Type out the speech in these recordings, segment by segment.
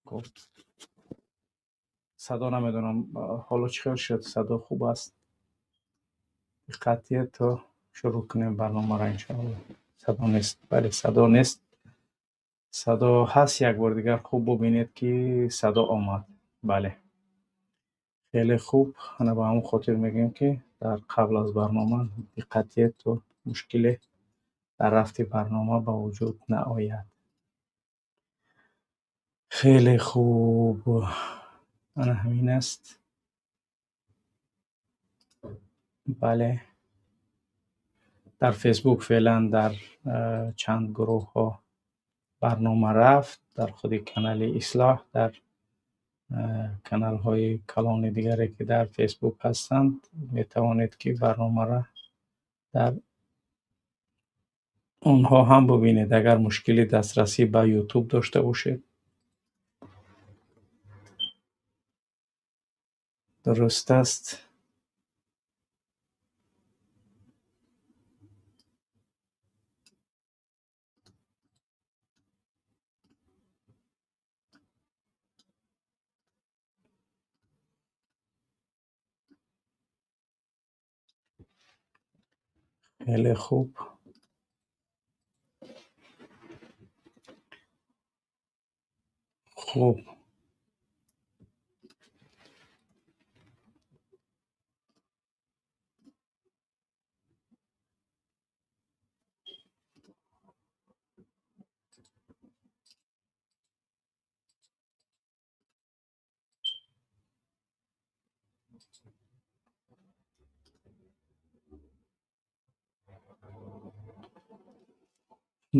Хуб, садо намедонам ҳоло чӣ хел шуд, садо хуб аст. Диққат диҳед то шурӯъ кунем барномаро иншоаллоҳ. Садо нест, бале, садо нест. Садо ҳаст, як бор дигар хуб бубинед, ки садо омад. Бале, хеле хуб. Ана ба ҳамон хотир мегӯем, ки дар қабл аз барнома диққат диҳед, то мушкиле дар рафти барнома ба вуҷуд наояд. Хеле хуб, ана ҳамин аст. Бале, дар Фейсбук феълан дар чанд гурӯҳҳо барнома рафт, дар худи канали Ислоҳ, дар каналҳои калони дигаре, ки дар Фейсбук ҳастанд, метавонед, ки барномаро дар онҳо ҳам бубинед, агар мушкили дастрасӣ ба Ютуб дошта бошед. Дуруст аст. Хеле хуб. Хуб,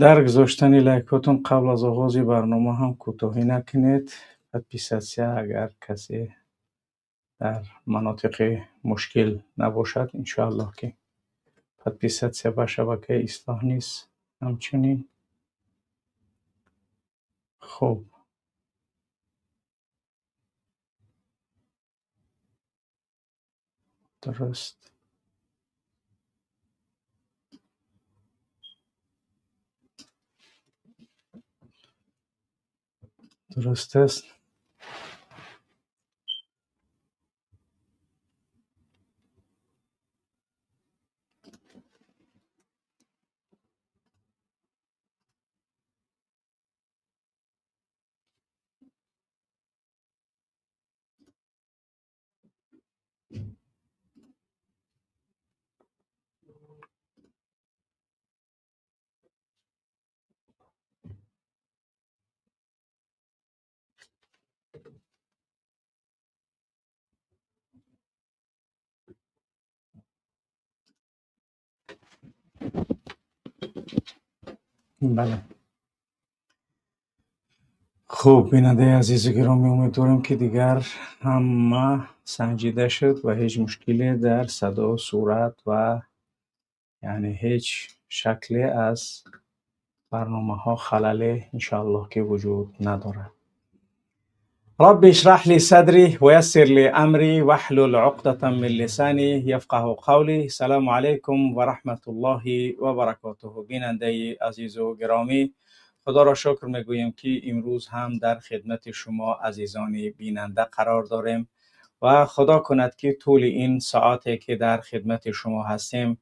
дар гузоштани лайкҳотон қабл аз оғози барнома ҳам кӯтоҳӣ накунед. Подписаться, агар касе дар манотиқи мушкил набошад, иншоаллоҳ, ки подписаться ба шабакаи Ислоҳ низ ҳамчунин. Хуб, дуруст. Дуруст аст. Бале. Хуб, бинандаи азизу гиромӣ, умедворем, ки дигар ҳама санҷида шуд ва ҳеҷ мушкиле дар садо, сурат ва яъне ҳеҷ шакле аз барномаҳо халале иншоаллоҳ, ки вуҷуд надорад. رب اشرح لي صدري ويسر لي أمري واحلل عقدة من لساني يفقه قولي. السلام علیکم و رحمت الله و برکاته. بیننده عزیز و گرامی، خدا را شکر میگوییم که امروز هم در خدمت شما عزیزان بیننده قرار داریم و خدا کند که طول این ساعتی که در خدمت شما هستیم،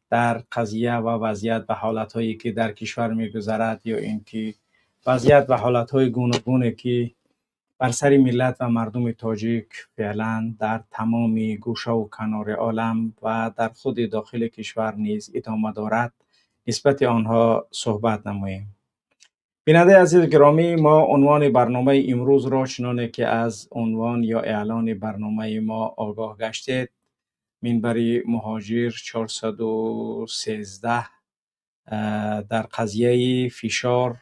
در قضیه و وضعیت و حالتهایی که در کشور میگذرد یا اینکه وضعیت و حالتهای گوناگونی که بر سر ملت و مردم تاجیک فعلا در تمام گوشه و کنار عالم و در خود داخل کشور نیز ادامه دارد، نسبت آنها صحبت نماییم. بیننده عزیز گرامی، ما عنوان برنامه امروز را چنانه که از عنوان یا اعلان برنامه ما آگاه گشتید، منبر مهاجر 413 در قضیه فشار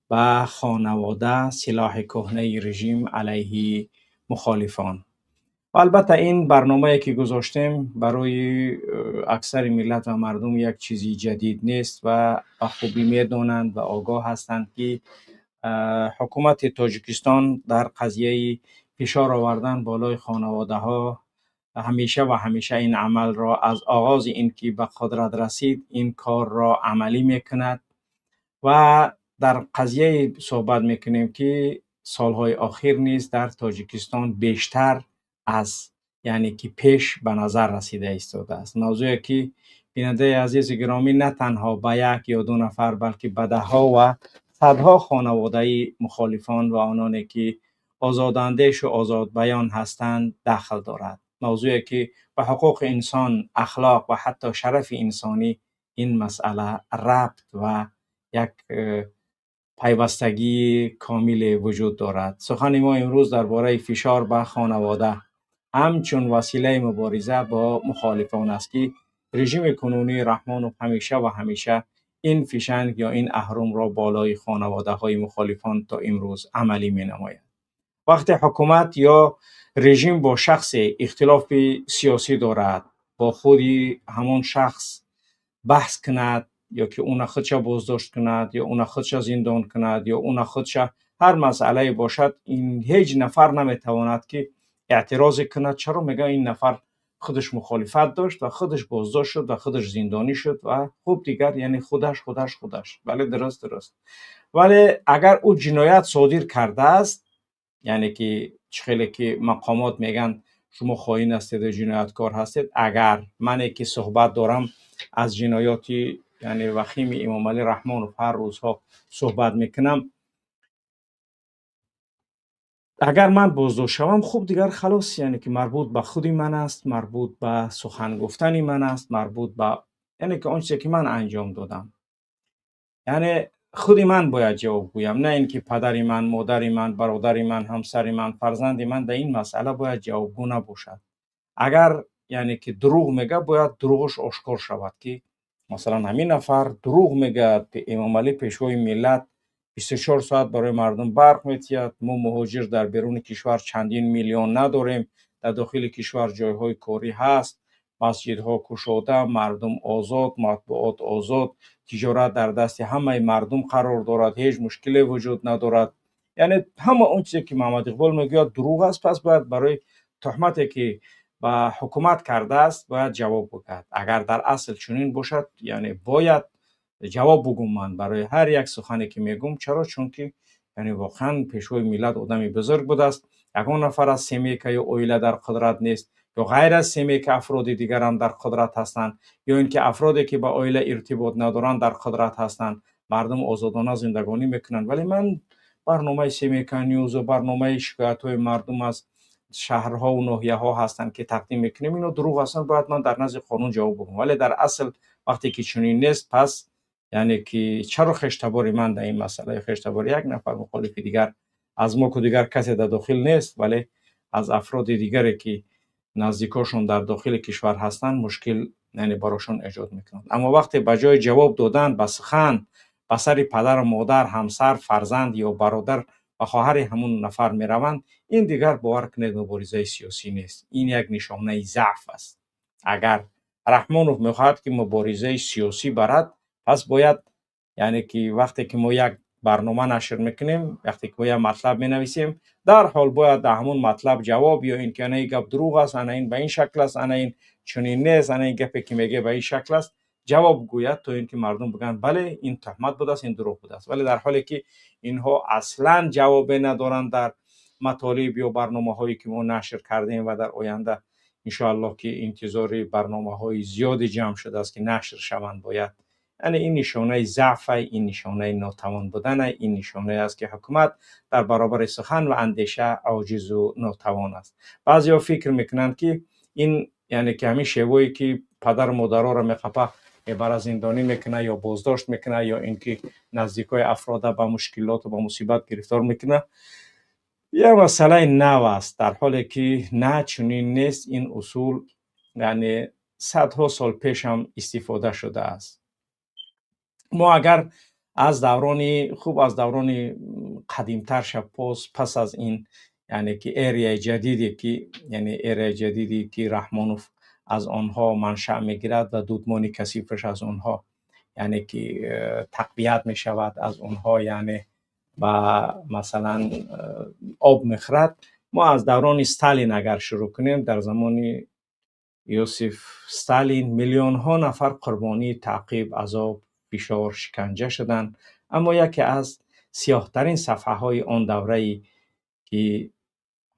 به خانواده، سلاح کهنه رژیم علیه مخالفان. و البته این برنامه که گذاشتیم برای اکثر ملت و مردم یک چیزی جدید نیست و به خوبی میدانند و آگاه هستند که حکومت تاجیکستان در قضیه فشار آوردن بالای خانواده ها همیشه و همیشه این عمل را از آغاز اینکه به قدرت رسید این کار را عملی میکند و در قضیه صحبت میکنیم که Солҳои охир низ дар Тоҷикистон бештар аз, яъне ки, пеш ба назар расида истодааст. Мавзӯе ки, бинандаи азизи гиромӣ, на танҳо ба як ё ду нафар, балки ба даҳҳо ва садҳо хонаводаи мухолифон ва ононе ки озодандешу озодбаён ҳастанд, дахл дорад. Мавзӯе ки ба ҳуқуқи инсон, ахлоқ ва ҳатто шарафи инсонӣ ин масъала рабт ва як пайвастагии комиле вуҷуд дорад. Сухани мо имрӯз дар бораи фишор ба хонавода ҳамчун василаи мубориза бо мухолифон аст, ки режими кунунии Раҳмонов ҳамеша ва ҳамеша ин фишанг ё ин аҳрумро болои хонаводаҳои мухолифон то имрӯз амалӣ менамояд. Вақте ҳукумат ё режим бо шахсе ихтилофи сиёсӣ дорад, бо худи ҳамон шахс баҳс кунад ё ки уна худша боздошт кунад, ё уна худша зиндон кунад, ё уна худша ҳар масъалае бошад, ин ҳеҷ нафар наметавонад ки эътирозе кунад. Чаро? Мегӯяд, ин нафар худаш мухолифат дошт ва худаш боздошт шуд ва худаш зиндонӣ шуд ва хуб, дигар, яъне худаш, худаш, худаш. Бале, дуруст, дуруст. Вале агар ӯ ҷиноят содир кардааст, яъне ки чӣ хеле ки мақомот мегӯянд, шумо хоин ҳастед ва ҷинояткор ҳастед. Агар мане ки суҳбат дорам, аз ҷиноёти, яъне, вахими Эмомалӣ Раҳмонов ҳар рӯзҳо суҳбат мекунам, агар ман боздошт шавам, хуб, дигар халос, яъне ки марбут ба худи ман аст, марбут ба сухан гуфтани ман аст, марбут ба, яъне ки, он чизе ки ман анҷом додам, яъне худи ман бояд ҷавоб гӯям, на ин ки падари ман, модари ман, бародари ман, ҳамсари ман, фарзанди ман дар ин масъала бояд ҷавобгӯ набошад. Агар, яъне ки, дурӯғ мегӯяд, бояд дурӯғаш ошкор шавад, ки масалан ҳамин нафар дурӯғ мегӯяд: Эмомалӣ, пешвои миллат, 24 соат барои мардум барқ метиҳад, мо муҳоҷир дар беруни кишвар чандин миллион надорем, дар дохили кишвар ҷойҳои корӣ ҳаст, масҷидҳо кушода, мардум озод, матбуот озод, тиҷорат дар дасти ҳамаи мардум қарор дорад, ҳеҷ мушкиле вуҷуд надорад. Яъне ҳама он чизе ки Муҳаммад Иқбол мегӯяд, дурӯғ аст. Пас бояд барои туҳмате ки ба ҳукумат кардааст, бояд ҷавоб бигӯяд. Агар дар асл чунин бошад, яъне бояд ҷавоб бугум ман барои ҳар як сухане ки мегӯм. Чаро? Чунки, яъне, воқеан пешвои миллат одами бузург будааст. Ягон нафар аз семейка ё оила дар қудрат нест, ё ғайр аз семейка афроди дигарам дар қудрат ҳастанд, ё ин ки афроде ки ба оила иртибот надоранд, дар қудрат ҳастанд. Мардум озодона зиндагонӣ мекунанд. Вале ман барномаи Семейка Ньюзу барномаи шикоятҳои мардум аз шаҳрҳову ноҳияҳо ҳастанд ки тақдим мекунем, ино дурӯғ ҳастанд, бояд ман дар назди қонун ҷавоб бигӯм. Вале дар асл вақте ки чунин нест, пас, яъне ки, чаро хештабори ман дар ин масъала ё хештабори як нафар мухолифи дигар, аз мо ку дигар касе дар дохил нест, вале аз афроди дигаре ки наздикошон дар дохили кишвар ҳастанд, мушкил, яъне, барошон эҷод мекунанд. Аммо вақте ба ҷои ҷавоб додан ба сухан ба сари падару модар, ҳамсар, фарзанд ё бародар ва хоҳари ҳамун нафар мераванд, ин дигар, бовар кунед, муборизаи сиёсӣ нест, ин як нишонаи заъф аст. Агар Раҳмонов мехоҳад ки муборизаи сиёсӣ барад, пас бояд, яъне ки, вақте ки мо як барнома нашр мекунем, вақте ки мо як матлаб менависем, дарҳол бояд дар ҳамун матлаб ҷавоб ё ин ки ана ин гап дурӯғ аст, ана ин ба ин шакл аст, ана ин чунин нест, ана ин гапе ки мегӯяд, ба ин шакл аст, ҷавоб гӯяд, то ин ки мардум бигӯянд: бале, ин туҳмат будааст, ин дурӯғ будааст. Вале дар ҳоле ки инҳо аслан ҷавобе надоранд дар матолиб ё барномаҳое ки мо нашр кардем ва дар оянда, иншоаллоҳ, ки интизори барномаҳои зиёде ҷамъ шудааст ки нашр шаванд бояд, яъне ин нишонаи заъфа, ин нишонаи нотавон будана, ин нишонае аст ки ҳукумат дар баробари сухан ва андеша оҷизу нотавон аст. Баъзеҳо фикр мекунанд ки ин, яъне ки, ҳамин шевое ки падару модароро меқапа, мебара, зиндонӣ мекунад ё боздошт мекунад, ё ин ки наздикои афрода ба мушкилоту ба мусибат гирифтор мекунад, як масъалаи нав аст, дар ҳоле ки на, чунин нест. Ин усул, яъне, садҳо сол пеш ҳам истифода шудааст. Мо агар аз даврони хуб, аз даврони қадимтар шапоз, пас аз ин, яъне ки, эрияи ҷадиде ки, яъне эраи ҷадиде ки Раҳмонов аз онҳо маншаъ мегирад ва дудмони касифаш аз онҳо, яъне ки, тақвият мешавад, аз онҳо, яъне, ба масалан об мехӯрад, мо аз даврони Сталин агар шурӯъ кунем, дар замони Иосиф Сталин миллионҳо нафар қурбонии таъқиб, азоб, фишор, шиканҷа шуданд. Аммо яке аз сиёҳтарин сафҳаҳои он давраи Ки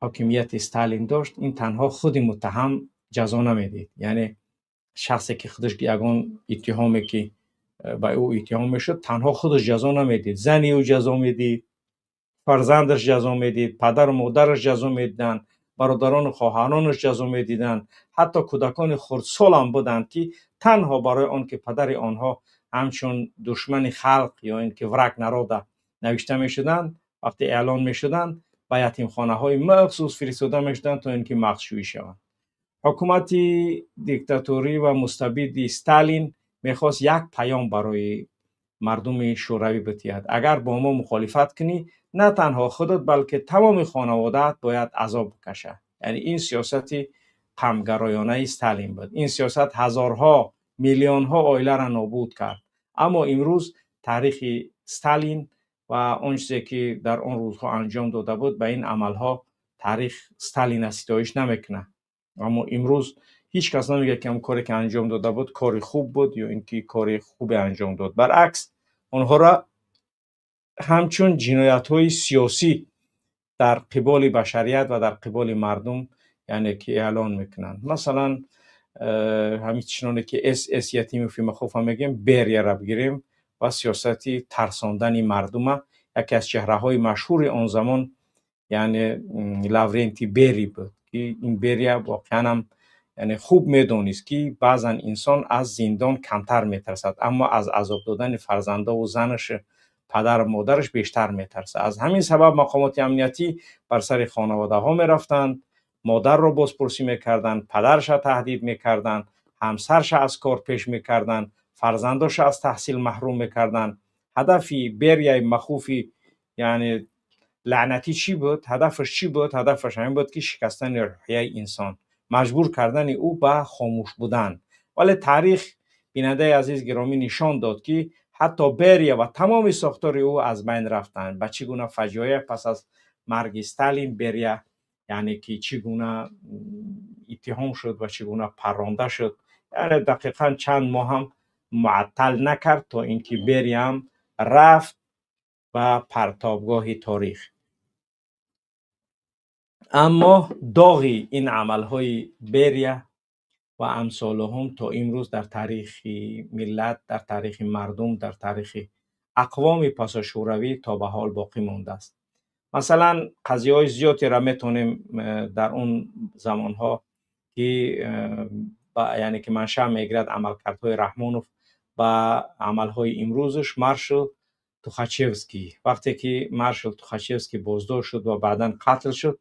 ҳокимияти Сталин дошт, ин танҳо худи муттаҳам ҷазо намедид. Яъне шахсе ки худаш ягон иттиҳоме ки ба ӯ иттиҳом мешуд, танҳо худаш ҷазо намедид, зани ӯ ҷазо медид, фарзандаш ҷазо медид, падару модараш ҷазо медиданд, бародарону хоҳаронаш ҷазо медиданд. Ҳатто кӯдакони хурдсолам буданд, ки танҳо барои он ки падари онҳо ҳамчун душмани халқ ё ин ки враг народа навишта мешуданд, вақте эълон мешуданд, ба ятимхонаҳои махсус фиристода мешуданд, то ин ки мағзшӯӣ шаванд. Ҳукумати диктаторӣ ва мустабиди Сталин мехост як паём барои мардуми Шӯравӣ бидиҳад: агар бо мо мухолифат кунӣ, на танҳо худат, балки тамоми хонаводаат бояд азоб бикашад. Яъне ин сиёсати қамгароёнаи Сталин буд. Ин сиёсат ҳазорҳо, миллионҳо оиларо нобуд кард. Аммо имрӯз таърихи Сталин ва он чизе ки дар он рӯзҳо анҷом дода буд, ба ин амалҳо таърих Сталина ситоиш намекунад. Аммо имрӯз ҳеҷ кас намегӯяд, ки он коре ки анҷом дода буд, кори хуб буд ё ин ки кори хубе анҷом дод. Баръакс, онҳоро ҳамчун ҷиноятҳои сиёсӣ дар қиболи башарият ва дар қиболи мардум, яъне ки эълон мекунанд. Масалан, ҳамин чуноне ки СС Ятимов Махуфа мегӯем, Берияро бигирем ва сиёсати тарсондани мардума. Яке аз чеҳраҳои машҳури он замон, яъне Лаврентий Берия буд, ки ин Берия воқеанам, яъне, хуб медонист, ки баъзан инсон аз зиндон камтар метарсад, аммо аз азоб додани фарзандову занаш, падару модараш бештар метарсад. Аз ҳамин сабаб мақомоти амниятӣ бар сари хонаводаҳо мерафтанд, модарро бозпурсӣ мекарданд, падарша таҳдид мекарданд, ҳамсарша аз кор пеш мекарданд, фарзандоша аз таҳсил маҳрум мекарданд. Ҳадафи Берияи махуфи, яъне лаънатӣ, чӣ буд? Ҳадафаш чӣ буд? Ҳадафаш ҳамин буд, ки шикастани рӯҳияи инсон, маҷбур кардани ӯ ба хомӯш будан. Вале таърих, бинандаи азиз гиромӣ, нишон дод, ки ҳатто Берия ва тамоми сохтори ӯ аз байн рафтанд. Ба чӣ гуна фаҷоеъ пас аз марги Сталин Берия, яъне ки чӣ гуна иттиҳом шуд ва чӣ гуна парронда шуд. Яъне дақиқан чанд моҳ ҳам муаттал накард, то ин ки Берияам рафт ба партобгоҳи торих. Аммо доғи ин амалҳои Берия ва амсолуҳум то имрӯз дар таърихи миллат, дар таърихи мардум, дар таърихи ақвоми пасошӯравӣ то ба ҳол боқӣ мондааст. Масалан, қазияҳои зиёдеро метавонем дар он замонҳо, ки яъне ки маншаъ мегирад амалкардҳои Раҳмонов ба амалҳои имрӯзаш, маршал Тухачевский. Вақте ки маршал Тухачевский боздошт шуд ва баъдан қатл шуд,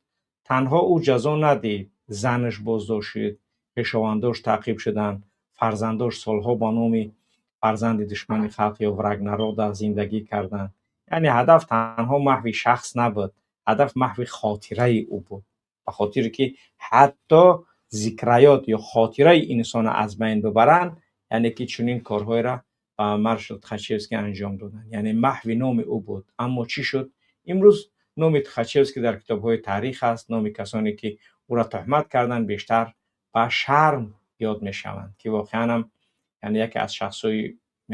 танҳо ӯ ҷазо надид, занаш боздошт шуд, хешовандош таъқиб шуданд, фарзандош солҳо ба номи фарзанди душмани халқ ё враг народа зиндагӣ карданд. Яъне ҳадаф танҳо маҳви шахс набуд, ҳадаф маҳви хотираи ӯ буд. Ба хотире ки ҳатто зикраёт ё хотираи инсонро аз байн бибаранд, яъне ки чунин корҳоеро ба маршал Тухачевский анҷом доданд. Яъне маҳви номи ӯ буд. Аммо чӣ шуд? Имрӯз номи Тухачевский дар китобҳои таърих аст. Номи касоне ки ӯро туҳмат карданд, бештар ба шарм ёд мешаванд, ки воқеанам, яъне яке аз шахсҳои,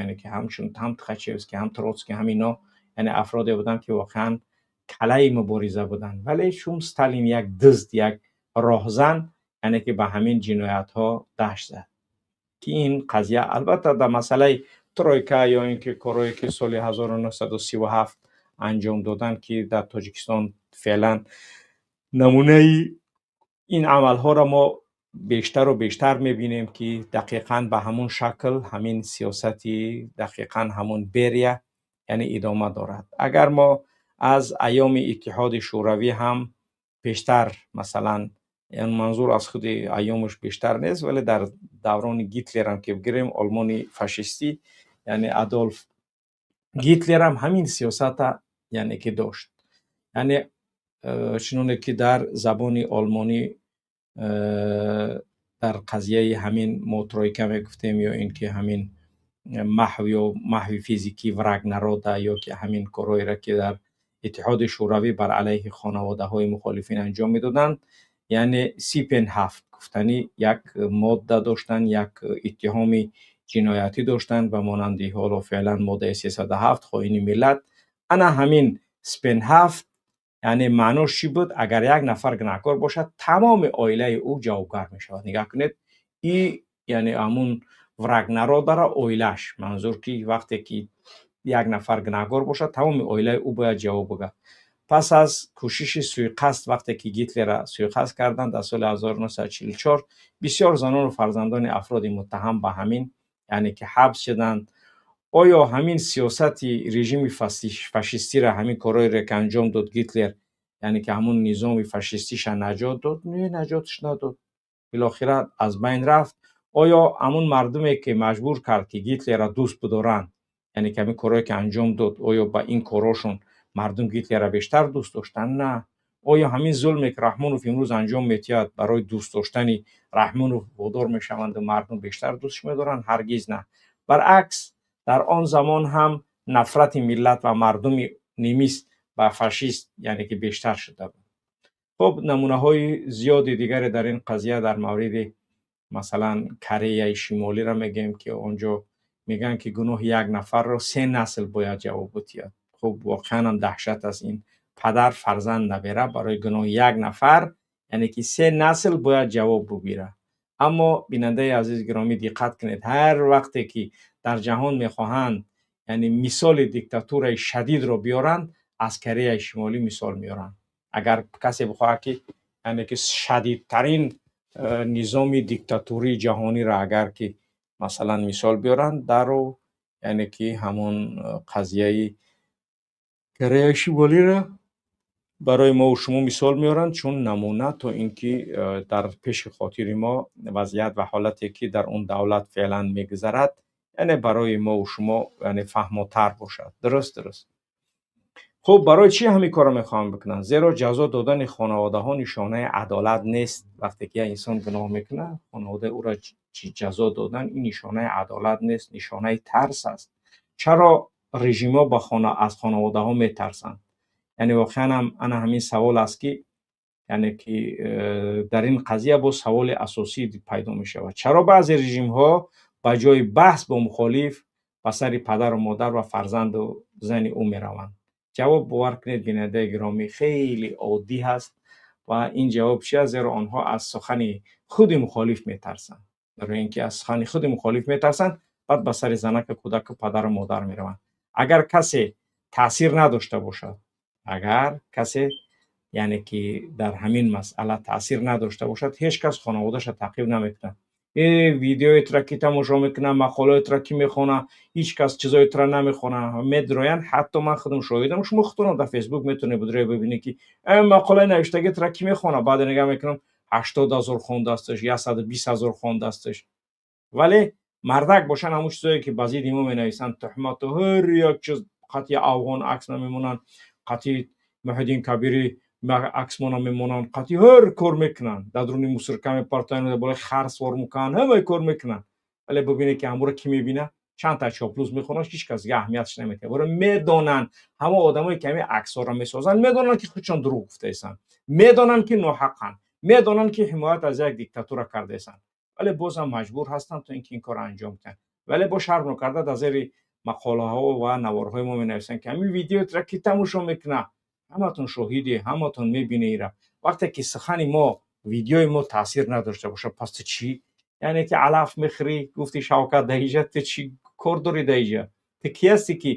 яъне ки ҳамчун ҳам Тухачевский, ҳам Троцкий, ҳам ино, яъне афроде буданд, ки воқеан калаи мубориза буданд. Вале чун Сталин як дизд, як роҳзан, яъне ки ба ҳамин ҷиноятҳо дашт зад, ки ин қазия албатта дар масъалаи тройка ё ин ки корҳое ки соли 1937 анҷом доданд, ки дар Тоҷикистон феълан намунаи ин амалҳоро мо бештару бештар мебинем, ки дақиқан ба ҳамун шакл ҳамин сиёсати дақиқан ҳамун Берия, яъне, идома дорад. Агар мо аз айёми Иттиҳоди Шӯравӣ ҳам пештар, масалан, манзур аз худи айёмаш бештар нест, вале дар даврони Гитлерам ки бигирем, Олмони фашистӣ, яъне Адолф Гитлерам ҳамин сиёсата, яъне ки дошт. Яъне чуноне ки дар забони олмонӣ дар қазияи ҳамин мо тройка мегуфтем ё ин ки ҳамин маҳв ё маҳви физикӣ, враг народа, ё ки ҳамин корҳоеро ки дар Иттиҳоди Шӯравӣ бар алайҳи хонаводаҳои мухолифин анҷом медоданд, яъне Сиппенхафт гуфтанӣ як модда доштанд, як иттиҳоми ҷиноятӣ доштанд, ба монанди ҳоло феълан моддаи 307, хоини миллат. Ана ҳамин Сиппенхафт. Яъне маънош чӣ буд? Агар як нафар гунаҳкор бошад, тамоми оилаи ӯ ҷавобгар мешавад. Нигаҳ кунед, и яъне ҳамун враг народа ра оилааш, манзур ки вақте ки як нафар гунаҳкор бошад, тамоми оилаи ӯ бояд ҷавоб бигӯяд. Пас аз кӯшиши суиқасд, вақте ки Гитлерра суиқасд карданд дар соли 1944, бисёр занону фарзандони афроди муттаҳам ба ҳамин, яъне ки ҳабс шуданд. Оё ҳамин сиёсати режими фашистиро, ҳамин корҳоеро ки анҷом дод Гитлер, яъне ки ҳамун низоми фашистиша наҷот дод? Не, наҷотш надод, билохира аз байн рафт. Оё ҳамун мардуме ки маҷбур кард, ки Гитлерро дӯст бидоранд, яъне ки ҳамин корҳое ки анҷом дод, оё ба ин корҳошон мардум Гитлерро бештар дӯст доштанд? На. Оё ҳамин зулме ки Раҳмонов имрӯз анҷом медиҳад, барои дӯст доштани Раҳмонов водор мешаванду мардум бештар дӯстш медоранд? Ҳаргиз на. Баръакс, дар он замон ҳам нафрати миллат ва мардуми немис ба фашист, яъне ки бештар шуда буд. Хуб, намунаҳои зиёди дигаре дар ин қазия, дар мавриди масалан Кореяи Шимолиро мегӯем, ки он ҷо мегӯянд, ки гуноҳи як нафарро се насл бояд ҷавоб бидиҳад. Хуб, воқеан ҳам даҳшат аст ин: падар, фарзанд, набера барои гуноҳи як нафар, яъне ки се насл бояд ҷавоб бигирад. Аммо, бинандаи азиз гиромӣ, диққат кунед, ҳар вақте ки дар ҷаҳон мехоҳанд, яъне мисоли диктатураи шадидро биёранд, аз Кореяи Шимолӣ мисол меоранд. Агар касе бихоҳад, ки яъне ки шадидтарин низоми диктатурии ҷаҳониро агар ки масалан мисол биёранд, дару яъне ки ҳамон қазияи Кореяи Шимолиро барои мову шумо мисол меоранд, чун намуна, то ин ки дар пеши хотири мо вазъият ва ҳолате ки дар он давлат феълан мегузарад, яъне барои мову шумо, яъне фаҳмотар бошад. Дуруст. Хуб, барои чӣ ҳамин корро мехоҳанд бикунанд? Зеро ҷазо додани хонаводаҳо нишонаи адолат нест. Вақте ки як инсон гуноҳ мекунад, хонаводаи ӯро ҷазо додан, ин нишонаи адолат нест, нишонаи тарс аст. Чаро режимҳо аз хонаводаҳо метарсанд? Яъне воқеан ҳам ана ҳамин савол аст, ки яъне ки дар ин қазия боз саволи асосӣ пайдо мешавад: чаро баъзе режимҳо ба ҷои баҳс бо мухолиф ба сари падару модар ва фарзанду зани ӯ мераванд? Ҷавоб, бовар кунед, бинандаи гиромӣ, хеле оддӣ ҳаст. Ва ин ҷавоб чи аст? Зеро онҳо аз сухани худи мухолиф метарсанд. Барои ин ки аз сухани худи мухолиф метарсанд, баъд ба сари занаку, кӯдаку, падару модар мераванд. Агар касе таъсир надошта бошад, агар касе, яъне ки дар ҳамин масъала таъсир надошта бошад, ҳеҷ кас хонаводаша таъқиб намекунад. Видеои ки тамошо мекунад, мақолаи тра ки мехона, ҳеҷ кас чизои тра намехона. Медроянд, ҳатто ман худам шоҳидам, шумо худтонам дар Фейсбук метавонед будроя бибинед, ки мақолаи навиштаги тра ки мехона? Баъде нигаҳ мекунам, 80 000 хондасташ, 120 000 хондасташ. Вале мардак бошанд, ҳамун чизое ки ба зидди мо менависанд, туҳмату ҳар як чиз, қатъи афғон акс намемонанд, қатъи Муҳиддин Кабирӣ аксмона мемонанд, қатъи ҳар кор мекунанд, дар дуруни мусорка мепартоянд, дар болои хар свор мекунанд, ҳамаи кор мекунанд. Вале бибинед, ки ҳамуро кӣ мебинад? Чанд та чоплус мехонад, ҳеҷ кас дига аҳамиятш наметиҳад. Боро медонанд, ҳамон одамое ки ҳамин аксҳоро месозанд, медонанд, ки худшон дурӯғ гуфтаистанд, медонанд, ки ноҳаққанд, медонанд, ки ҳимоят аз як диктатура кардаистанд, вале бозам маҷбур ҳастанд, то ин ки ин корро анҷом диҳанд. Вале бо шарм нокарда дар зери мақолаҳо ва наворҳои мо менависанд, ки ҳамин видеотра ки тамошо мекунад? Ҳаматон шоҳиде, ҳаматон мебинед ира. Вақте ки сухани мо, видеои мо таъсир надошта бошад, пас ту чӣ, яъне ки алаф мехӯрӣ? Гуфти Шавкат, даиҷа ту чӣ кор дорӣ? Даиҷа ту кӣ ҳастӣ, ки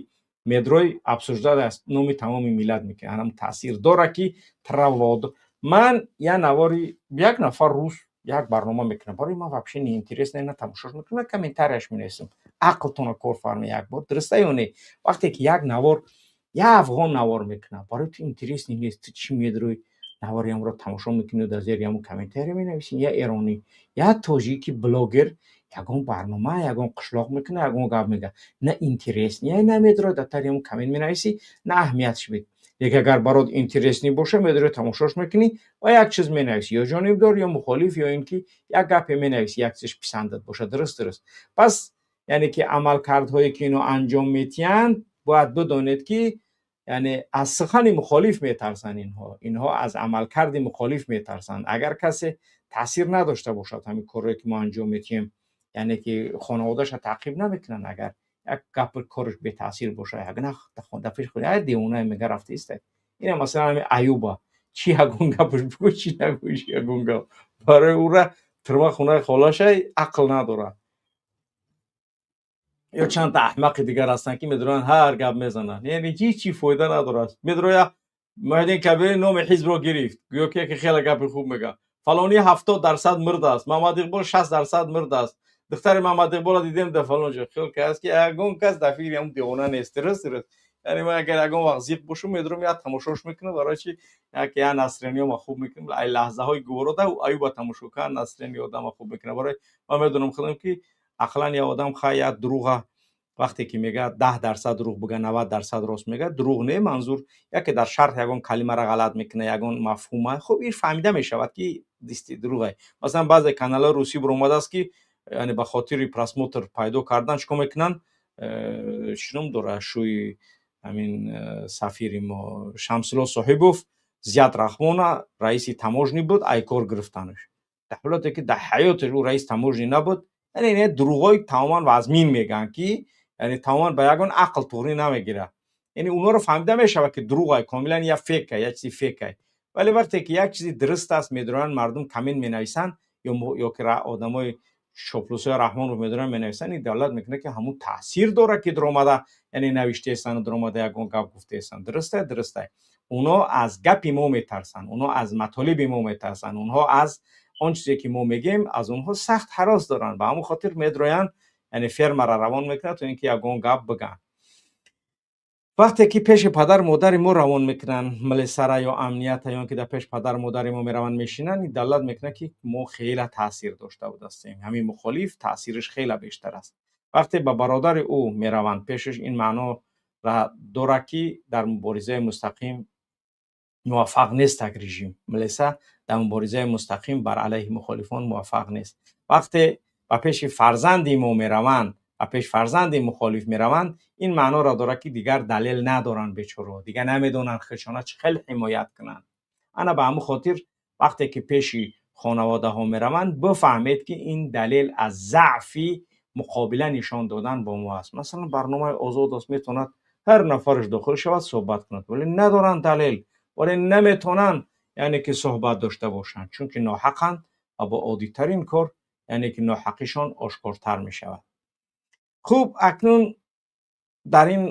медрой обсуждать аст номи тамоми миллат мекунӣ? Анам таъсир дора, ки травод. Ман я навори як нафар рус як барнома мекунам, барои ман вообще неинтересно, на тамошош мекунам, на комментарияш менависам. Ақлтонро кор фарма як бор, дуруста ё не? Вақте ки як навор, як афғон навор мекунад, барои ту интересный нест, ту чӣ медрои навори амро тамошо мекунӣ, дар зери ҳамун комментария менависӣ? Я эронӣ, я тоҷики блогер ягон барнома, ягон қишлоқ мекунад, ягон гап мегӯяд, на интересный, на медрои дар тари ҳамун коммент менависӣ, на аҳамиятш бид. Лекин агар барот интересный боша, медрои тамошош мекунӣ ва як чиз менависӣ, ё ҷонибдор, ё мухолиф, ё ин ки як гапе менависӣ, як чиз писандат бошад. Дуруст. Пас яъне ки амалкардҳое ки ино анҷом метиҳанд, бояд бидонед, ки яъне аз сухани мухолиф метарсанд инҳо. Инҳо аз амалкарди мухолиф метарсанд. Агар касе таъсир надошта бошад, ҳамин корҳое ки мо анҷом метиҳем, яъне ки хонаводаша таъқиб намекунанд. Агар як гапи кораш бетаъсир бошад, як дафиш худ як девонае мега рафтаиста. Ина, масалан, ҳами Аюба, чӣ ягон гапаш бугӯ, чӣ нагӯ, ягон гап барои ӯра тирма хонаи холашай, ақл надорад. Ё чандта аҳмақи дигар ҳастанд, ки медуранд, ҳар гап мезананд, яъне ҳеҷ чӣ фоида надорад. Медуроя, Муҳиддин Кабирӣ номи ҳизбро гирифт, гӯё ки яке хеле гапи хуб мега. Фалонӣ 70% мурдааст, Муҳаммад Иқбол 60% мурдааст, духтари Муҳаммад Иқболро дидем дар фалон ҷо. Хиёл кардааст, ки ягон кас дар фикри ҳамн девона нест. Дуруст. Яъне ман агар ягон вақт зиқ бошам, медурам, як тамошош мекунам. Барои чи? Як настроение ма хуб мекунам. Ай лаҳзаҳои гуворода Аюба тамошо кардан настроение одама хуб мекунад. Барои ман медонам худам, ки ақлан як одам, хай, як дурӯға вақте ки мега, 10% дурӯғ бига, 90% рост мега. Дурӯғ не, манзур яке дар шарҳ ягон калимаро ғалат мекунад, ягон мафҳума, хуб, ин фаҳмида мешавад, ки дурӯғе. Масалан, баъзе каналҳои русӣ баромадааст, ки яъне ба хотири просмотр пайдо кардан чӣ кор мекунанд? Чӣ ном дорад, шӯи ҳамин сафири мо Шамсулло Соҳибов, Зият Раҳмона, раиси таможни буд, айкор гирифтанаш, дар ҳолате ки дар ҳаёташ ӯ раиси таможни набуд. Яъне ин дурӯғҳои тамоман вазмин мегӯянд, ки яъне тамоман ба ягон ақл туғрӣ намегирад. Яъне онҳоро фаҳмида мешавад, ки дурӯғай, комилан як фейк а, як чизи фейк ай. Вале вақте ки як чизи дуруст аст, медуранд, мардум коммент менависанд ё ки одамои чоплусои Раҳмонов медуранд, менависанд, ин давлат мекунад, ки ҳамун таъсир дорад, ки дуромада, яъне навиштаестанд, дуромада ягон гап гуфтаестанд. Дурустай, дурустай. Онҳо аз гапи мо метарсанд, онҳо аз матолиби мо метарсанд, онҳо аз он чизе ки мо мегӯем, аз онҳо сахт ҳарос доранд. Ба ҳамон хотир медроянд, яъне фермаро равон мекунад, то ин ки ягон гап бигӯянд. Вақте ки пеши падару модари мо равон мекунанд милисара ё амнията, ё ки дар пеши падару модари мо мераванд, мешинанд, ин далолат мекунад, ки мо хеле таъсир дошта будастем. Ҳамин мухолиф таъсираш хеле бештар аст. Вақте ба бародари ӯ мераванд пешаш, ин маъноро дорад, ки дар муборизаи мустақим муваффақ нест. Так режим, милиса дар муборизаи мустақим бар алайҳи мухолифон муваффақ нест. Вақте ба пеши фарзанди мо мераванд, ба пеши фарзанди мухолиф мераванд, ин маъноро дорад, ки дигар далел надоранд бечораҳо, дигар намедонанд худшона чӣ хел ҳимоят кунанд. Ана ба ҳамин хотир, вақте ки пеши хонаводаҳо мераванд, бифаҳмед, ки ин далел аз заъфи муқобила нишон додан бо мо аст. Масалан, барномаи озод аст, метавонад ҳар нафараш дохил шавад, суҳбат кунад, вале надоранд далел, вале наметавонанд, яъне ки суҳбат дошта бошанд, чунки ноҳақанд ва бо оддитарин кор, яъне ки ноҳақишон ошкортар мешавад. Хуб, акнун дар ин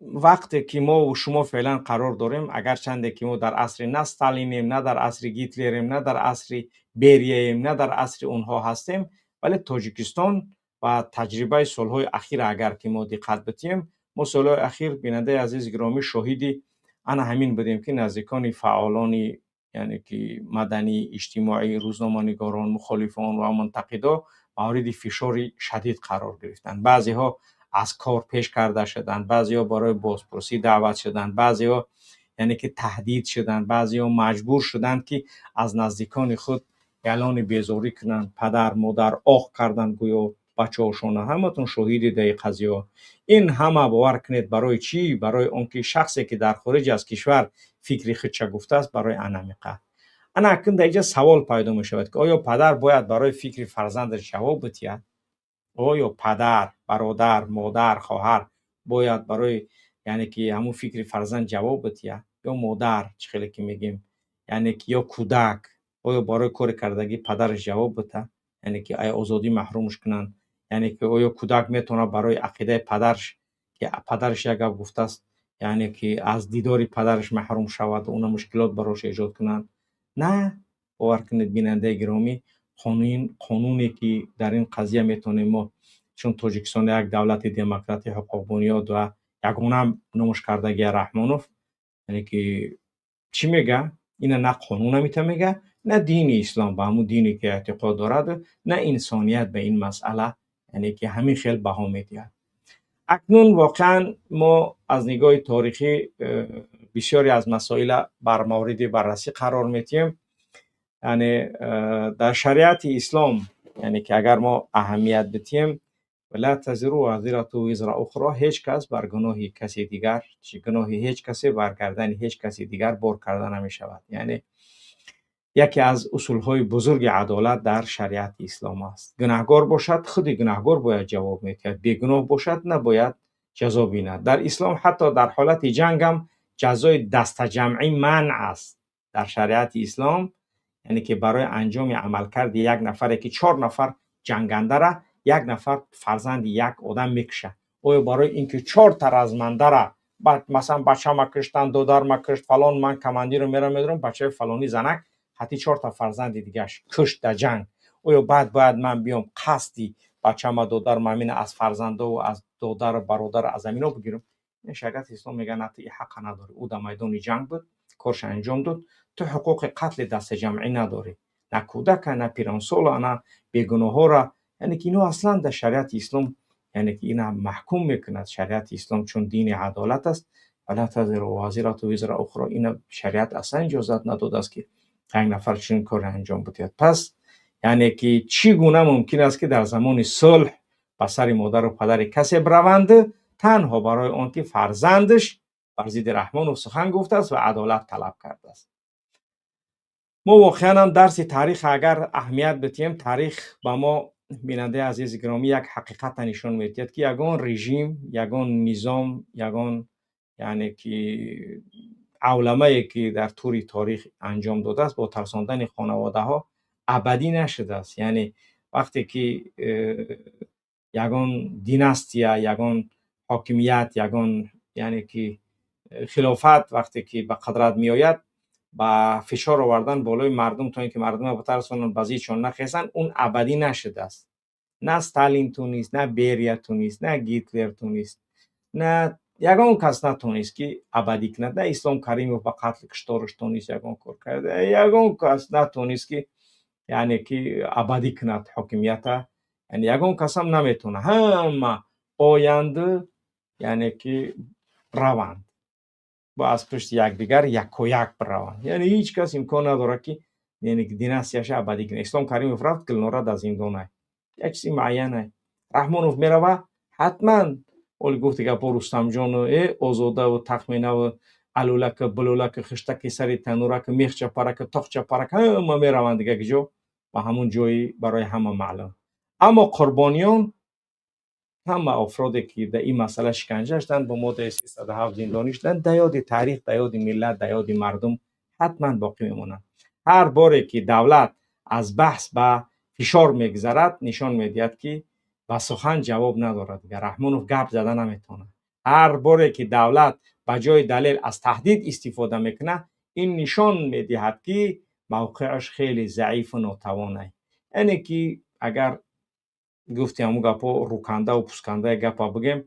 вақте ки мо шумо феълан қарор дорем, агарчанде ки мо дар асри на Сталинем, на дар асри Гитлерем, на дар асри Берияем, на дар асри онҳо ҳастем, вале Тоҷикистон ва таҷрибаи солҳои ахира агар ки мо диққат бидиҳем, мо солҳои ахир, бинандаи азизи гиромӣ, шоҳиди ана ҳамин будем, ки наздикони фаъолони, яъне ки маданӣ, иҷтимоӣ, рӯзноманигорон, мухолифон ва мунтақидо мавриди фишори шадид қарор гирифтанд. Баъзеҳо аз кор пеш карда шуданд, баъзеҳо барои бозпурсӣ даъват шуданд, баъзеҳо, яъне ки таҳдид шуданд, баъзеҳо маҷбур шуданд, ки аз наздикони худ эълони безорӣ кунанд. Падар, модар оқ карданд гӯё бачаҳошона. Ҳаматон шоҳиди дар ин қазияҳо. Ин ҳама, бовар кунед, барои чӣ? Барои он ки шахсе ки дар хориҷ аз кишвар фикри худша гуфтааст, барои анамиқа. Ана акнун дар инҷа савол пайдо мешавад, ки оё падар бояд барои фикри фарзандаш ҷавоб бидиҳад? Оё падар, бародар, модар, хоҳар бояд барои, яъне ки ҳамун фикри фарзанд ҷавоб бидиҳад? Ё модар, чӣ хеле ки мегӯем, яъне ки ё кӯдак оё барои кори кардагӣ падараш ҷавоб бидиҳад, яъне ки ай озодӣ маҳрумш кунанд? Яъне ки оё кӯдак метавонад барои ақидаи падараш, ки падараш як гап гуфтааст, яъне ки аз дидори падараш маҳрум шавад, уна мушкилот барош эҷод кунанд? На, бовар кунед, бинандаи гиромӣ, қонуне ки дар ин қазия метавонем мо, чун Тоҷикистон як давлати демократӣ, ҳуқуқбунёд ва ягона номуш кардагия Раҳмонов, яъне ки чӣ мега? Ина на қонун ҳамита мега, на дини ислом ба ҳамун дине ки эътиқод дорад, на инсоният ба ин масъала, яъне ки ҳамин хел баҳо медиҳад. Акнун воқеан мо аз нигоҳи торихӣ бисёре аз масоила бар мавриди баррасӣ қарор медиҳем. Яъне дар шариати ислом, яъне ки агар мо аҳамият бидиҳем, ла тазиру вазирату визра ухро, ҳеҷ кас бар гуноҳи каси дигар, гуноҳи ҳеҷ касе бар гардани ҳеҷ каси дигар бор карда намешавад. Яъне яке аз усулҳои бузурги адолат дар шариати ислом аст. Гунаҳгор бошад, худи гунаҳгор бояд ҷавоб медиҳад, бегуноҳ бошад, набояд ҷазо бинад. Дар ислом ҳатто дар ҳолати ҷангам Ҷазои дастаҷамъӣ манъ аст дар шариати ислом, яъне ки барои анҷоми амалкарди як нафаре ки чор нафар ҷангандара як нафар фарзанди як одам мекушад, оё барои ин ки чорта размандара, масалан, бачама киштан, додарма кишт, фалон, ман командиру мерам, медорам, бачаи фалони занак ҳатти чорта фарзанди дигаш кушт дар ҷанг, оё баъд бояд ман биём қасди бачама, додарма, амина аз фарзандову аз додару бародар, аз амино бигирам? Шариати ислом мегӯяд: на, ту и ҳаққа надорӣ. Ӯ дар майдони ҷанг буд, корша анҷом дод, ту ҳуқуқи қатли дастаҷамъӣ надорӣ, на кӯдака, на пиронсола, на бегуноҳҳоро. Яъне ки ино аслан дар шариати ислом, яъне ки ина маҳкум мекунад шариати ислом, чун дини адолат аст. ولا تزر وازرة وزر أخرى. Ина шариат аслан иҷозат надодааст, ки як нафар чунин коре анҷом бидиҳад. Пас, яъне ки чӣ гуна мумкин аст, ки дар замони сулҳ ба сари модару падари касе бираванд, танҳо барои он ки фарзандаш бар зидди Раҳмонов сухан гуфтааст ва адолат талаб кардааст? Мо воқеан ҳам дарси таърих агар аҳамият бидиҳем, таърих ба мо, бинандаи азизи гиромӣ, як ҳақиқатро нишон медиҳад, ки ягон режим, ягон низом, ягон, яъне ки авламае ки дар тӯри таърих анҷом додааст, бо тарсондани хонаводаҳо абадӣ нашудааст. Яъне вақте ки ягон династия, ягон ҳокимият, ягон, яъне ки хилофат вақте ки ба қудрат меояд, ба фишор овардан болои мардум, то ин ки мардумро битарсонанд, ба зидшон нахезанд, он абадӣ нашудааст. На Сталин тунист, на Берия тунист, на Гитлер тунист, на ягон кас натонист, ки абадӣ кунад, на Ислом Каримов ба қатли киштораш тонист ягон кор карда, ягон кас натонист, ки, яъне ки абадӣ кунад ҳокимията. Яъне ягон касам наметавонад. Ҳама оянду, яъне ки раванд, бо аз пушти якдигар якояк бираванд. Яъне ҳеҷ кас имкон надорад, ки, яъне ки династияша абадӣ кунад. Ислом Каримов рафт, Гулнора дар зиндонай, як чизи муайянай. Раҳмонов мерава, ҳатман оли гуфти гапо, Рустамҷону Озодаву Тахминаву Алулака, Булулака, хиштаки сари танурака, мехчапарака, тоқчапарак, ҳама мераванд дига киҷо, ба ҳамон ҷои барои ҳама маълум. Аммо қурбониён, ҳама афроде ки дар ин масъала шиканҷа шуданд, бо моддаи 307 зиндонӣ шуданд, дар ёди таърих, дар ёди миллат, дар ёди мардум ҳатман боқӣ мемонанд. Ҳар боре ки давлат аз баҳс ба фишор мегузарад, нишон медиҳад, ки ба сухан ҷавоб надорад. Дигар Раҳмонов гап зада наметавонад. Ҳар боре ки давлат ба ҷои далел аз таҳдид истифода мекунад, ин нишон медиҳад, ки мавқеаш хеле заифу нотавонай. Яъне ки агар гуфти ҳамун гапҳо, рӯкандаву пускандаи гапа бигем,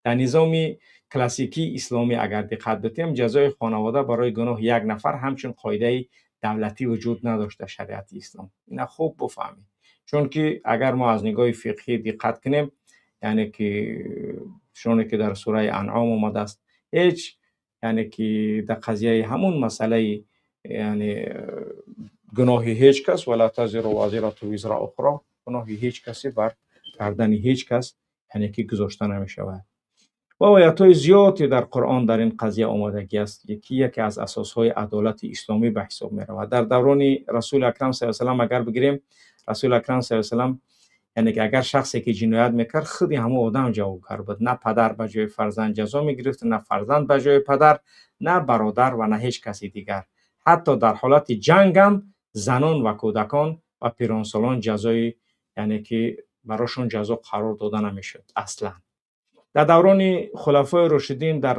дар низоми классикии исломӣ агар диққат бидиҳем, ҷазои хонавода барои гуноҳи як нафар ҳамчун қоидаи давлатӣ вуҷуд надошт дар шариати ислом. Ина хуб бифаҳмед, чунки агар мо аз нигоҳи фиқҳӣ диққат кунем, яъне ки чуноне ки дар сураи Анъом омадааст, ҳеҷ, яъне ки дар қазияи ҳамун масъалаи, яъне гуноҳи ҳеҷ кас، ولا تزر وازرة وزر أخرى، гуноҳи ҳеҷ касе бар гардани ҳеҷ кас, яъне ки гузошта намешавад. Ва оятҳои зиёде дар Қуръон дар ин қазия омадагӣ аст, ки яке аз асосҳои адолати исломӣ ба ҳисоб меравад. Дар даврони Расули Акрам саллаллоҳу алайҳи васаллам агар бигирем, Расули Акрам саллаллоҳу алайҳи васаллам, яъне ки агар шахсе ки ҷиноят мекард, худи ҳамон одам ҷавобгар буд. На падар ба ҷои фарзанд ҷазо мегирифт, на фарзанд ба ҷои падар, на бародар ва на ҳеҷ каси дигар. Ҳатто дар ҳолати ҷангам занон ва кӯдакон ва пиронсолон ҷазои, яъне ки барошон ҷазо қарор дода намешуд аслан. Дар даврони хулафои рошидин, дар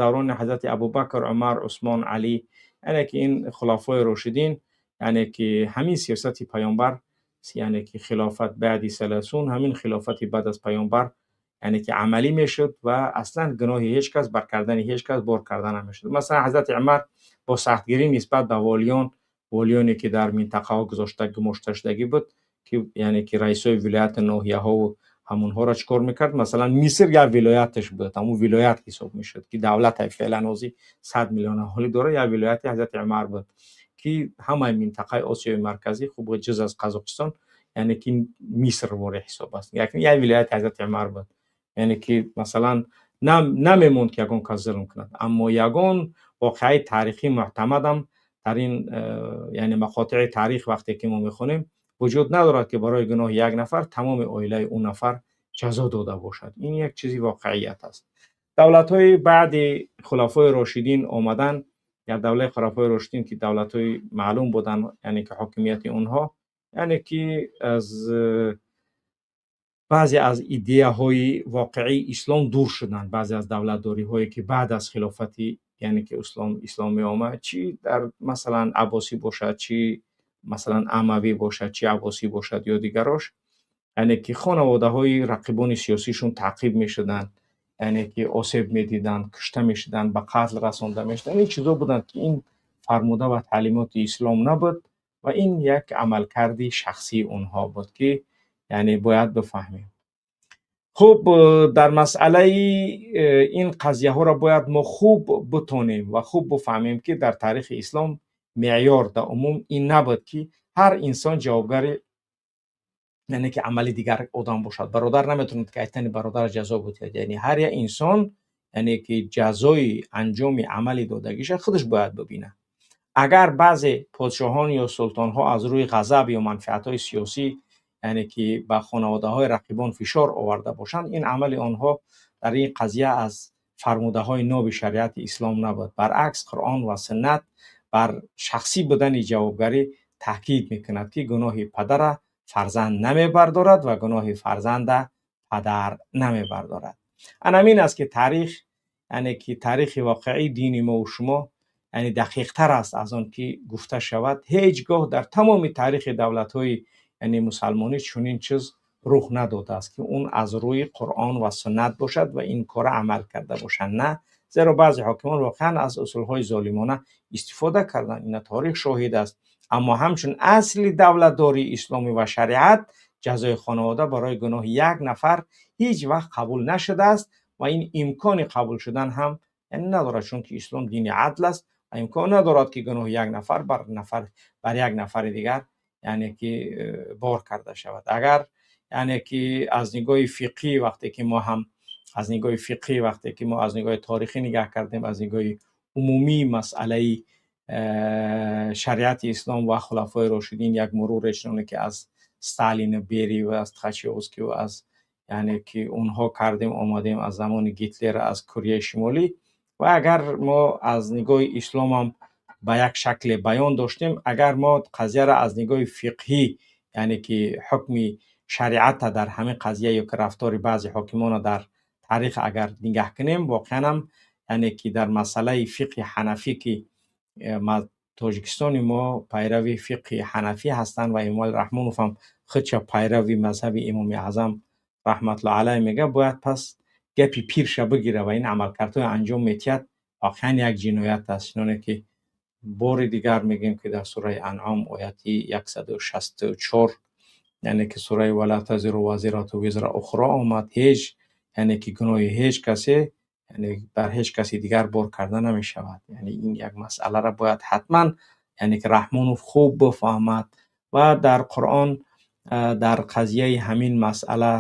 даврони ҳазрати Абубакр, Умар, Усмон, Алӣ, яъне ки ин хулафои рошидин, яъне ки ҳамин сиёсати паёмбар, яъне ки خلافت بعدي ثلاثون، ҳамин хилофати баъд аз паёмбар, яъне ки амалӣ мешуд ва аслан гуноҳи ҳеҷ кас бар кардани ҳеҷ кас бор карда намешуд. Масалан, ҳазрати Умар бо сахтгирӣ нисбат ба волиён, волиёне ки дар минтақаҳо гузошта гумошта шудагӣ буд, ки, яъне ки раисои вилояти ноҳияҳову ҳамонҳоро чӣ кор мекард? Масалан, Миср як вилояташ буд, ҳамун вилоят ҳисоб мешуд, ки давлате феълан ҳозир 100 миллион аҳолӣ дорад, як вилояти ҳазрати Умар буд, ки ҳамаи минтақаи Осиёи Марказӣ, хуб, ҷуз аз Қазоқистон, яъне ки Миср воре ҳисоб аст, як вилояти ҳазрати Умар буд. Яъне ки масалан намемонд, ки ягон кас зулм кунад. Аммо ягон воқеаи таърихии муътамадам дар ин, яъне мақотеи таърих вақте ки мо мехонем, вуҷуд надорад, ки барои гуноҳи як нафар тамоми оилаи ӯ нафар ҷазо дода бошад. Ин як чизи воқеият аст. Давлатҳои баъди Хулафои Рошидин омадан, дар давлаи Хулафои Рошидин, ки давлатҳои маълум буданд, яъне ки ҳокимияти онҳо, яъне ки аз баъзе аз идеяҳои воқеии ислом дур шуданд. Баъзе аз давлатдориҳое, ки баъд аз хилофати, яъне ки исломӣ омад, чӣ дар масалан Аббосӣ бошад, чӣ масалан Амавӣ бошад, чӣ Аббосӣ бошад ё дигарош, яъне ки хонаводаҳои рақибони сиёсишон таъқиб мешуданд, яъне ки осеб медиданд, кушта мешуданд, ба қатл расонда мешуданд. Ин чизо буданд, ки ин фармуда ва таълимоти ислом набуд ва ин як амалкарди шахсии онҳо буд, ки яъне бояд бифаҳмем. Хуб, дар масъалаи ин қазияҳоро бояд мо хуб битонем ва хуб бифаҳмем, ки дар таърихи ислом меъёр дар умум ин набуд, ки ҳар инсон ҷавобгари, яъне ки амали дигар одам бошад. Бародар наметавонад, ки айтани бародар ҷазо бидиҳад. Яъне ҳар як инсон, яъне ки ҷазои анҷоми амали додагиша худаш бояд бибинад. Агар баъзе подшоҳон ё султонҳо аз рӯи ғазаб ё манфиатҳои сиёсӣ, яъне ки ба хонаводаҳои рақибон фишор оварда бошанд, ин амали онҳо дар ин қазия аз фармудаҳои ноби шариати ислом набуд. Баръакс, Қуръон ва суннат бар шахсӣ будани ҷавобгарӣ таъкид мекунад, ки гуноҳи падара фарзанд намебардорад ва гуноҳи фарзанда падар намебардорад. Анамин аст, ки таърих, яъне ки таърихи воқеии дини мо шумо, яъне дақиқтар аст аз он ки гуфта шавад. Ҳеҷ гоҳ дар тамоми таърихи давлатҳои, яъне мусалмонӣ, чунин чиз рух надодааст, ки он аз рӯи Қуръон ва суннат бошад ва ин кора амал карда бошанд. На, зеро баъзе ҳокимон воқеан аз усулҳои золимона истифода карданд, ина таърих шоҳид аст. Аммо ҳамчун асли давлатдории исломӣ ва шариат, ҷазои хонавода барои гуноҳи як нафар ҳеҷ вақт қабул нашудааст ва ин имкони қабул шудан ҳам, яъне, надорад, чунки ислом дини адл аст ва имкон надорад, ки гуноҳи як нафар бар як нафари дигар, яъне ки бор карда шавад. Агар, яъне ки аз нигоҳи фиқҳӣ, вақте ки мо ҳам аз нигоҳи фиқҳӣ, вақте ки мо аз нигоҳи таърихӣ нигаҳ кардем, аз нигоҳи умумии масъалаи шариати ислом ва Хулафои Рошидин як муруре, чуноне ки аз Сталин, Берия ва аз Тухачевский ва аз, яъне ки онҳо кардем, омадем аз замони Гитлер, аз Кореяи Шимолӣ, ва агар мо аз нигоҳи исломам ба як шакле баён доштем, агар мо қазияро аз нигоҳи фиқҳӣ, яъне ки ҳукми шариата дар ҳамин қазия ё ки рафтори баъзе ҳокимона дар таърих агар нигаҳ кунем, воқеан, яъне ки дар масъалаи фиқҳи ҳанафӣ, ки Тоҷикистони мо пайрави фиқҳи ҳанафӣ ҳастанд ва Эмомалӣ Раҳмонов ҳам худша пайрави мазҳаби Имоми Аъзам раҳматуллоҳ алайҳ мега, бояд пас гапи пирша бигира ва ин амалкардҳои анҷом метиҳад, воқеан як ҷиноят аст. Чуноне ки бори дигар мегӯем, ки дар сураи Анъом, ояти 164, яъне ки сураи ولا تزر وازرة وزر أخرى омад, ҳеҷ, яъне ки гуноҳи ҳеҷ касе, яъне бар ҳеҷ каси дигар бор карда намешавад. Яъне ин як масъаларо бояд ҳатман, яъне ки Раҳмонов хуб бифаҳмад. Ва дар Қуръон дар қазияи ҳамин масъала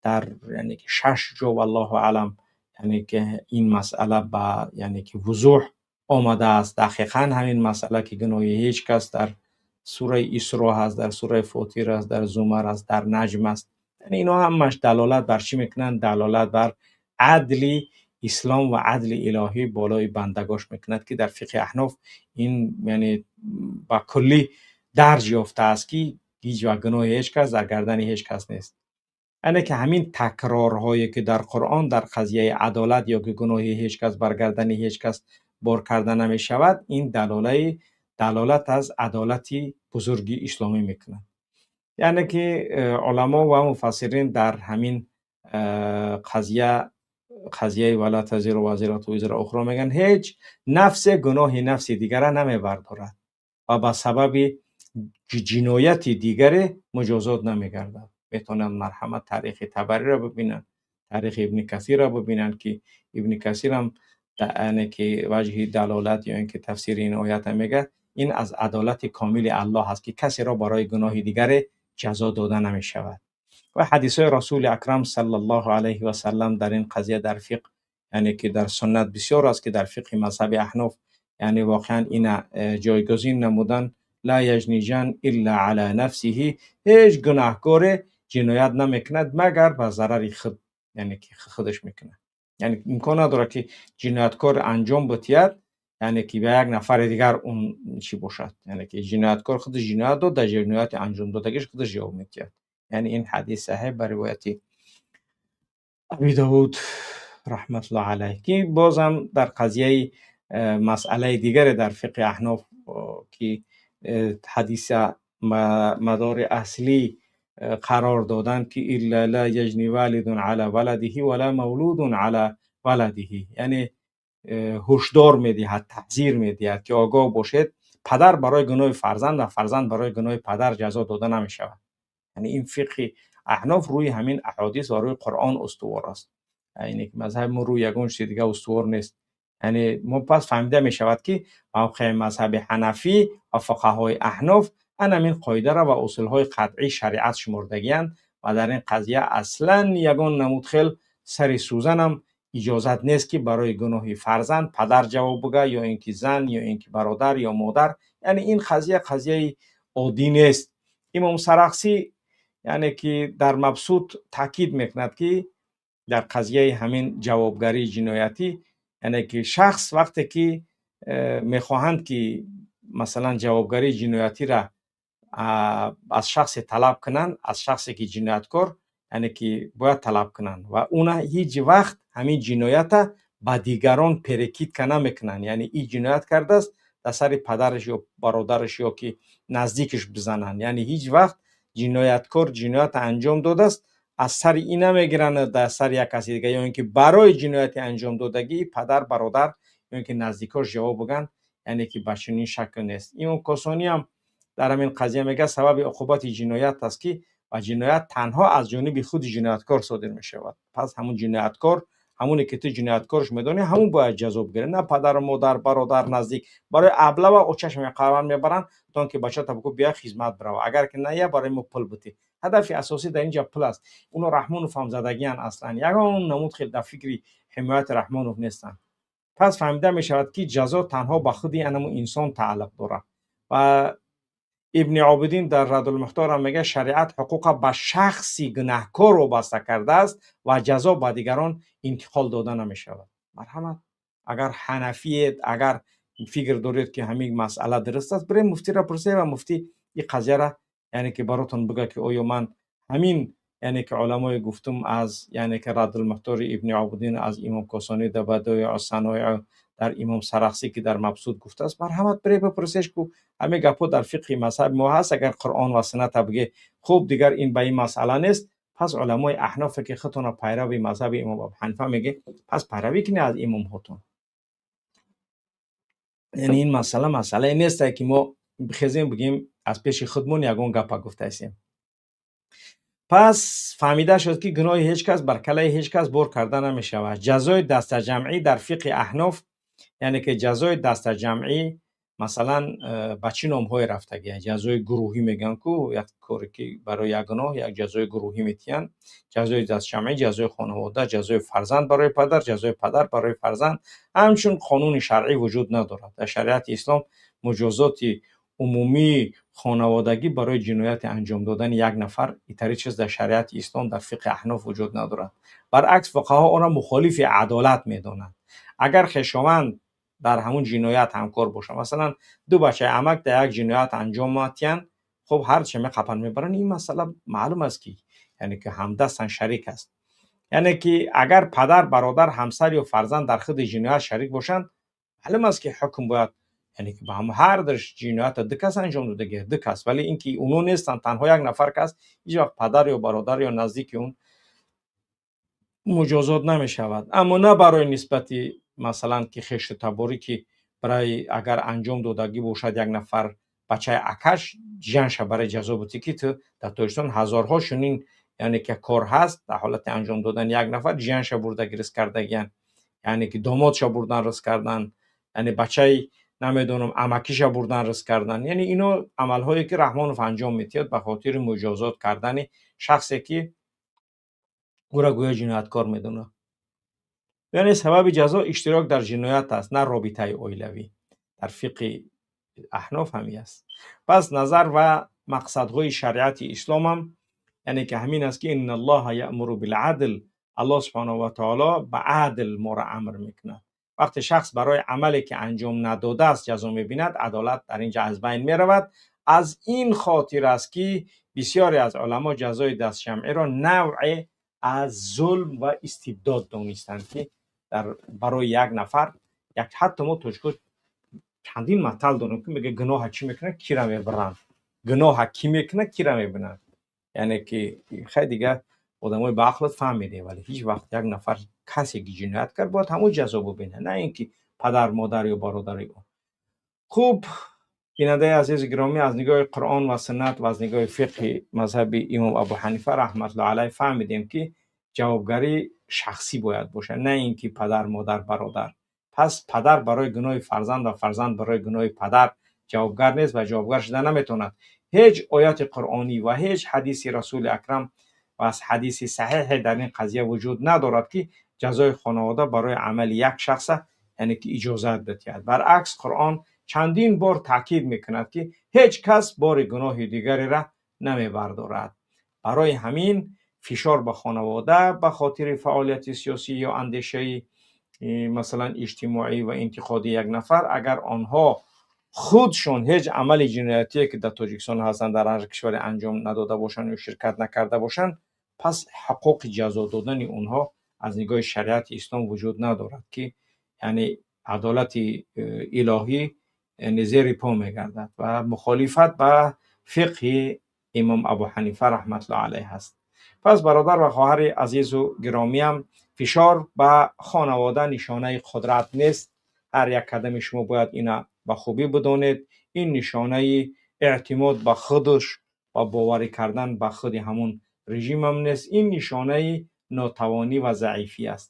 дар, яъне ки шаш ҷо, валлоҳу аълам, яъне ки ин масъала ба, яъне ки вузӯҳ омадааст. Дақиқан ҳамин масъала, ки гуноҳи ҳеҷ кас, дар сураи Исро ҳаст, дар сураи Фотир аст, дар Зумар аст, дар Наҷм аст. Яъне ино ҳамаш далолат бар чӣ мекунанд? Далолат бар адли ислом ва адли илоҳӣ болои бандагош мекунад, ки дар фиқҳи аҳноф ин, яъне, ба куллӣ дарҷ ёфтааст, ки ҳеҷ вақт гуноҳи ҳеҷ кас дар гардани ҳеҷ кас нест. Яъне ки ҳамин такрорҳое, ки дар Қуръон дар қазияи адолат ё ки гуноҳи ҳеҷ кас бар гардани ҳеҷ кас бор карда намешавад, ин далолат аз адолати бузурги исломӣ мекунад. Яъне ки уламо ва муфассирин дар ҳамин қазия, қазияи ولا تزر وازرة وزر أخرى, мегӯянд, ҳеҷ нафсе гуноҳи нафси дигара намебардорад ва ба сабаби ҷинояти дигаре муҷозот намегардад. Метавонанд, марҳамат, таърихи Табариро бибинанд, таърихи Ибни Касирро бибинанд, ки Ибни Касирам, яъне ки ваҷҳи далолат ё ин ки тафсири ин оята мегӯяд, ин аз адолати комили Аллоҳ аст, ки касеро барои гуноҳи дигаре ҷазо дода намешавад. Ва ҳадисҳои Расули Акрам саллаллоҳу алайҳи васаллам дар ин қазия дар фиқҳ, яъне ки дар суннат бисёр аст, ки дар фиқҳи мазҳаби аҳноф, яъне воқеан ина ҷойгузин намудан: لا يجني جان إلا على نفسه. Ҳеҷ гунаҳкоре ҷиноят намекунад, магар ба зарари худ, яъне ки худаш мекунад. Яъне имкон надорад, ки ҷинояткор анҷом битиҳад, яъне ки ба як нафари дигар он чӣ бошад. Яъне ки ҷинояткор худаш ҷиноят дод, дар ҷинояти анҷомдодагиш худаш ҷавоб медиҳад. Яъне ин ҳадис саҳеҳ ба ривояти Аби Давуд раҳматуллоҳ алайҳ, ки бозам дар қазияи масъалаи дигаре дар фиқҳи аҳноф, ки ҳадиса мадори аслӣ қарор доданд, ки илла ла яҷни валидун ала валадиҳи ва ла мавлудун ала валадиҳи, яъне ҳушдор медиҳад, таҳзир медиҳад, ки огоҳ бошед, падар барои гуноҳи фарзанд ва фарзанд барои гуноҳи падар ҷазо дода намешавад. Яъне ин фиқҳи аҳноф рӯи ҳамин аҳодис ва рӯи Қуръон устувор аст. Яъне ки мазҳаби мо рӯи ягон чизи дига устувор нест. Яъне мо пас фаҳмида мешавад, ки мавқеи мазҳаби ҳанафӣ ва фуқаҳои аҳноф ан ҳамин қоидаро ва усулҳои қатъии шариат шумордагианд ва дар ин қазия аслан ягон намуд хел сари сӯзанам иҷозат нест, ки барои гуноҳи фарзанд падар ҷавоб буга, ё ин ки зан, ё ин ки бародар ё модар. Яъне ин қазия қазияи оддӣ нест. Имом Сарахсӣ, яъне ки дар Мабсут таъкид мекунад, ки дар қазияи ҳамин ҷавобгарии ҷиноятӣ, яъне ки шахс вақте ки мехоҳанд, ки масалан ҷавобгарии ҷиноятиро аз шахсе талаб кунанд, аз шахсе ки ҷинояткор, яъне ки бояд талаб кунанд ва уна ҳеҷ вақт ҳамин ҷиноята ба дигарон перекидка намекунанд. Яъне ин ҷиноят кардааст, дар сари падараш ё бародараш ё ки наздикаш бизананд. Яъне ҳеҷ вақт ҷинояткор ҷиноята анҷом додааст, аз сари ин намегиранд дар сари як каси дига, ё ин ки барои ҷинояти анҷомдодагии падар, бародар ё ин ки наздикош ҷавоб бигӯянд, яъне ки ба чунин шакл нест. Имом Косонӣ ҳам дар ҳамин қазия мегӯяд, сабаби уқубати ҷиноят аст, ки ва ҷиноят танҳо аз ҷониби худи ҷинояткор содир мешавад. Пас ҳамун ҷинояткор, ҳамоне ки ту ҷинояткорш медонӣ, ҳамун бояд ҷазо бигирад, на падару модар, бародар, наздик. Барои аблава очашм меқарван мебаранд, то он ки бачата бигӯ бия хизмат бирава, агар ки ная, барои мо пул битӣ. Ҳадафи асосӣ дар инҷа пул аст. Уно Раҳмонов ҳам задагиянд, аслан ягон намуд хел дар фикри ҳимояти Раҳмонов нестанд. Пас фаҳмида мешавад, ки ҷазо танҳо ба худи анамун инсон тааллуқ дорад. Ва Ибни Обидин дар Радулмухтор ҳам мегӯяд, шариат ҳуқуқа ба шахси гунаҳкор вобаста кардааст ва ҷазо ба дигарон интиқол дода намешавад. Марҳамат, агар ҳанафиед, агар фикр доред, ки ҳамин масъала дуруст аст, бирем муфтиро пурсед ва муфтӣ ин қазияра, яъне ки баротон бигӯяд, ки оё ман ҳамин, яъне ки уламое гуфтум аз, яъне ки Радулмухтори Ибни Обидин, аз имом Косонӣ дар Бадои Саноеъ, дар имом Сарахсӣ, ки дар Мабсуд гуфтааст, марҳамат, биред бипурсеш ку ҳамин гапҳо дар фиқҳи мазҳаби мо ҳаст. Агар Қуръон ва сунната бигӯ, хуб, дигар ин ба ин масъала нест. Пас уламои аҳнофе ки худтонро пайрави мазҳаби имом Абу Ҳанифа мегӯед, пас пайравӣ кунед аз имомҳотон. Яъне ин масъала масъалае нестае, ки мо бихезем, бигӯем, аз пеши худмон ягон гапа гуфтаистем. Пас фаҳмида шуд, ки гуноҳи ҳеҷ кас бар калаи ҳеҷ кас бор карда намешавад. Ҷазои дастаҷамъӣ дар фиқҳи аҳноф, яъне ки ҷазои дастаҷамъӣ масалан ба чӣ номҳое рафтагия? Ҷазои гурӯҳӣ мегӯянд ку, як коре ки барои як гуноҳ як ҷазои гурӯҳӣ метиҳанд. Ҷазои дастҷамъӣ, ҷазои хонавода, ҷазои фарзанд барои падар, ҷазои падар барои фарзанд ҳамчун қонуни шаръӣ вуҷуд надорад. Дар шариати ислом муҷозоти умумии хонаводагӣ барои ҷинояти анҷом додани як нафар, итари чиз дар шариати ислом, дар фиқҳи аҳноф вуҷуд надорад. Баръакс, фуқаҳо онро мухолифи адолат медонанд. Агар хешованд дар ҳамун ҷиноят ҳамкор бошад, масалан, ду бачаи амак дар як ҷиноят анҷом матиҳанд, хуб, ҳарчи меқапанд, мебаранд, ин масъала маълум аст, ки яъне ки ҳамдастан, шарик аст. Яъне ки агар падар, бародар, ҳамсар ё фарзанд дар худи ҷиноят шарик бошанд, маълум аст, ки ҳукм бояд, яъне ки ба ҳам ҳар ду ҷиноята ду кас анҷом додагӣ, ду кас. Вале ин ки уно нестанд, танҳо як нафар кас, ҳеҷ вақт падар ё бародар ё наздики он муҷозот намешавад. Аммо на барои нисбати, масалан, ки хешу таборӣ, ки барои агар анҷом додагӣ бошад, як нафар бачаи акаш ҷиянша барои ҷазо бутӣ, ки ту дар Тоҷикистон ҳазорҳо чунин, яъне ки кор ҳаст, дар ҳолати анҷом додани як нафар ҷиянша бурда гирифт кардагиян, яъне ки домодша бурдан ризқ кардан, яъне бачаи, намедонам, амакиша бурдан ризқ кардан. Яъне ино амалҳое ки Раҳмонов анҷом медиҳад ба хотири муҷозот кардани шахсе, ки ӯро гӯё ҷинояткор медонад. Яъне сабаби ҷазо иштирок дар ҷиноят аст, на робитаи оилавӣ. Дар фиқҳи аҳноф ҳамин аст. Пас назар ва мақсадҳои шариати исломам, яъне ки ҳамин аст, ки инналлоҳа яъмуру билъадл, Аллоҳ субҳонаҳу ва таоло ба адл моро амр мекунад. Вақте шахс барои амале ки анҷом надодааст ҷазо мебинад, адолат дар ин ҷо аз байн меравад. Аз ин хотир аст, ки бисёре аз уламо ҷазои дастҷамъиро навъе аз зулм ва истибдод донистанд, ки дар барои як нафар як, ҳатто мо тоҷико чандин матал дорем, ки мега: гуноҳа чӣ мекунад, кира мебаранд, гуноҳа кӣ мекунад, кира мебинанд. Яъне ки хай, дига одамои ба ақлат фаҳмиде, вале ҳеҷ вақт як нафар касе ки ҷиноят кард, бояд ҳамон ҷазо бубинад, на ин ки падар, модар ё бародари ӯ. Хуб, бинандаи азизи гиромӣ, аз нигоҳи Қуръон ва суннат ва аз нигоҳи фиқҳи мазҳаби имом Абу Ҳанифа раҳматуллоҳ алайҳ фаҳмидем, ки ҷавобгарӣ шахсӣ бояд бошад, на ин ки падар, модар, бародар. Пас падар барои гуноҳи фарзанд ва фарзанд барои гуноҳи падар ҷавобгар нест ва ҷавобгар шуда наметавонад. Ҳеҷ ояти қуръонӣ ва ҳеҷ ҳадиси Расули Акрам ва аз ҳадиси саҳеҳе дар ин қазия вуҷуд надорад, ки ҷазои хонавода барои амали як шахса, яъне ки иҷозат бидиҳад. Баръакс, Қуръон чандин бор таъкид мекунад, ки ҳеҷ кас бори гуноҳи дигареро намебардорад. Барои ҳамин фишор ба хонавода ба хотири фаъолияти сиёсӣ ё андешаи, масалан, иҷтимоӣ ва интиқодии як нафар, агар онҳо худшон ҳеҷ амали ҷиноятие, ки дар Тоҷикистон ҳастанд, дар ҳар кишваре анҷом надода бошанд ё ширкат накарда бошанд, пас ҳуқуқи ҷазо додани онҳо аз нигоҳи шариати ислом вуҷуд надорад, ки яъне адолати илоҳӣ, яъне, зери по мегардад ва мухолифат ба фиқҳи имом Абу Ҳанифа раҳматуллоҳ алайҳ ҳаст. Пас, бародар ва хоҳари азизу гиромиям, фишор ба хонавода нишонаи қудрат нест. Ҳар як қадами шумо бояд ина ба хубӣ бидонед. Ин нишонаи эътимод ба худаш ва боварӣ кардан ба худи ҳамун режимам нест, ин нишонаи нотавонӣ ва заифӣ аст.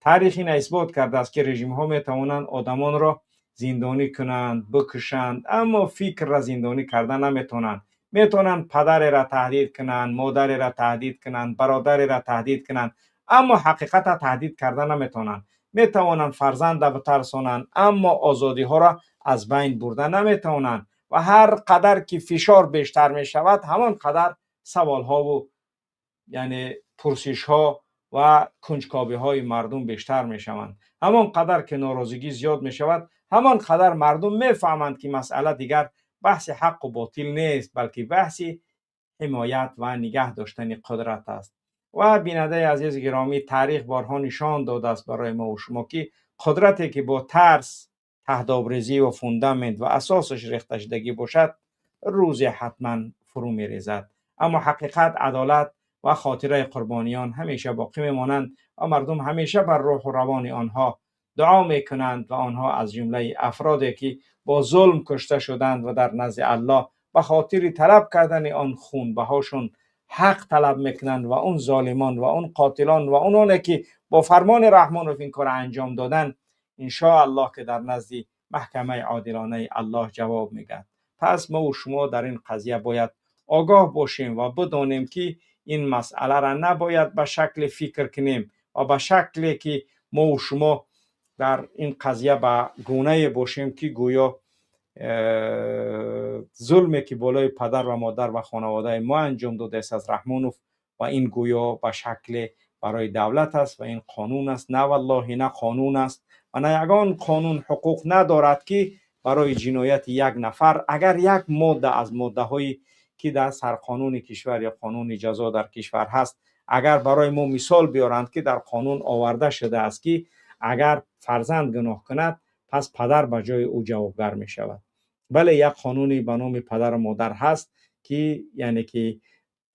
Таърих ина исбот кардааст, ки режимҳо метавонанд одамонро зиндонӣ кунанд, бикушанд, аммо фикрра зиндонӣ карда наметавонанд. Метавонанд падареро таҳдид кунанд, модареро таҳдид кунанд, бародареро таҳдид кунанд, аммо ҳақиқатро таҳдид карда наметавонанд. Метавонанд фарзанда битарсонанд, аммо озодиҳоро аз байн бурда наметавонанд. Ва ҳар қадар ки фишор бештар мешавад, ҳамон қадар саволҳову, яъне пурсишҳо ва кунҷкобиҳои мардум бештар мешаванд. Ҳамон қадар ки норозигӣ зиёд мешавад, ҳамон қадар мардум мефаҳманд, ки масъала дигар баҳси ҳаққу ботил нест, балки баҳси ҳимоят ва нигаҳ доштани қудрат аст. Ва бинандаи азизи гиромӣ, таърих борҳо нишон додааст барои мо шумо, ки қудрате ки бо тарс, таҳдобрезӣ ва фундамент ва асосаш рехташудагӣ бошад, рӯзе ҳатман фурӯ мерезад. Аммо ҳақиқат, адолат ва хотираи қурбониён ҳамеша боқӣ мемонанд ва мардум ҳамеша бар рӯҳу равони онҳо дуо мекунанд ва онҳо аз ҷумлаи афроде ки бо зулм кушта шуданд ва дар назди Аллоҳ ба хотири талаб кардани он хунбаҳошон ҳақ талаб мекунанд. Ва он золимон ва он қотилон ва ононе ки бо фармони Раҳмонов ин кор анҷом доданд, иншоаллоҳ ки дар назди маҳкамаи одилонаи Аллоҳ ҷавоб мегӯяд. Пас мо шумо дар ин қазия бояд огоҳ бошем ва бидонем, ки ин масъаларо набояд ба шакле фикр кунем ва ба шакле ки мо шумо дар ин қазия ба гунае бошем, ки гӯё зулме ки болои падар ва модар ва хонаводаи мо анҷом додааст аз Раҳмонов ва ин гӯё ба шакле барои давлат аст ва ин қонун аст. На, валлоҳи, на қонун аст ва на ягон қонун ҳуқуқ надорад, ки барои ҷинояти як нафар, агар як модда аз моддаҳое ки дар сарқонуни кишвар ё қонуни ҷазо дар кишвар ҳаст, агар барои мо мисол биёранд, ки дар қонун оварда шудааст, ки агар фарзанд гуноҳ кунад, пас падар ба ҷои ӯ ҷавобгар мешавад. Бале, як қонуне ба номи падару модар ҳаст, ки яъне ки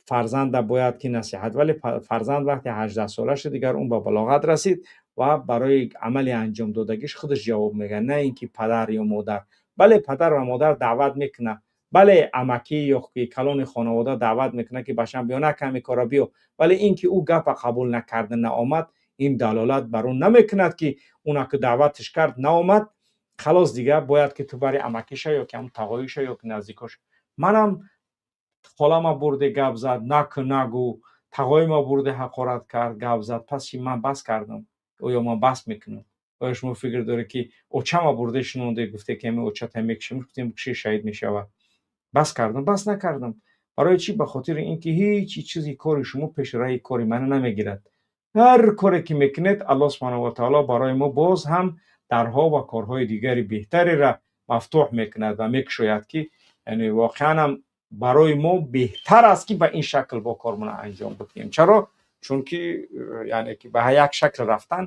фарзанда бояд ки насиҳат, вале фарзанд вақте 18-сола шуд, дигар ӯ ба балоғат расид ва барои амали анҷомдодагиш худаш ҷавоб мегӯяд, на ин ки падар ё модар. Бале, падар ва модар даъват мекунад, бале, амакӣ ё калони хонавода даъват мекунад, ки бачам, биё, накам ин кора, биё. Вале ин ки ӯ гапа қабул накарда наомад, ин далолат бар он намекунад, ки уна ки даъваташ кард, наомад, халос, дигар бояд ки ту бари амакиша ё ки ҳамн тағоиша ё ки наздикош. Манам холама бурде, гап зад, наку нагу, тағоима бурде, ҳақорат кард, гап зад. Пас чи, ман бас кардам оё ман бас мекунам? Оё шумо фикр доред, ки очама бурде шунонде, гуфте, ки ами очата мекушем, гуфтем, куши, шаҳид мешавад? Бас кардам? Бас накардам. Барои чӣ? Ба хотири ин ки ҳеҷ чизи кори шумо пеши раҳи кори мана намегирад. Ҳар коре ки мекунед, Аллоҳ субҳанаҳу ва таъоло барои мо боз ҳам дарҳо ва корҳои дигари беҳтареро мафтуҳ мекунад ва мекушояд, ки яъне воқеан ҳам барои мо беҳтар аст, ки ба ин шакл бо кормона анҷом бидиҳем. Чаро? Чунки яъне ки ба як шакл рафтан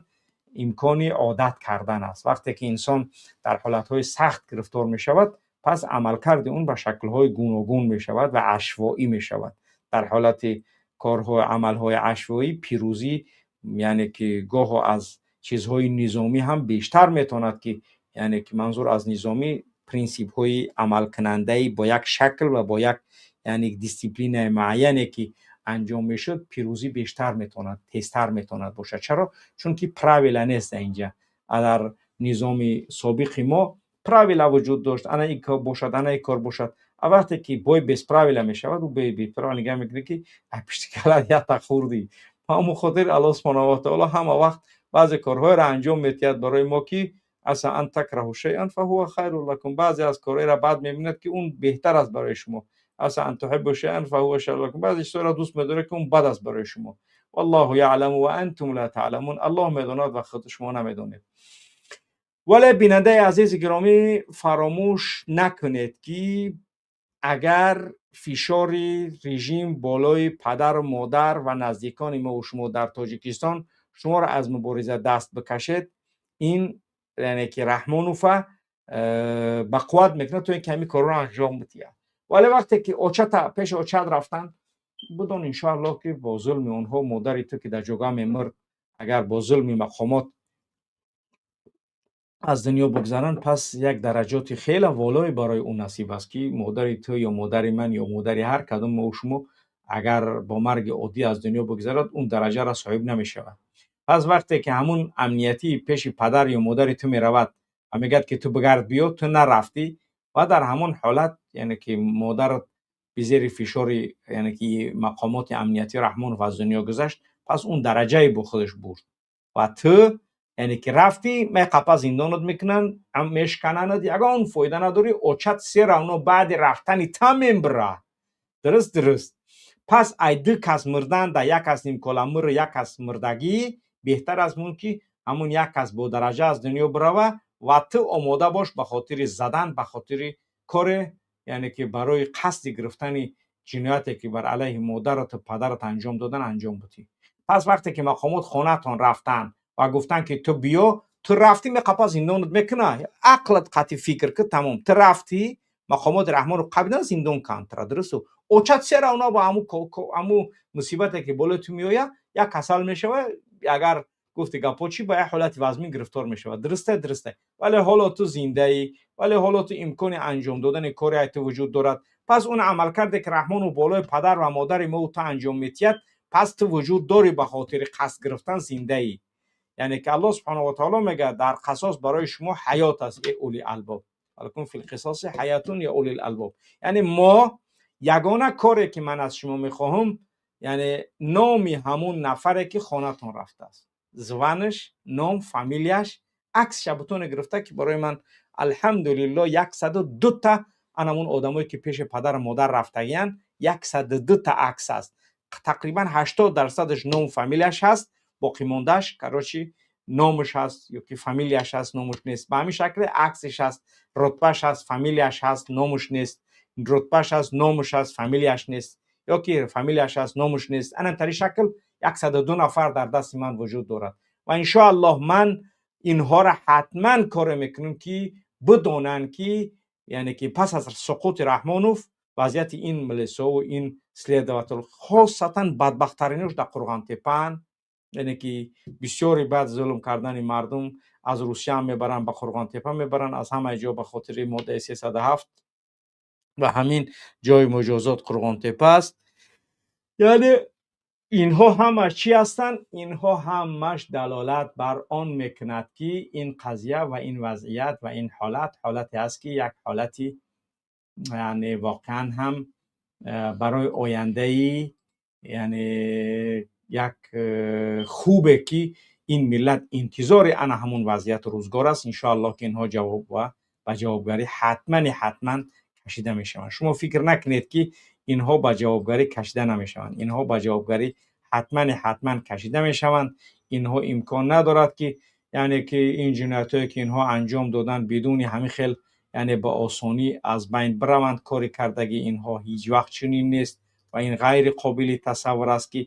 имкони одат кардан аст. Вақте ки инсон дар ҳолатҳои сахт гирифтор мешавад, пас амалкарди он ба шаклҳои гуногун мешавад ва ашвоӣ мешавад. Дар ҳолати корҳо, амалҳои ашвоӣ пирӯзӣ яъне ки гоҳо аз чизҳои низомӣ ҳам бештар метавонад, ки яъне ки манзур аз низомӣ принсипҳои амалкунандаи бо як шакл ва бо як яъне дисциплинаи муайяне ки анҷом мешуд, пирӯзӣ бештар метавонад, тезтар метавонад бошад. Чаро? Чунки правила нест инҷа. Дар низоми собиқи мо правила вуҷуд дошт, ана ин кор бошад, ана ин кор бошад. А вақте ки бой без правила мешавад, ӯ без правила нигаҳ мекунад, ки пишти калат якта хӯрдӣ. Ба ҳамон хотир Аллоҳ субҳанаҳу ва таъоло ҳама вақт баъзе корҳоеро анҷом медиҳад барои мо, ки عسى أن تكرهوا شيئا فهو خير لكم. Баъзе аз корҳоеро бад мебинад, ки он беҳтар аст барои шумо. عسى أن تحبوا شيئا فهو شر لكم. Баъзе чизҳоро дӯст медоред, ки он бад аст барои шумо. والله يعلم وأنتم لا تعلمون. Аллоҳ медонад ва худ шумо намедонед. Вале, бинандаи азизи гиромӣ, фаромӯш накунед, ки агар фишори режим болои падару модар ва наздикони мо шумо дар Тоҷикистон шуморо аз мубориза даст бикашед, ин яъне ки Раҳмонова ба қувват мекунад, то ин ки ҳамин корро анҷом бидиҳад. Вале вақте ки очата пеши очат рафтанд, бидон, иншоаллоҳ, ки бо зулми онҳо модари ту, ки дар ҷога мемурд, агар бо зулми мақомот аз дунё бигзаранд, пас як дараҷоти хеле волое барои ӯ насиб аст, ки модари ту ё модари ман ё модари ҳар кадом мо шумо агар бо марги оддӣ аз дунё бигзарад, он дараҷаро соҳиб намешавад. Пас вақте ки ҳамун амниятӣ пеши падар ё модари ту меравад ва мегӯяд, ки ту бигард, биё, ту нарафтӣ, ва дар ҳамон ҳолат яъне ки модарат бизери фишори яъне ки мақомоти амниятӣ Раҳмонов аз дунё гузашт, пас он дараҷае бо худаш бурд ва ту яъне ки рафтӣ, меқапа, зиндонат мекунанд, мешкананад, ягон фоида надорӣ. Очат всё равно баъди рафтани та мембира. Дуруст. Пас ай ду кас мурдан да як кас нимкола мур, як кас мурдагӣ беҳтар аз он ки ҳамун як кас бо дараҷа аз дунё бирава. Ва ту омода бош ба хотири задан, ба хотири коре, яъне ки барои қасди гирифтани ҷинояте, ки бар алайҳи модарату падарат анҷом додан, анҷом будӣ. Пас вақте ки мақомот хонаатон рафтанд ва гуфтанд, ки ту биё, ту рафтӣ, меқапа, зиндонат мекуна. Ақлат қатъи фикр ки тамом, ту рафтӣ, мақомоти Раҳмонро қабидан, зиндон канд тура, дурусту? Очат всё равно бо ҳаму мусибате, ки болои ту меояд, як касал мешава, агар гуфти гапҳо чӣ, ба як ҳолати вазмин гирифтор мешавад. Дурусте. Вале ҳоло ту зиндаӣ, вале ҳоло ту имкони анҷом додани коре ту вуҷуд дорад. Пас он амалкарде, ки Раҳмону болои падар ва модари мо ту анҷом метиҳад, пас ту вуҷуд дорӣ, ба хотири қасд гирифтан зиндаӣ. Яъне ки Аллоҳ субҳанаҳу ва таъоло мегӯяд: дар қасос барои шумо ҳаёт аст, э أولي الألباب. ولكم في القصاص حياة يا أولي الألباب. Яъне мо ягона коре, ки ман аз шумо мехоҳам, яъне номи ҳамун нафаре, ки хонатон рафтааст, званаш, ном, фамилияш, аксша бутоне гирифта, ки барои ман, алҳамдулилло, 102-та анамун одамое, ки пеши падару модар рафтагиянд, 102-та акс аст. Тақрибан 80 дарсадаш ном, фамилияш ҳаст, боқимондааш, короче, номаш ҳаст ё ки фамилияш ҳаст, номаш нест. Ба ҳамин шакли аксиш ҳаст, рутбаш ҳаст, фамилияш ҳаст, номаш нест, рутбаш ҳаст, номаш ҳаст, фамилияш нест, ё ки фамилияш ҳаст, номаш нест. Ана тари шакл 102 нафар дар дасти ман вуҷуд дорад ва иншоаллоҳ ман инҳоро ҳатман коре мекунам, ки бидонанд, ки яъне ки пас аз суқути Раҳмонов вазъияти ин милисову ин следователь, хосатан бадбахттаринаш дар Қурғонтепаанд, яъне ки бисёре баъд зулм кардани мардум аз Русия мебаранд, ба Қурғонтепа мебаранд, аз ҳамаи ҷо ба хотири моддаи 307 ва ҳамин ҷои муҷозот Қурғонтепа аст. Яъне инҳо ҳамаш чӣ ҳастанд? Инҳо ҳамаш далолат бар он мекунад, ки ин қазия ва ин вазъият ва ин ҳолат ҳолате аст, ки як ҳолати яъне воқеан ҳам барои ояндаи яъне як хубе, ки ин миллат интизори ана ҳамун вазъияту рӯзгор аст. Иншоаллоҳ, ки инҳо ҷавоб ва ба ҷавобгарӣ ҳатмани ҳатман кашида мешаванд. Шумо фикр накунед, ки инҳо ба ҷавобгарӣ кашида намешаванд. Инҳо ба ҷавобгарӣ Ҳатман кашида мешаванд. Инҳо имкон надорад ки, яъне ки ин ҷиноятҳое ки инҳо анҷом доданд, бидуни ҳамин хел, яъне ба осонӣ аз байн бираванд. Кори кардагии инҳо ҳеҷ вақт чунин нест ва ин ғайри қобили тасаввур аст ки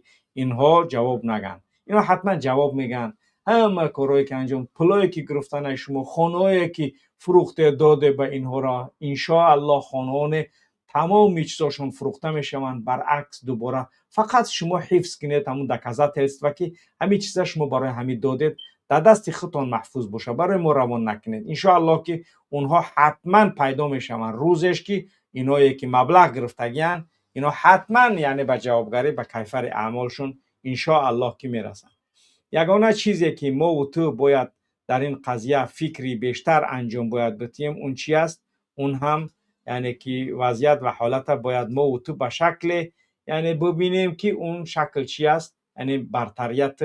инҳо ҷавоб нагӯянд. Инҳо ҳатман ҷавоб мегӯянд. Ҳама корҳое ки анҷом, пулое ки гирифтан аз шумо, хонаҳое ки фурӯхте доде ба инҳоро, иншоаллоҳ хонаҳоне тамоми чизошон фурӯхта мешаванд. Баръакс, дубора фақат шумо ҳифз кунед ҳамун доказательства, ки ҳамин чиза шумо барои ҳамин додед, дар дасти худтон маҳфуз бошад, барои мо равон накунед. Иншоаллоҳ ки онҳо ҳатман пайдо мешаванд. Рӯзеш ки иное ки маблағ гирифтагиянд, ино ҳатман, яъне ба ҷавобгарӣ, ба кайфари аъмолшон иншоаллоҳ ки мерасанд. Ягона чизе ки мову ту бояд дар ин қазия фикри бештар анҷом бояд битиҳем, он чи аст? Он ҳам, яъне ки вазъият ва ҳолата бояд мову ту ба шакле, яъне бибинем ки он шакл чи аст, яъне бартарият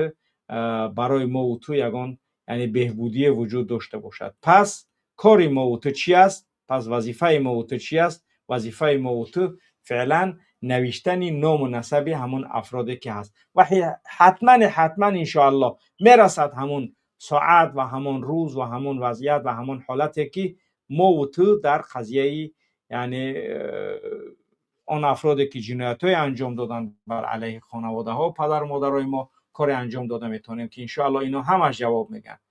барои мову ту ягон, яъне беҳбудие вуҷуд дошта бошад. Пас кори мову ту чи аст? Пас вазифаи мову ту чи аст? Вазифаи мову ту феълан навиштани ному насаби ҳамон афроде ки ҳаст ва ҳатман иншоаллоҳ мерасад ҳамон соат ва ҳамон рӯз ва ҳамон вазъият ва ҳамон ҳолате ки мову ту дар қазияи, яъне он афроде ки ҷиноятҳое анҷом доданд бар алайҳи хонаводаҳо, падару модарои мо, коре анҷом дода метавонем ки иншоаллоҳ ино ҳамаш ҷавоб мегӯянд.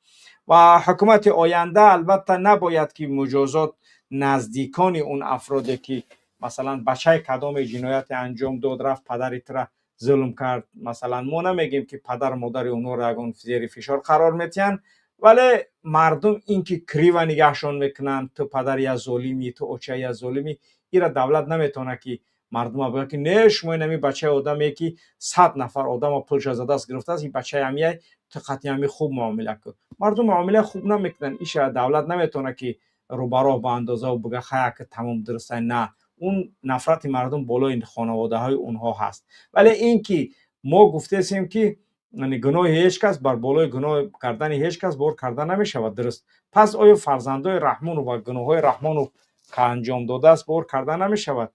Ва ҳукумати оянда албатта набояд ки муҷозот наздикони он афроде ки масалан бачаи кадоме ҷинояте анҷом дод, рафт падари тура зулм кард, масалан, мо намегем ки падару модари онҳоро ягон зери фишор қарор метиҳанд, вале мардум ин ки криво нигаҳшон мекунанд, ту падари я золимӣ, ту очаи я золимӣ, ира давлат наметавонад ки мардума бигӯяд ки не, шумо ин ҳамин бачаи одаме ки 100 нафар одама пулша задаст гирифтааст, ин бачаи ҳамияй, ту қатъи ҳами хуб муомила кун. Мардум муомилаи хуб намекунанд. Иша давлат наметавонад ки рӯбароҳ ба андозаву бигӯяд хая ки тамом дурустай. На, он нафрати мардум болои хонаводаҳои онҳо ҳаст. Вале ин ки мо гуфтесем ки гуноҳи ҳеҷ кас бар болои гуноҳ кардани ҳеҷ кас бор карда намешавад, дуруст. Пас оё фарзандои Раҳмонов ва гуноҳҳои Раҳмонов ка анҷом додааст бор карда намешавад?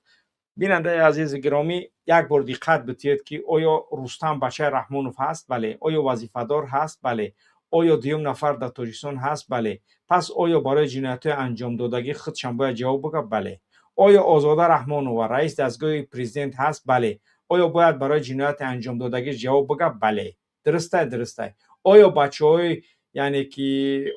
Бинандаи азизи гиромӣ, як бор диққат битиҳед ки оё Рустам бачаи Раҳмонов ҳаст? Бале. Оё вазифадор ҳаст? Бале. Оё дуюм нафар дар Тоҷикистон ҳаст? Бале. Пас оё барои ҷиноятҳои анҷомдодагӣ худшам бояд ҷавоб бигӯяд? Бале. Оё Озода Раҳмонова раис дастгоҳи президент ҳаст? Бале. Оё бояд барои ҷинояти анҷомдодагӣ ҷавоб бигӯяд? Бале. Дурустай, дурустай. Оё бачаҳои, яъне ки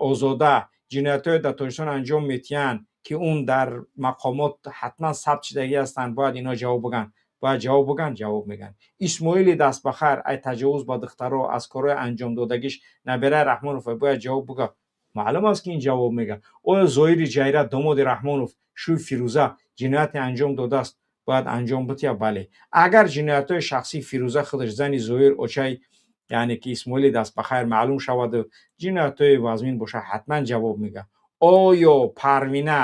Озода ҷиноятҳое дар Тоҷикистон анҷом метиҳанд ки он дар мақомот ҳатман сабт шудагӣ ҳастанд, бояд ино ҷавоб бигӯянд? Бояд ҷавоб бигӯянд, ҷавоб мегӯянд. Исмоили Дастбахар ай таҷовуз ба духтаро, аз корҳои анҷомдодагиш набираи Раҳмонов бояд ҷавоб бигӯяд? Маълум аст ки ин ҷавоб мегӯяд. Оё Зоири Ҷайра, домоди Раҳмонов, шӯи Фирӯза ҷинояте анҷом додааст, бояд анҷом битиҳад? Бале. Агар ҷиноятҳои шахсии Фирӯза худаш, зани Зоир, очаи, яъне ки Исмоили Дастбахайр маълум шаваду ҷиноятҳои вазмин бошад, ҳатман ҷавоб мегӯяд. Оё Парвина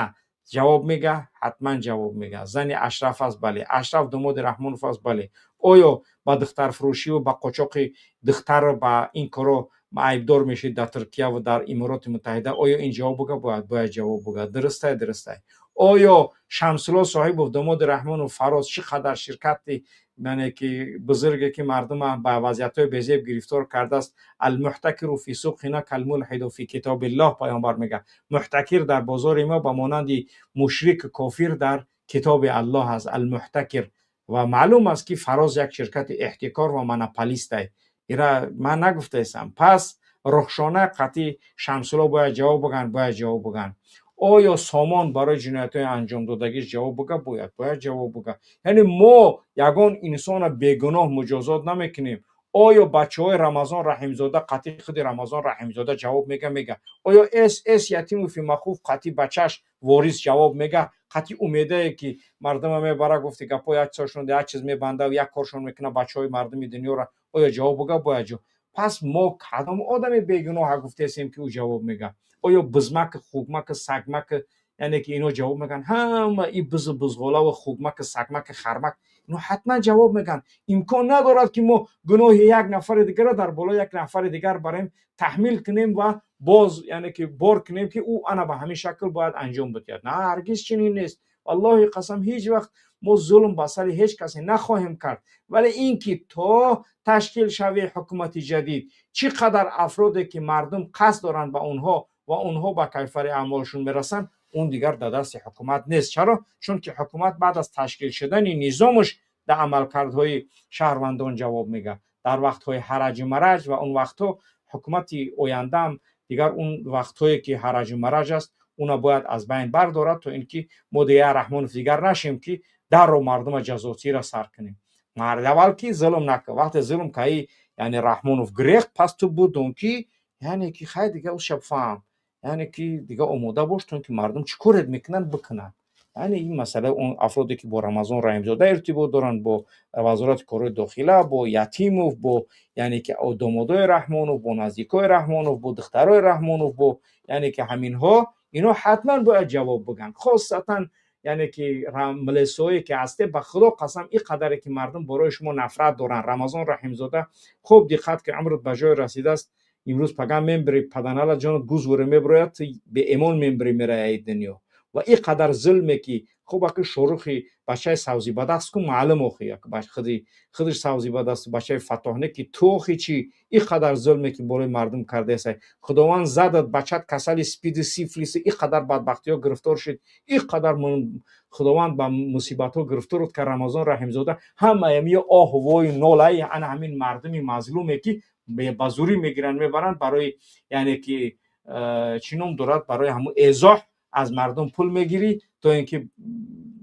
ҷавоб мегӯяд? Ҳатман ҷавоб мегӯяд. Зани Ашраф аст? Бале. Ашраф домоди Раҳмонов аст? Бале. Оё ба духтарфурӯшиву ба қочоқи духтар, ба ин коро айбдор мешид дар Туркия ва дар Имороти Муттаҳида, оё ин ҷавоб бигӯяд? Бояд ҷавоб бигӯяд. Дурустай, дурустай. Оё Шамсулло Соҳибов, домоди Раҳмонов, Фароз, чӣ қадар ширкати, яъне ки бузурге ки мардума ба вазъиятҳои безеб гирифтор кардааст, المحتكر في سوقنا كالملحد في كتاب الله, паёмбар мегӯяд, муҳтакир дар бозори мо ба монанди мушрик, кофир дар китоби Аллоҳ аст. Алмуҳтакир, ва маълум аст ки Фароз як ширкати эҳтикор ва монополистай, ира ман нагуфтаистам. Пас Рухшона қатъи Шамсулло бояд ҷавоб бигӯянд? Бояд ҷавоб бигӯянд. Оё Сомон барои ҷиноятҳои анҷомдодагиш ҷавоб бигӯяд? Бояд ҷавоб бигӯяд. Яъне мо ягон инсона бегуноҳ муҷозот намекунем. Оё бачаҳои Рамазон Раҳимзода қатъи худи Рамазон Раҳимзода ҷавоб мега? Мега. Оё С Ятимови Махуф қатъи бачаш Ворис ҷавоб мега? Қатъи Умедае ки мардума мебара, гуфти гапҳо, як чизошон як чиз мебанда, як коршон мекуна, бачаҳои мардуми дунёра оё ҷавоб бигӯяд? Бояд ҷавоб. Пас мо кадом одами бегуноҳа гуфтесем ки ӯ ҷавоб мега? Оё бизмак, хугмак, сагмак, яъне ки ино ҷавоб мегӯянд? Ҳама и бизу бузғолаву хугмак, сагмак, хармак, ино ҳатман ҷавоб мегӯянд. Имкон надорад ки мо гуноҳи як нафари дигарро дар болои як нафари дигар барем, таҳмил кунем ва боз, яъне ки бор кунем ки ӯ ана ба ҳамин шакл бояд анҷом бидиҳад. На, ҳаргиз чунин нест. Валлоҳи қасам, ҳеҷ вақт Мо зулм ба сари ҳеҷ касе нахоҳем кард, вале ин ки то ташкил шавии ҳукумати ҷадид чӣ қадар афроде ки мардум қасд доранд ба онҳо ва онҳо ба кайфари аъмолшон мерасанд, он дигар дар дасти ҳукумат нест. Чаро? Чунки ҳукумат баъд аз ташкил шудани низомаш дар амалкардҳои шаҳрвандон ҷавоб мегӯяд. Дар вақтҳои ҳараҷу мараҷ ва он вақтҳо ҳукумати ояндаам дигар он вақтҳое ки ҳараҷу мараҷ аст, уна бояд аз байн бардорад, то ин ки мо дигар Раҳмонов дигар нашем, ки дарро мардума ҷазотира сар кунем. Марди аввал ки зулм накун. Вақте зулм каи, яъне Раҳмонов гирехт, пас ту будон ки, яъне ки хай, дига ӯша фаҳм, яъне ки дига омода бош, то ин ки мардум чӣ корет мекунанд, бикунанд. Яъне ин масъала, он афроде ки бо Рамазон Раҳимзода иртибот доранд, бо Вазорати корҳои дохила, бо Ятимов, бо, яъне ки домодои Раҳмонов, бо наздикои Раҳмонов, бо духтарои Раҳмонов, бо, яъне ки ҳаминҳо, ино ҳатман бояд ҷавоб бигӯянд. Хосатан, яъне ки милисое ки ҳасте, ба Худо қасам, ин қадаре ки мардум барои шумо нафрат доранд. Рамазон Раҳимзода, хуб диққат, ки умрат ба ҷое расидааст. Имрӯз пага мембири, паданала ҷонат гузворе мебирояд, ту беэмон мембири, мераи дунё. Ва ин қадар зулме ки хуб, аки Шорухи бачаи савзӣ ба даст ку маълум, охи худиш савзӣ ба даст, бачаи Фаттоҳне ки ту охи чӣ ин қадар зулме ки болои мардум кардаесай. Худованд задад, бачат касали спиди, сифлиси, ин қадар бадбахтиҳо гирифтор шуд, ин қадар Худованд ба мусибатҳо гирифторот кард. Рамазон Раҳимзода, ҳамаи оҳу вою нолаи ана ҳамин мардуми мазлуме ки ба зурӣ мегиранд, мебаранд барои, яъне ки чӣ ном дорад, барои ҳамун эзоҳ аз мардум пул мегирӣ, то ин ки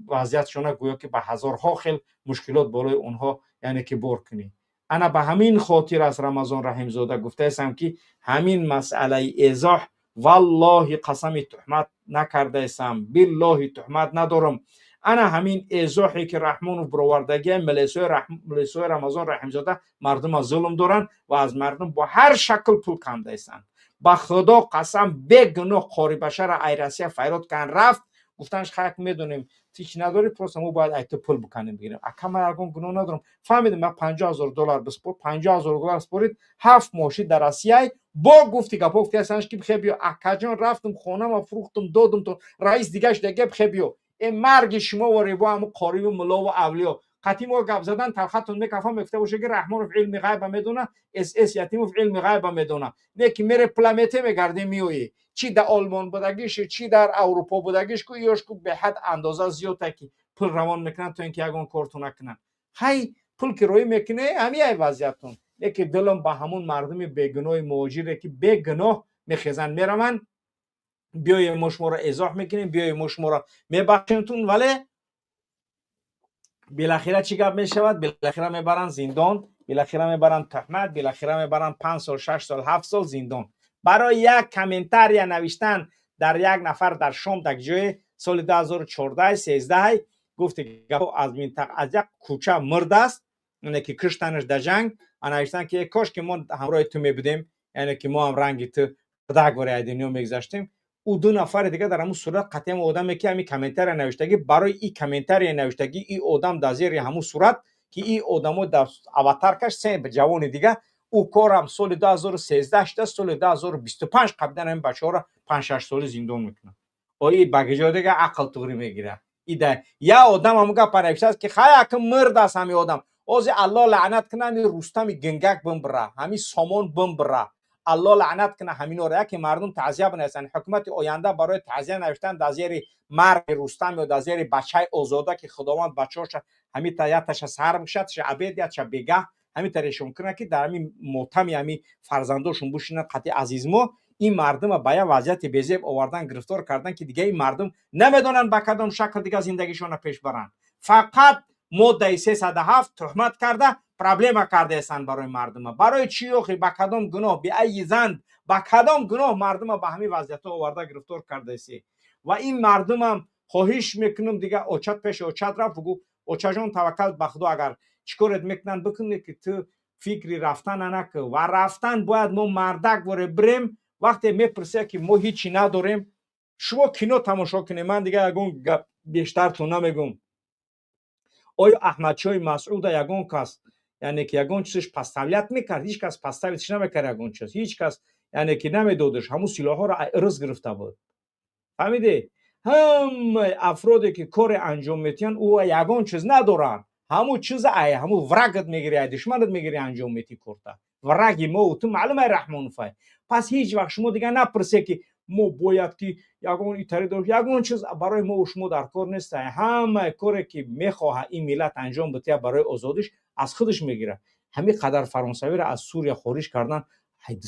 вазъиятшона гӯё ки ба ҳазорҳо хел мушкилот болои онҳо, яъне ки бор кунӣ. Ана ба ҳамин хотир аст, Рамазон Раҳимзода, гуфтаестам, ки ҳамин масъалаи эзоҳ, валлоҳи қасами, туҳмат накардаестам, биллоҳи, туҳмат надорам. Ана ҳамин эзоҳе ки Раҳмонов бировардагия, милисои Рамазон Раҳимзода мардума зулм доранд ва аз мардум бо ҳар шакл пул кандаестанд. Ба Худо қасам, бегуноҳ Қорибашара ай Россия файрод кан рафт, гуфтанш: «Хаяк, медонем, ту чӣ надорӣ, просто мо бояд ай ту пул биканем, бигирем». Ака, ман ягон гуноҳ надорам, фаҳмидем, ман 50 000 доллар биспор. 50 000 доллар спорид, 7 моҳ шид дар Россияй. Бо гуфти гапҳо гуфтиасанш ки бихе биё, акаҷон, рафтум, хонама фурӯхтум, додум, то раис дигаш деге, бихе биё. Э, марги шумо воре бо ҳаму қориву мулову авлиё қатъи мо гап задан талхатон мекафа, мегуфта боше ки Раҳмонов илми ғайба медона, СС Ятимов илми ғайба медона. Не ки мере пуламете, мегарде, меоӣ. Чӣ дар Олмон будагиш, чӣ дар Аврупо будагиш ку ёш ку беҳад андоза зиёда ки пул равон мекунанд, то ин ки ягон корту накунанд. Ҳай, пул ки роӣ мекуне, ҳамияй вазъиятон. Леки дилам ба ҳамун мардуми бегуноҳи муҳоҷире ки бегуноҳ мехезанд, мераванд: «Биёем, мо шуморо эзоҳ мекунем, биёем, мо шуморо мебахшемтун». Вале билахира чӣ гап мешавад? Билахира мебаранд зиндон, билахира мебаранд туҳмат, билахира мебаранд 5 сол, 6 сол, 7 сол зиндон барои як комментария навиштан дар як нафар дар шом дар ҷое соли 2014 13 гуфти гапо аз минтақа, аз як кӯча мурдааст, яъне ки киштанаш дар ҷанг, а навиштан ки кош ки мо ҳамроҳи ту мебудем, яъне ки мо ҳам ранги ту дак вори дунё мегузаштем. Ӯ ду нафари дига дар ҳамун сурат қатъиан одаме ки ҳамин комментария навиштагӣ, барои и комментария навиштагӣ и одам дар зери ҳамун сурат, ки и одамо дар аватаркаш се ҷавони дига, ӯ корам соли 2013 шуда, соли 2025 қабидан ҳамин бачаҳоро 5-6 соли зиндон мекунад. Ои ба киҷо дига ақл туғрӣ мегирад? Ида я одам ҳамун гапа навиштааст ки хай, ака, мурдааст ҳамин одам. Ози Аллоҳ лаънат кунад, ҳамин Рустами гингак бимбира, ҳамин Сомон бимбира, Аллоҳ лаънат кунад ҳаминора. Яке мардум таъзия бинависанд, ҳукумати оянда барои таъзия навиштан дар зери марги Рустам ё дар зери бачаи Озода, ки Худованд бачаҳоша ҳамита яташа сар бикшад, таша абед, яташа бегаҳ, ҳамита решон кунад, ки дар ҳамин мотами ҳамин фарзандошон бушинанд қатъи азизмо. Ин мардума ба як вазъияти безеб овардан, гирифтор кардан, ки дига ин мардум намедонанд ба кадом шакл дига зиндагишонро пеш баранд. Фақат моддаи 307 туҳмат карда, проблема кардаестанд барои мардума. Барои чӣ охи? Ба кадом гуноҳ? بأي ذنب? Ба кадом гуноҳ мардума ба ҳамин вазъиятҳо оварда, гирифтор кардаесӣ? Ва ин мардумам хоҳиш мекунам, дига очат пеши очат рафт, бугӯ: «Очаҷон, таваккал ба Худо, агар чӣ корет мекунанд, бикунед, ки ту фикри рафтана накӣ». Ва рафтан бояд мо мардак воре бирем. Вақте мепурсед ки мо ҳичи надорем, шумо кино тамошо кунед. Ман дига ягон гап бештартон намегӯм. Оё Аҳмадшоҳи Масъуда ягон кас, яъне ки ягон чизаш поставлять мекард? Ҳеҷ кас поставить намекард ягон чиз, ҳеҷ кас, яъне ки намедодаш. Ҳамун силоҳҳоро рӯз гирифта буд, фаҳмидӣ? Ҳамаи афроде, ки коре анҷом метиҳанд, ӯ ягон чиз надоранд. Ҳамун чиза ай ҳамун враг ат мегири, ай душманат мегири, анҷом метиҳ корта. Враг и мо ту маълум ай Раҳмоновай. Пас ҳеҷ вақт шумо дигар напурсе, ки мо бояд ки ягон итари дошт. Ягон чиз барои мо шумо дар кор нест. Ҳамаи коре, ки мехоҳад ин миллат анҷом битиҳад барои озодиш, аз худаш мегирад. Ҳамин қадар фаронсавиро аз Сурия хориҷ кардан,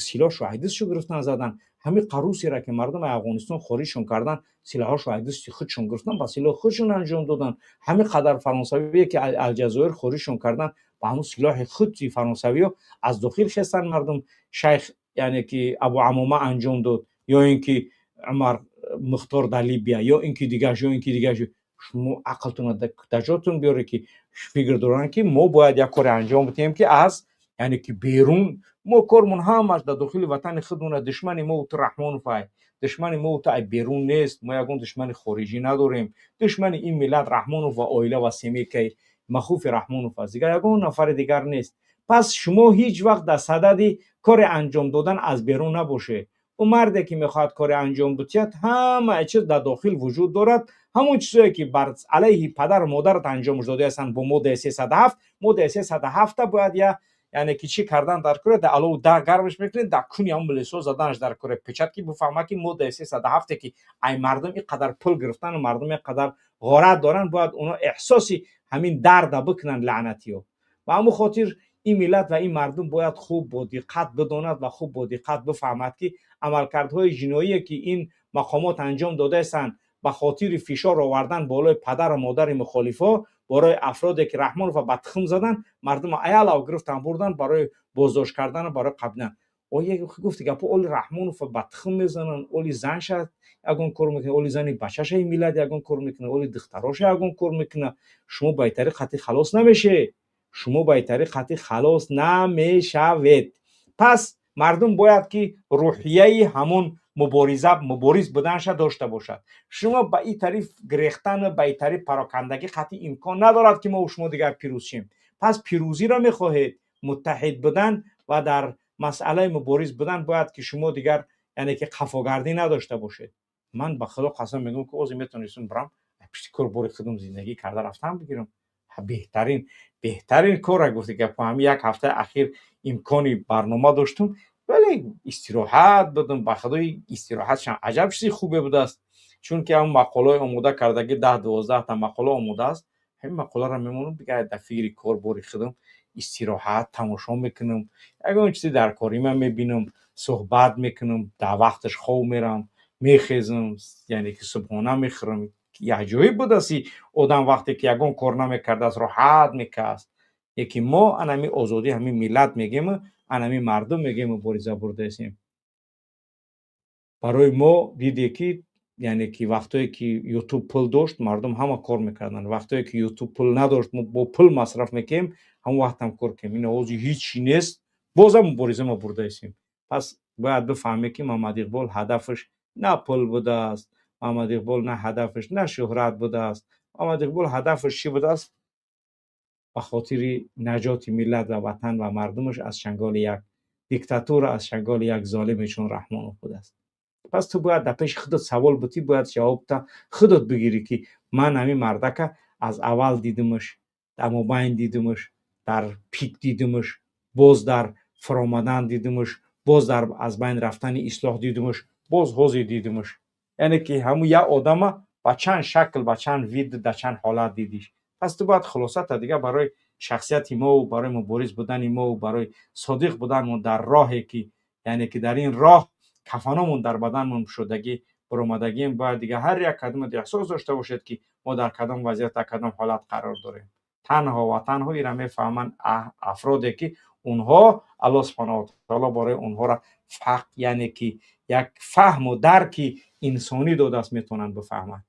силоҳшу айдисшу гирифтан задан. Ҳамин русияро, ки мардуми Афғонистон хориҷшон кардан, силоҳҳошу айдиси худшон гирифтан, ба силоҳи худшон анҷом додан. Ҳамин қадар фаронсавие, ки Алҷазоир хориҷшон кардан, ба ҳамун силоҳи худи фаронсавиё аз дохил хестан мардум. Шайх, яъне ки Абу Амома, анҷом дод, ё ин ки Умар Мухтор дар Либия, ё ин ки дигарш, ё ин ки дигарш. Шумо ақлтонро дар ҷотон биёре, ки фикр доранд, ки мо бояд як коре анҷом бидиҳем, ки аз, яъне ки, берун. Мо кормон ҳамаш дар дохили ватани худмона. Душмани мо ту Раҳмонов ай, душмани мо ту ай берун нест. Мо ягон душмани хориҷӣ надорем. Душмани ин миллат Раҳмонов ва оила ва семейка и махуфи Раҳмонов аст, дигар ягон нафари дигар нест. Пас шумо ҳеҷ вақт дар садади коре анҷом додан аз берун набошед. Ӯ марде, ки мехоҳад коре анҷом бидиҳад, ҳамаи чиз дар дохил вуҷуд дорад. Ҳамон чизое, ки бар алайҳи падару модарат анҷомш додаастанд бо моддаи 307, моддаи 307-та бояд я, яъне ки, чӣ кардан дар кора? Дар алов да гармаш мекунед, дар куни ҳамон милисо заданаш дар кора печат, ки бифаҳма, ки моддаи 307-е, ки ай мардум ин қадар пул гирифтану мардум ин қадар ғорат доранд, бояд оно эҳсоси ҳамин дарда бикунанд, лаънатиё. Ба ҳамон хотир ин миллат ва ин мардум бояд хуб бо диққат бидонад ва хуб бо диққат бифаҳмад, ки амалкардҳои ҷиноие, ки ин мақомот анҷом додаастанд ба хотири фишор овардан болои падару модари мухолифо, барои афроде, ки Раҳмонова ба тухм задан, мардума аялав гирифтан бурдан барои боздошт кардану барои қабдан. Оя гуфти гапо, оли Раҳмонова ба тухм мезананд, оли занша ягон кор мекунад, оли зани бачаша ин миллат ягон кор мекунад, оли духтароша ягон кор мекунад. Шумо ба итари қатъӣ халос намешед, шумо ба итари қатъӣ халос намешавед. Пас мардум бояд ки рӯҳияи ҳамон мубориза, мубориз буданша дошта бошад. Шумо ба ин тариф гирехтану ба ин тариф парокандагӣ қатъӣ имкон надорад, ки мо шумо дигар пирӯз шем. Пас пирӯзиро мехоҳед, муттаҳид будан ва дар масъалаи мубориз будан бояд ки шумо дигар, яъне ки, қафогардӣ надошта бошед. Ман ба Худо қасам мегӯям, ки ҳозир метавонистам бирам пишти кор бори худам зиндагӣ карда рафтам бигирам. Беҳтарин, беҳтарин кора, гуфти гапо, ҳамин як ҳафтаи ахир имкони барнома доштум, вале истироҳат будам. Ба худои, истироҳатшам аҷаб чизи хубе будааст, чунки ҳамн мақолаҳои омода кардагӣ, 10-12 та мақола омода аст. Ҳамин мақоларо мемонам, дигар дар фикри кор бори худам истироҳат тамошо мекунам, ягон чизи дар корима мебинам, суҳбат мекунам, дар вақташ хов мерам, мехезам, яъне ки субҳона мехӯрам. Аҷоиб будааст, одам вақте ки ягон кор намекардааст, роҳат мекаст. Яки мо анами озодӣ, ҳамин миллат мегем, анами мардум мегем, мубориза бурдаистем. Барои мо диде, ки, яъне ки, вақтое ки Ютуб пул дошт, мардум ҳама кор мекарданд. Вақтое ки Ютуб пул надошт, мо бо пул масраф мекунем, ҳамон вақтам кор кунем. Ин ҳозир ҳичи нест, бозам мубориза мо бурдаистем. Пас бояд бифаҳме, ки Муҳаммад Иқбол ҳадафаш на пул будааст, Муҳаммад Иқбол на ҳадафаш на шӯҳрат будааст. Муҳаммад Иқбол ҳадафаш чӣ будааст? Ба хотири наҷоти миллат ва ватан ва мардумаш аз чанголи як диктатура, аз чанголи як золиме чун Раҳмонов будааст. Пас ту бояд дар пеши худат савол бутӣ, бояд ҷавобта худат бигирӣ, ки ман ҳамин мардака аз аввал дидимаш, дар мобайн дидимаш, дар пик дидимаш, боз дар фуромадан дидимаш, боз дар аз байн рафтани ислоҳ дидимаш, боз ҳозир дидимаш. Яъне ки ҳамун як одама ба чанд шакл, ба чанд вид, дар чанд ҳолат дидиш. Пас ту бояд хулосата дигар барои шахсияти мову барои мубориз будани мову барои содиқ буданмон дар роҳе, ки, яъне ки, дар ин роҳ кафаномон дар баданмон шудагӣ баромадагием, бояд дигар ҳар як кадомат эҳсос дошта бошед, ки мо дар кадом вазъият, дар кадом ҳолат қарор дорем. Танҳо ва танҳо ира мефаҳманд афроде, ки онҳо Аллоҳ субҳонаҳу таоло барои онҳоро фақ, яъне ки, як фаҳму дарки инсонӣ додааст, метавонанд бифаҳманд.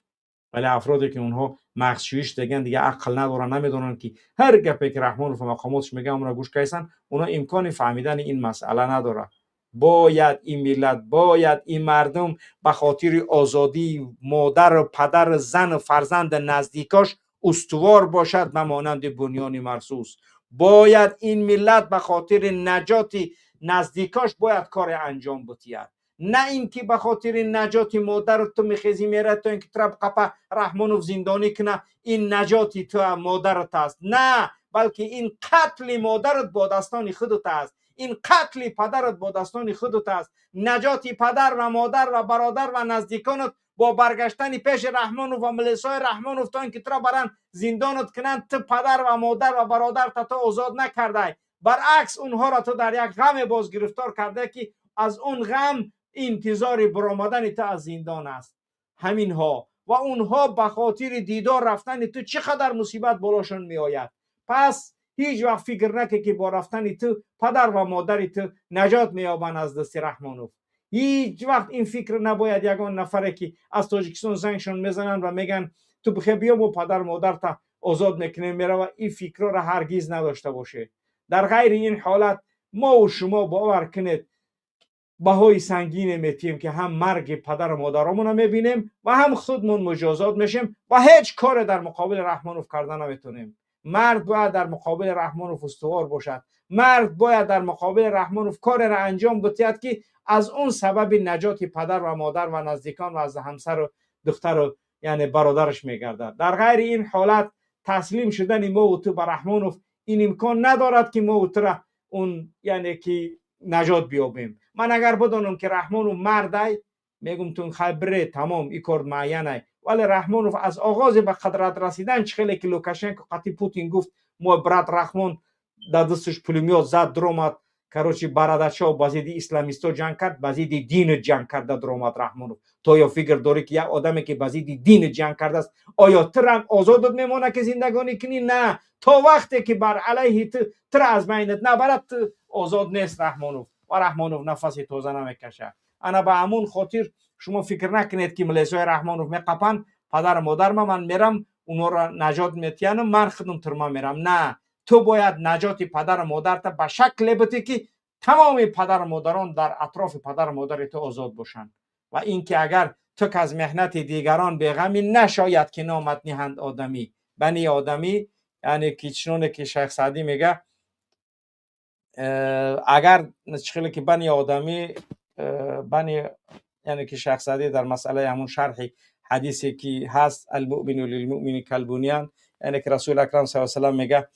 Вале афроде, ки онҳо мағзшӯӣ шудагианд, дигар ақл надоранд, намедонанд, ки ҳар гапе, ки Раҳмонов ва мақомотш мегӯянд, онро гӯш кайсанд, онҳо имкони фаҳмидани ин масъала надоранд. Бояд ин миллат, бояд ин мардум ба хотири озодии модару падару зану фарзанду наздикош устувор бошад, ба монанди бунёни марсус. Бояд ин миллат ба хотири наҷоти наздикош бояд коре анҷом бутиҳад. На ин ки ба хотири наҷоти модарат ту мехезӣ, меравӣ, то ин ки тура қапа Раҳмонов зиндонӣ куна. Ин наҷоти ту модарат аст? На, балки ин қатли модарат бо дастони худат аст, ин қатли падарат бо дастони худат аст. Наҷоти падар ва модар ва бародар ва наздиконат бо баргаштани пеши Раҳмонов ва милисои Раҳмонов, то ин ки тура баранд, зиндонат кунанд, ту падар ва модар ва бародарта ту озод накардай. Баръакс, онҳоро ту дар як ғаме боз гирифтор карда, ки аз он ғам интизори баромадани ту аз зиндон аст ҳаминҳо. Ва онҳо ба хотири дидор рафтани ту чӣ қадар мусибат болошон меояд. Пас ҳеҷ вақт фикр накун, ки бо рафтани ту падар ва модари ту наҷот меёбанд аз дасти Раҳмонов. Ҳеҷ вақт ин фикр набояд ягон нафаре, ки аз Тоҷикистон зангшон мезананд ва мегӯянд: «Ту бихе, биё, мо падар модарта озод мекунем», мерава. Ин фикрро ҳаргиз надошта бошед. Дар ғайри ин ҳолат мову шумо, бовар кунед, баҳои сангине метиҳем, ки ҳам марги падару модаромонро мебинем ва ҳам худмон муҷозот мешем ва ҳеҷ коре дар муқобили Раҳмонов карда наметонем. Мард бояд дар муқобили Раҳмонов устувор бошад. Мард бояд дар муқобили Раҳмонов кореро анҷом бидиҳад, ки аз он сабаби наҷоти падар ва модар ва наздикон ва аз ҳамсару духтару, яъне бародараш мегардад. Дар ғайри ин ҳолат таслим шудани мову ту ба Раҳмонов, ин имкон надорад, ки мову тура он, яъне ки наҷот биёбем. Ман агар бидонам, ки Раҳмонов мардай, мегум: «Тун хай, бире, тамом, ин кор муайянай». Вале Раҳмонов аз оғози ба қудрат расидан, чӣ хеле ки Лукашенко қати Путин гуфт: «Мой брат Раҳмон», дар дасташ пулемёт зад, дуромад, короче, барадачо ба зидди исламисто ҷанг кард, ба зидди дину ҷанг карда дуромад Раҳмонов. То оё фикр дорӣ, ки як одаме, ки ба зидди дину ҷанг кардааст, оё тирам озодат мемонад, ки зиндагонӣ кунӣ? На, то вақте ки бар алайҳи ту тира аз байнат набарад, ту озод нест Раҳмонов ва Раҳмонов нафаси тоза намекашад. Ана ба ҳамун хотир шумо фикр накунед, ки милисои Раҳмонов меқапанд падару модарма, ман мерам, онҳоро наҷот метиҳанам, ман худам турма мерам. На, ту бояд наҷоти падару модарта ба шакле битӣ, ки тамоми падару модарон дар атрофи падару модари ту озод бошанд. Ва ин ки агар ту аз меҳнати дигарон беғамӣ, нашояд, ки номат ниҳанд одамӣ, бани одамӣ. Яъне ки чуноне ки Шайх Саъдӣ мега, агар чӣ хеле ки бани одамӣ, бани, яъне ки Шайх Саъдӣ дар масъалаи ҳамун шарҳи ҳадисе, ки ҳаст: المؤمن للمؤمن كالبنيان, яъне ки Расули Акрам са салам мега,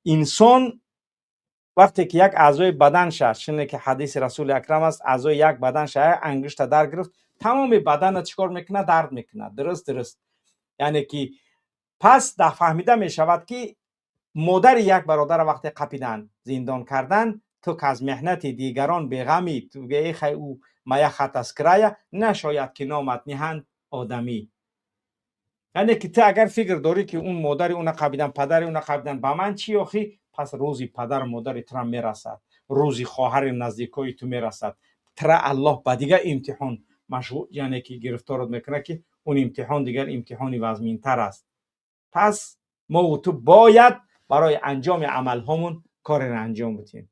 инсон вақте ки як аъзои баданша, чуне ки ҳадиси Расули Акрам аст, аъзои як баданша ангушта дар гирифт, тамоми бадана чӣ кор мекунад? Дард мекунад. Дуруст. Яъне ки пас фаҳмида мешавад, ки модари як бародара вақте қапидан, зиндон кардан, ту ки аз меҳнати дигарон беғамӣ, ту хай, ӯ моя хата с края, нашояд, ки номат ниҳанд одамӣ. Яъне ки ту агар фикр дорӣ, ки он модари уна қапидан, падари уна қапидан, ба ман чӣ охӣ? Пас рӯзи падару модари тура мерасад, рӯзи хоҳари наздикои ту мерасад. Тра Аллоҳ ба дигар имтиҳон машғул, яъне ки гирифторот мекунад, ки он имтиҳон дигар имтиҳони вазминтар аст. Пас мову ту бояд барои анҷоми амалҳомон кореро анҷом бидиҳем: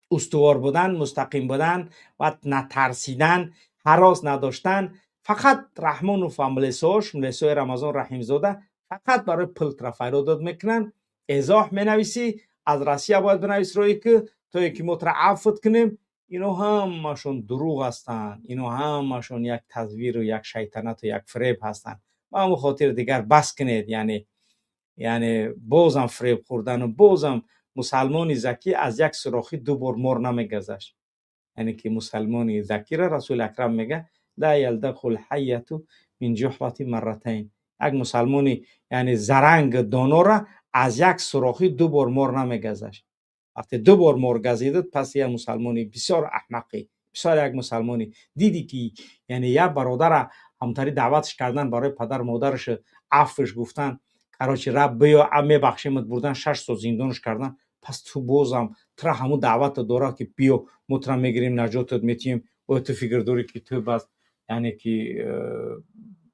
устувор будан, мустақим будан ва натарсидан, ҳарос надоштан. Фақат Раҳмонов ва милисош, милисои Рамазон Раҳимзода фақат барои пул трафайродот мекунанд. Эзоҳ менависӣ, аз Россия бояд бинавис рӯе ки то ин ки мо тра афт кунем. Ино ҳамашон дурӯғ ҳастанд, ино ҳамашон як тазвиру як шайтанату як фиреб ҳастанд. Ба ҳамон хотир дигар бас кунед, яъне бозам фиреб хӯрдану бозам. Мусалмони закӣ аз як сурохӣ ду бор мор намегазаш. Яъне ки мусалмони закира Расули Акрам мега: لا يلدغ الحية من جحرة مرتين. Як мусалмони, яъне заранг, донора аз як сурохӣ ду бор мор намегазаш. Вақте ду бор мор газидад, пас як мусалмони бисёр аҳмақӣ, бисёр як мусалмони дидӣ, ки яъне як бародара ҳамтари даъватш кардан, барои падару модараш афвш гуфтан, короче, раб биё, мебахшемат, бурдан 6 сол зиндонш кардан. Пас ту бозам тра ҳамун даъвата дорад, ки биё, мо тра мегирем, наҷотат метиҳем. Оё ту фикр дорӣ, ки ту бас, яъне ки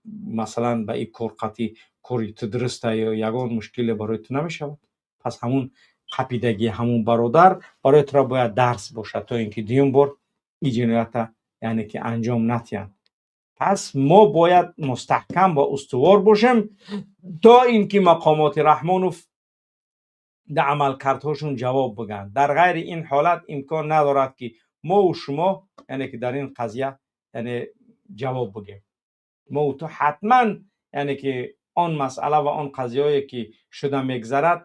масалан, ба ин кор қатъи кори ту дуруста ё ягон мушкиле барои ту намешавад? Пас ҳамун қапидагии ҳамун бародар барои тура бояд дарс бошад, то ин ки дуюм бор ин ҷиноята, яъне ки, анҷом натиҳанд. Пас мо бояд мустаҳкам ва устувор бошем, то ин ки мақомоти Раҳмонов Дар амалкардҳошон ҷавоб бигӯянд. Дар ғайри ин ҳолат имкон надорад, ки мову шумо, яъне ки дар ин қазия, яъне ҷавоб бигем. Мову ту ҳатман, яъне ки он масъала ва он қазияое ки шуда мегзарад,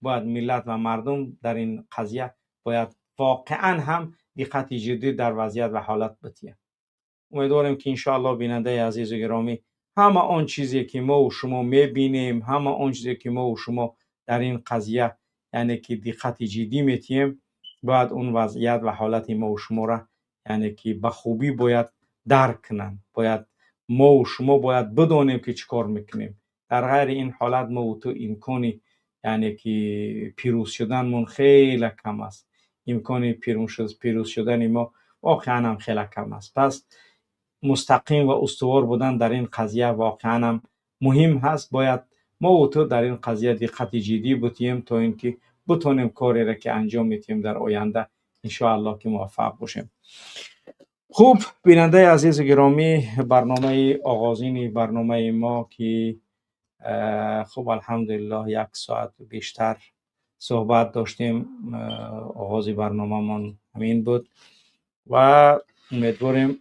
бояд миллат ва мардум дар ин қазия бояд воқеан ҳам диққати ҷиддӣ дар вазъият ва ҳолат битиҳанд. Умедворем, ки иншоаллоҳ, бинандаи азизу гиромӣ, ҳама он чизе ки мову шумо мебинем, ҳама он чизе ки мову шумо дар ин қазия, яъне ки диққати ҷиддӣ метиҳем, бояд он вазъият ва ҳолати мову шуморо, яъне ки ба хубӣ бояд дарк кунанд. Бояд мову шумо бояд бидонем, ки чӣ кор мекунем. Дар ғайри ин ҳолат мову ту имкони, яъне ки пирӯз шуданмон хеле кам аст. Имкони пирӯз шудани мо воқеан ҳам хеле кам аст. Пас мустақим ва устувор будан дар ин қазия воқеан ҳам муҳим ҳаст. Бояд мову ту дар ин қазия диққати ҷиддӣ бутиҳем, то ин ки бутонем кореро ки анҷом медиҳем, дар оянда иншоаллоҳ ки муваффақ бошем. Хуб, бинандаи азизу гиромӣ, барномаи оғозини барномаи мо ки хуб, алҳамдулиллоҳ, як соат бештар суҳбат доштем, оғози барномамон ҳамин буд ва умедворем,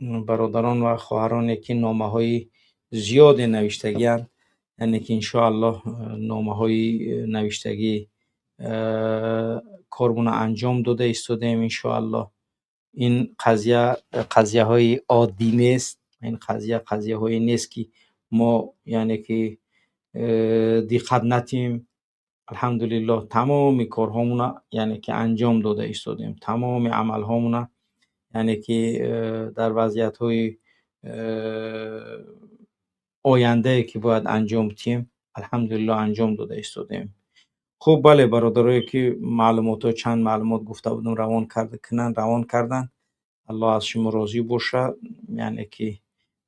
бародарон ва хоҳароне ки номаҳои зиёде навиштагианд, яъне ки иншоаллоҳ номаҳои навиштагӣ кормона анҷом дода истодаем. Иншоаллоҳ, ин қазия қазияҳои оддӣ нест. Ин қазия қазияҳое нест, ки мо, яъне ки диққат натиҳем. Алҳамдулиллоҳ, тамоми корҳомона, яъне ки анҷом дода истодаем, тамоми амалҳомона, яъне ки дар вазъиятҳои ояндае ки бояд анҷом диҳем, алҳамдулиллоҳ, анҷом дода истодаем. Хуб, бале, бародарое ки маълумотҳо, чанд маълумот гуфта будам, равон кунанд, равон карданд. Аллоҳ аз шумо розӣ бошад. Яъне ки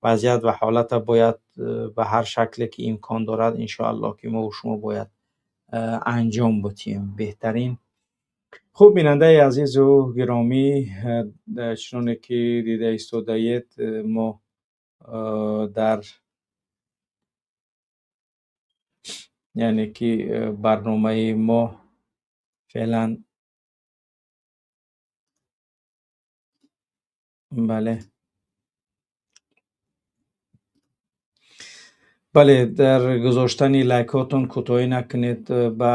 вазъият ва ҳолата бояд ба ҳар шакле ки имкон дорад, иншоаллоҳ ки мову шумо бояд анҷом бутиҳем беҳтарин. Хуб, бинандаи азизу гиромӣ, чуноне ки дида истодаед, мо дар, яъне ки барномаи мо феълан, бале, дар гузоштани лайкҳотон кӯтоҳӣ накунед ба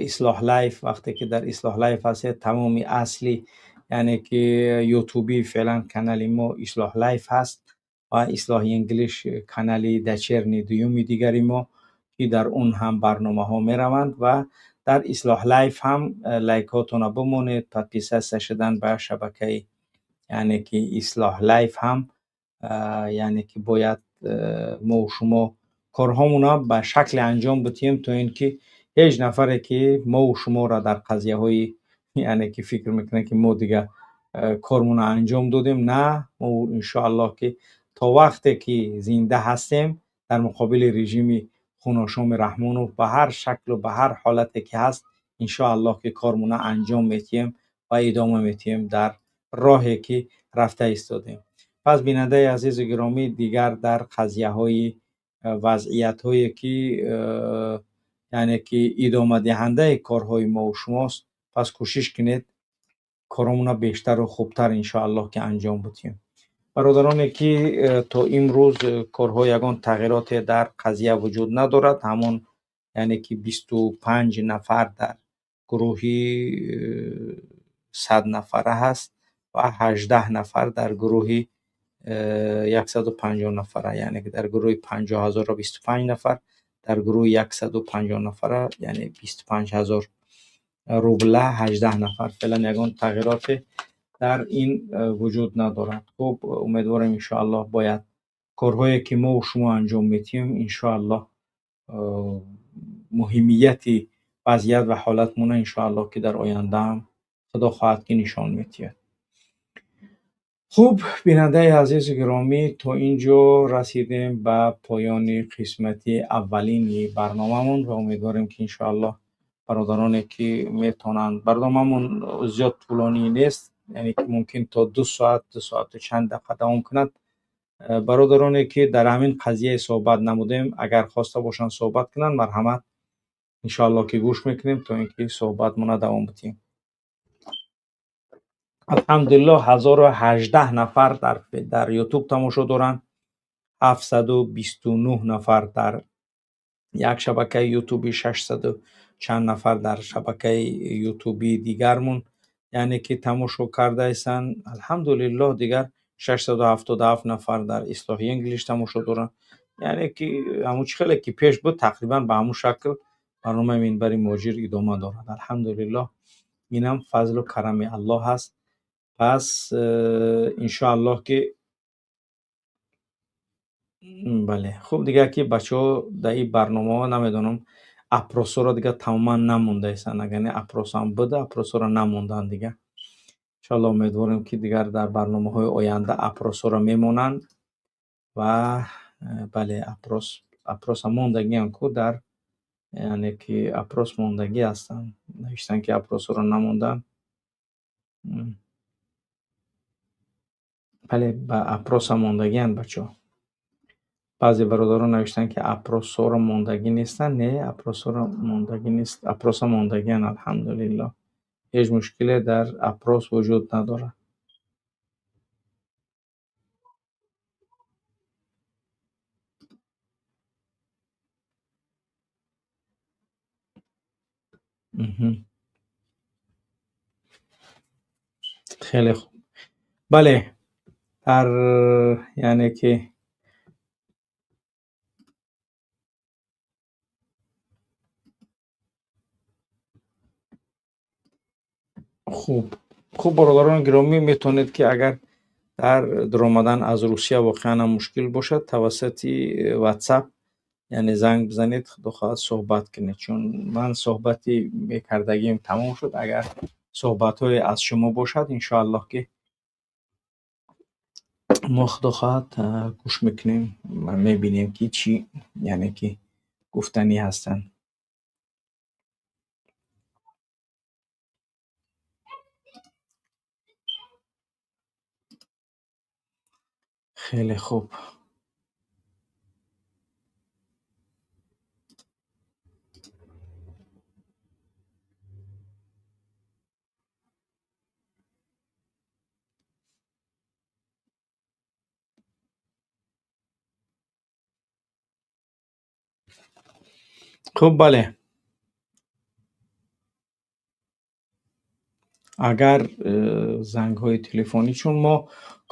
Ислоҳ Лайф. Вақте ки дар Ислоҳ Лайф ҳастед, тамоми асли, яъне ки ютубӣ феълан канали мо Ислоҳ Лайф ҳаст ва Ислоҳи Инглиш канали дочерний дуюми дигари мо, ки дар он ҳам барномаҳо мераванд, ва дар Ислоҳ Лайф ҳам лайкҳотонро бимонед. Подписаться шудан ба шабакаи, яъне ки Ислоҳ Лайф ҳам, яъне ки бояд мову шумо корҳомонро ба шакле анҷом бидиҳем, то ин ки ҳеҷ нафаре ки мову шуморо дар қазияҳои, яъне ки фикр мекунад, ки мо дига кормонро анҷом додем, на. Мо иншоаллоҳ ки то вақте ки зинда ҳастем, дар муқобили режими хуношоми Раҳмонов ба ҳар шаклу ба ҳар ҳолате ки ҳаст, иншоаллоҳ ки кормона анҷом медиҳем ва идома медиҳем дар роҳе ки рафта истодем. Пас, бинандаи азизу гиромӣ, дигар дар қазияҳои вазъиятҳое ки, яъне ки идомадиҳандаи корҳои мову шумост, пас кӯшиш кунед коромона бештару хубтар иншоаллоҳ ки анҷом бидиҳем. Бародароне ки то имрӯз корҳо ягон тағйироте дар қазия вуҷуд надорад, ҳамон, яъне ки 25 нафар дар гурӯҳи 100 нафара ҳаст ва 18 нафар дар гурӯҳи 150 нафара, яъне ки дар гурӯҳи 50 ҳазорро 25 нафар, дар гурӯҳи 150 нафара, яъне 25 000 рубла, 18 нафар. Феълан ягон тағйироте дар ин вуҷуд надорад. Хуб, умедворем, иншоаллоҳ, бояд корҳое ки мову шумо анҷом медиҳем, иншоаллоҳ, муҳимияти вазъият ва ҳолатмона иншоаллоҳ ки дар ояндаам худо хоҳад ки нишон медиҳад. Хуб, бинандаи азизу гиромӣ, то ин ҷо расидем ба поёни қисмати аввалини барномамон ва умедворем, ки иншоаллоҳ бародароне ки метавонанд, барномамон зиёд тӯлонӣ нест, яъне ки мумкин то 2 соат, 2 соату чанд дақиқа давом кунад. Бародароне ки дар ҳамин қазияе суҳбат намудем, агар хоста бошанд суҳбат кунанд, марҳамат. Иншоаллоҳ ки гӯш мекунем то ин ки суҳбатмона давом бидиҳем. Алҳамдулиллоҳ, 1018 нафар дар Ютуб тамошо доранд, 729 нафар дар як шабакаи ютуби, 600 чанд нафар дар шабакаи ютуби дигармон, яъне ки тамошо кардаистанд. Алҳамдулиллоҳ, дигар 677 нафар дар Ислоҳи Инглиш тамошо доранд. Яъне ки ҳамун чӣ хеле ки пеш буд, тақрибан ба ҳамун шакл барномаи Минбари Муҳоҷир идома дорад. Алҳамдулиллоҳ, инам фазлу карами Аллоҳ ҳаст. Пас иншоаллоҳ ки бале, хуб, дигар ки бачаҳо дар ин барномаҳо намедонам, опросҳоро дигар тамоман намондаистанд. Агар не, опросам буда, опросҳоро намонданд дигар. Иншоаллоҳ умедворем ки дигар дар барномаҳои оянда опросҳоро мемонанд ва бале, опроса мондагиам ку дар, яъне ки опрос мондагӣ ҳастанд. Навиштанд ки опросҳоро намонданд. Бале, ба опроса мондагианд бачаҳо. Баъзе бародарон навиштанд ки опросҳоро мондагӣ нестанд. Не, опросҳоро мондагӣ нест, опроса мондагианд, алҳамдулиллоҳ. Ҳеҷ мушкиле дар опрос вуҷуд надорад. Хеле хуб. Бале, дар яъне ки хуб, хуб, бародарони гиромӣ, метавонед ки агар дар даромадан аз Русия воқеан ҳам мушкил бошад, тавассути WhatsApp, яъне занг бизанед, худо хоҳад суҳбат кунед, чун ман суҳбати мекардагиам тамом шуд. Агар суҳбатҳое аз шумо бошад, иншоаллоҳ ки мо худо хоҳад гӯш мекунем ва мебинем ки чӣ, яъне ки гуфтанӣ ҳастанд. Хеле хуб. Хуб, бале, агар зангҳои телефонӣ, чун мо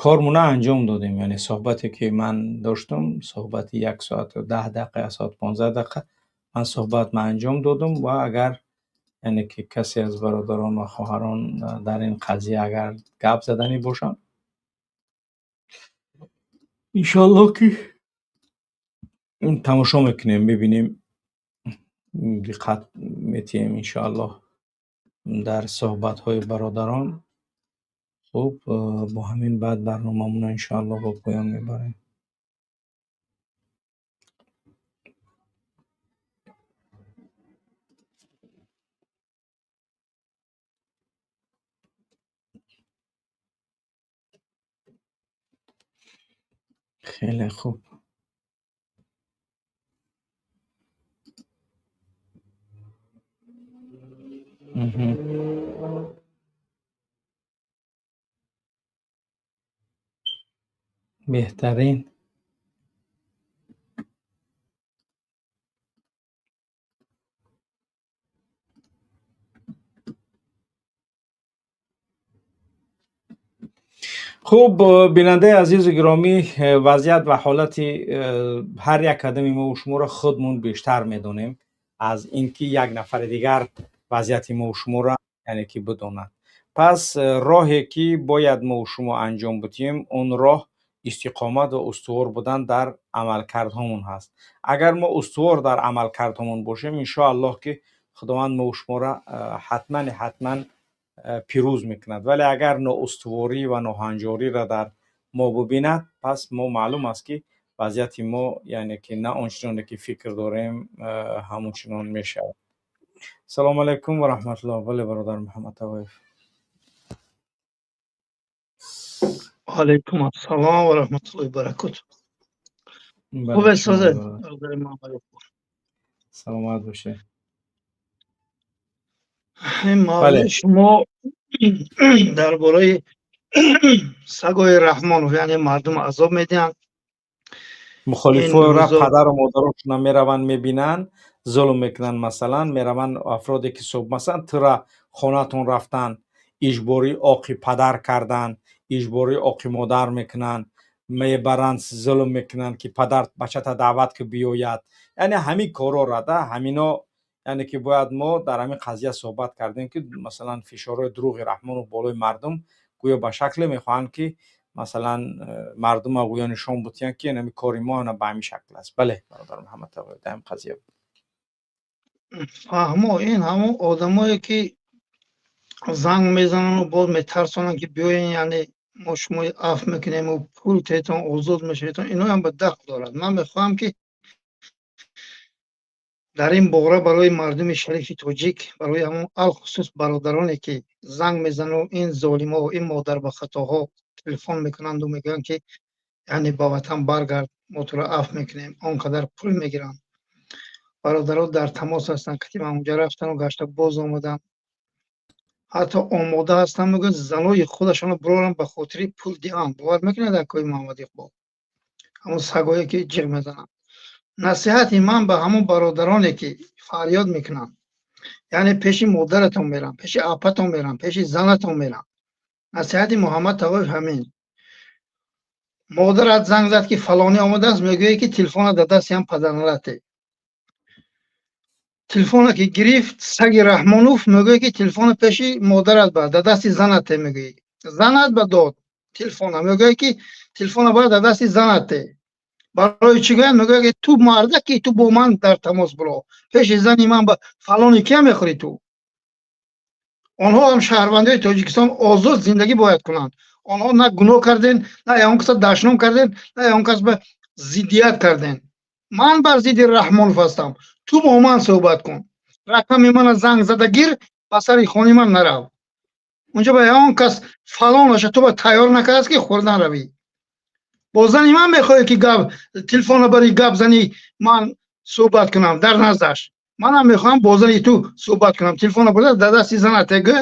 кормона анҷом додем, яъне суҳбате ки ман доштам, суҳбати 1 соату 10 дақиқа, 1 соат 15 дақиқа ман суҳбат ма анҷом додам ва агар яъне ки касе аз бародарон ва хоҳарон дар ин қазия агар гап заданӣ бошанд, иншоаллоҳ ки тамошо мекунем, мебинем, диққат метиҳем иншоаллоҳ дар суҳбатҳои бародарон. Хуб, бо ҳамин баъд барномамонро иншоаллоҳ ба поён мебарем. Хеле хуб. Беҳтарин. Хуб, бинандаи азизу гиромӣ, вазъият ва ҳолати ҳар як қадами мо шуморо худмон бештар медонем аз ин ки як нафари дигар вазъияти мо шуморо яъне ки бидонад. Пас роҳе ки бояд мо шумо анҷом бидиҳем, он роҳ истиқомат ва устувор будан дар амалкардҳомон ҳаст. Агар мо устувор дар амалкардҳомон бошем, иншоаллоҳ ки Худованд мо шуморо ҳатман ҳатман пирӯз мекунад. Вале агар ноустуворӣ ва ноҳанҷориро дар мо бибинад, пас мо маълум аст ки вазъияти мо яъне ки на он чуноне ки фикр дорем, ҳамон чунон мешавад. Салому алайкум ва раҳматуллоҳ. Бале, бародар Муҳаммад Тавоев. Алайкум ассалом ва раҳматуллоҳи ва баракотуҳ. Хуб, бародари Муҳаммад. Саломат бошед. Ин мавзӯи шумо дар бораи сагои Раҳмонов, яъне мардум азоб медиҳанд. Мухолифоро, падару модарошона мераванд, мебинанд, зулм мекунанд. Масалан, мераванд афроде ки суб, масалан, тура хонатон рафтан, иҷборӣ оқи падар кардан, иҷборӣ оқи модар мекунанд, мебаранд, зулм мекунанд, ки падар бачата даъват ки биёяд. Яъне ҳамин корора да ҳамино, яъне ки бояд мо дар ҳамин қазия суҳбат кардем, ки масалан фишорҳои дурӯғи Раҳмонов болои мардум, гӯё ба шакле мехоҳанд, ки масалан мардума гӯё нишон бутиянд, ки ҳамин кори мо ана ба ҳамин шакл аст. Бале, бародар Муҳаммад Тағоев, дар ҳамин қазия. Фаҳмо, ин ҳамон одамое ки занг мезанану боз метарсонанд, ки биёен, яъне мо шумои афв мекунему пул тетон, озод мешаведон, иноам ба дахл дорад. Ман мехоҳам, ки дар ин бора барои мардуми шарифи тоҷик, барои ҳамон алхусус бародароне ки занг мезану ин золимҳо, ин модарбахатоҳо телефон мекунанду мегӯянд, ки яъне ба ватан баргард, мо туро афв мекунем, он қадар пул мегиранд. Бародаро дар тамос ҳастанд, ки ман унҷа рафтану гашта боз омадам, ҳатто омода ҳастанд, мегӯянд, занои худашонро буроранд, ба хотири пул диҳанд. Бовар мекунед, акои Муҳаммад Иқбол, ҳамон сагое ки ҷиғ мезананд? Насиҳати ман ба ҳамон бародароне ки фарёд мекунанд, яъне пеши модаратон мерам, пеши апатон мерам, пеши занатон мерам, насиҳати Муҳаммад Тағоев ҳамин: модарат занг зад, ки фалонӣ омадааст, мегӯяд, ки телефона дар дасти ҳам падарналате. Телефона ки гирифт саги Раҳмонов, мегӯяд, ки телефона пеши модарат бар, дар дасти занате. Мегӯӣ, занат ба дод телефона, мегӯяд, ки телефона бояд дар дасти занате. Барои чӣ гӯяд? Мегӯяд, ки ту мардаки, ту бо ман дар тамос биро, пеши зани ман ба фалони кия мехӯрӣ ту? Онҳо ҳам шаҳрвандои Тоҷикистон, озод зиндагӣ бояд кунанд. Онҳо на гуноҳ карден, на ягон каса дашном карден, на ягон кас ба зиддият карден. Ман бар зидди Раҳмонов ҳастам, ту бо ман суҳбат кун, рақами мана занг зада гир, ба сари хони ман нарав. Унҷа ба ягон кас фалонаша ту ба тайёр накардааст, ки хӯрдан равӣ. Бо зани ман мехоҳӣ, ки гап телефона бари, гап зани, ман суҳбат кунам дар наздаш. Манам мехоҳам бо зани ту суҳбат кунам. Телефона бурда дар дасти занат гӯ.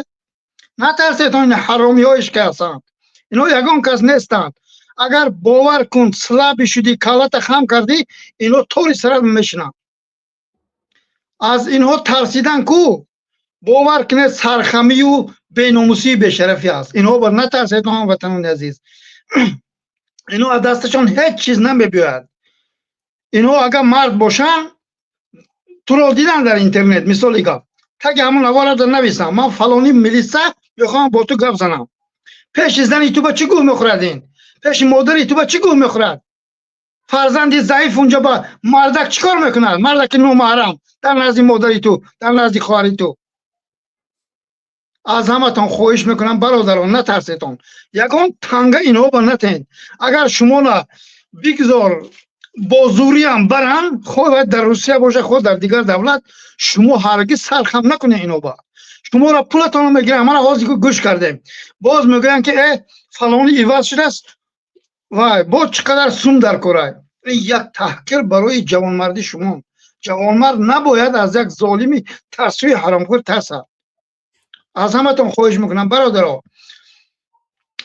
Натарсед, ин ҳаромиҳоиш ки ҳастанд, ино ягон кас нестанд. Агар бовар кун, слабый шудӣ, каллата хам кардӣ, ино тори сарат мешинанд. Аз инҳо тарсидан ку, бовар кунед, сархамию беномусии бешарафӣ аст. Инҳо ба натарсед, ҳамватанони азиз. Инҳо аз дасташон ҳеҷ чиз намебиёяд. Инҳо агар мард бошанд, туро дидан дар интернет, мисоли гап, таги ҳамон наворада нависам: «Ман фалони милиса, мехоҳам бо ту гап занам». Пеши зани ту ба чӣ гӯ мехӯрад ин? Пеши модари ту ба чӣ гӯ мехӯрад? Фарзанди заиф унҷа ба мардак чӣ кор мекунад? Мардаки номаҳрам дар назди модари ту, дар назди хоҳари ту. Аз ҳаматон хоҳиш мекунам, бародарон, натарсетон, ягон танга инҳо ба натен. Агар шуморо бигзор бо зӯриам баранд, хоҳ дар Русия боша, хоҳ дар дигар давлат, шумо ҳаргиз сархам накунед ино ба. Шуморо пулатонро мегиранд. Мана ҳозир гӯш кардем, боз мегӯянд, ки фалони иваз шудааст, вай боз чӣ қадар сум дар корай. Як таҳқир барои ҷавонмарди шумо. Ҷавонмард набояд аз як золими тарсӯи ҳаромхӯр тарсад. Аз ҳаматон хоҳиш мекунам, бародаро,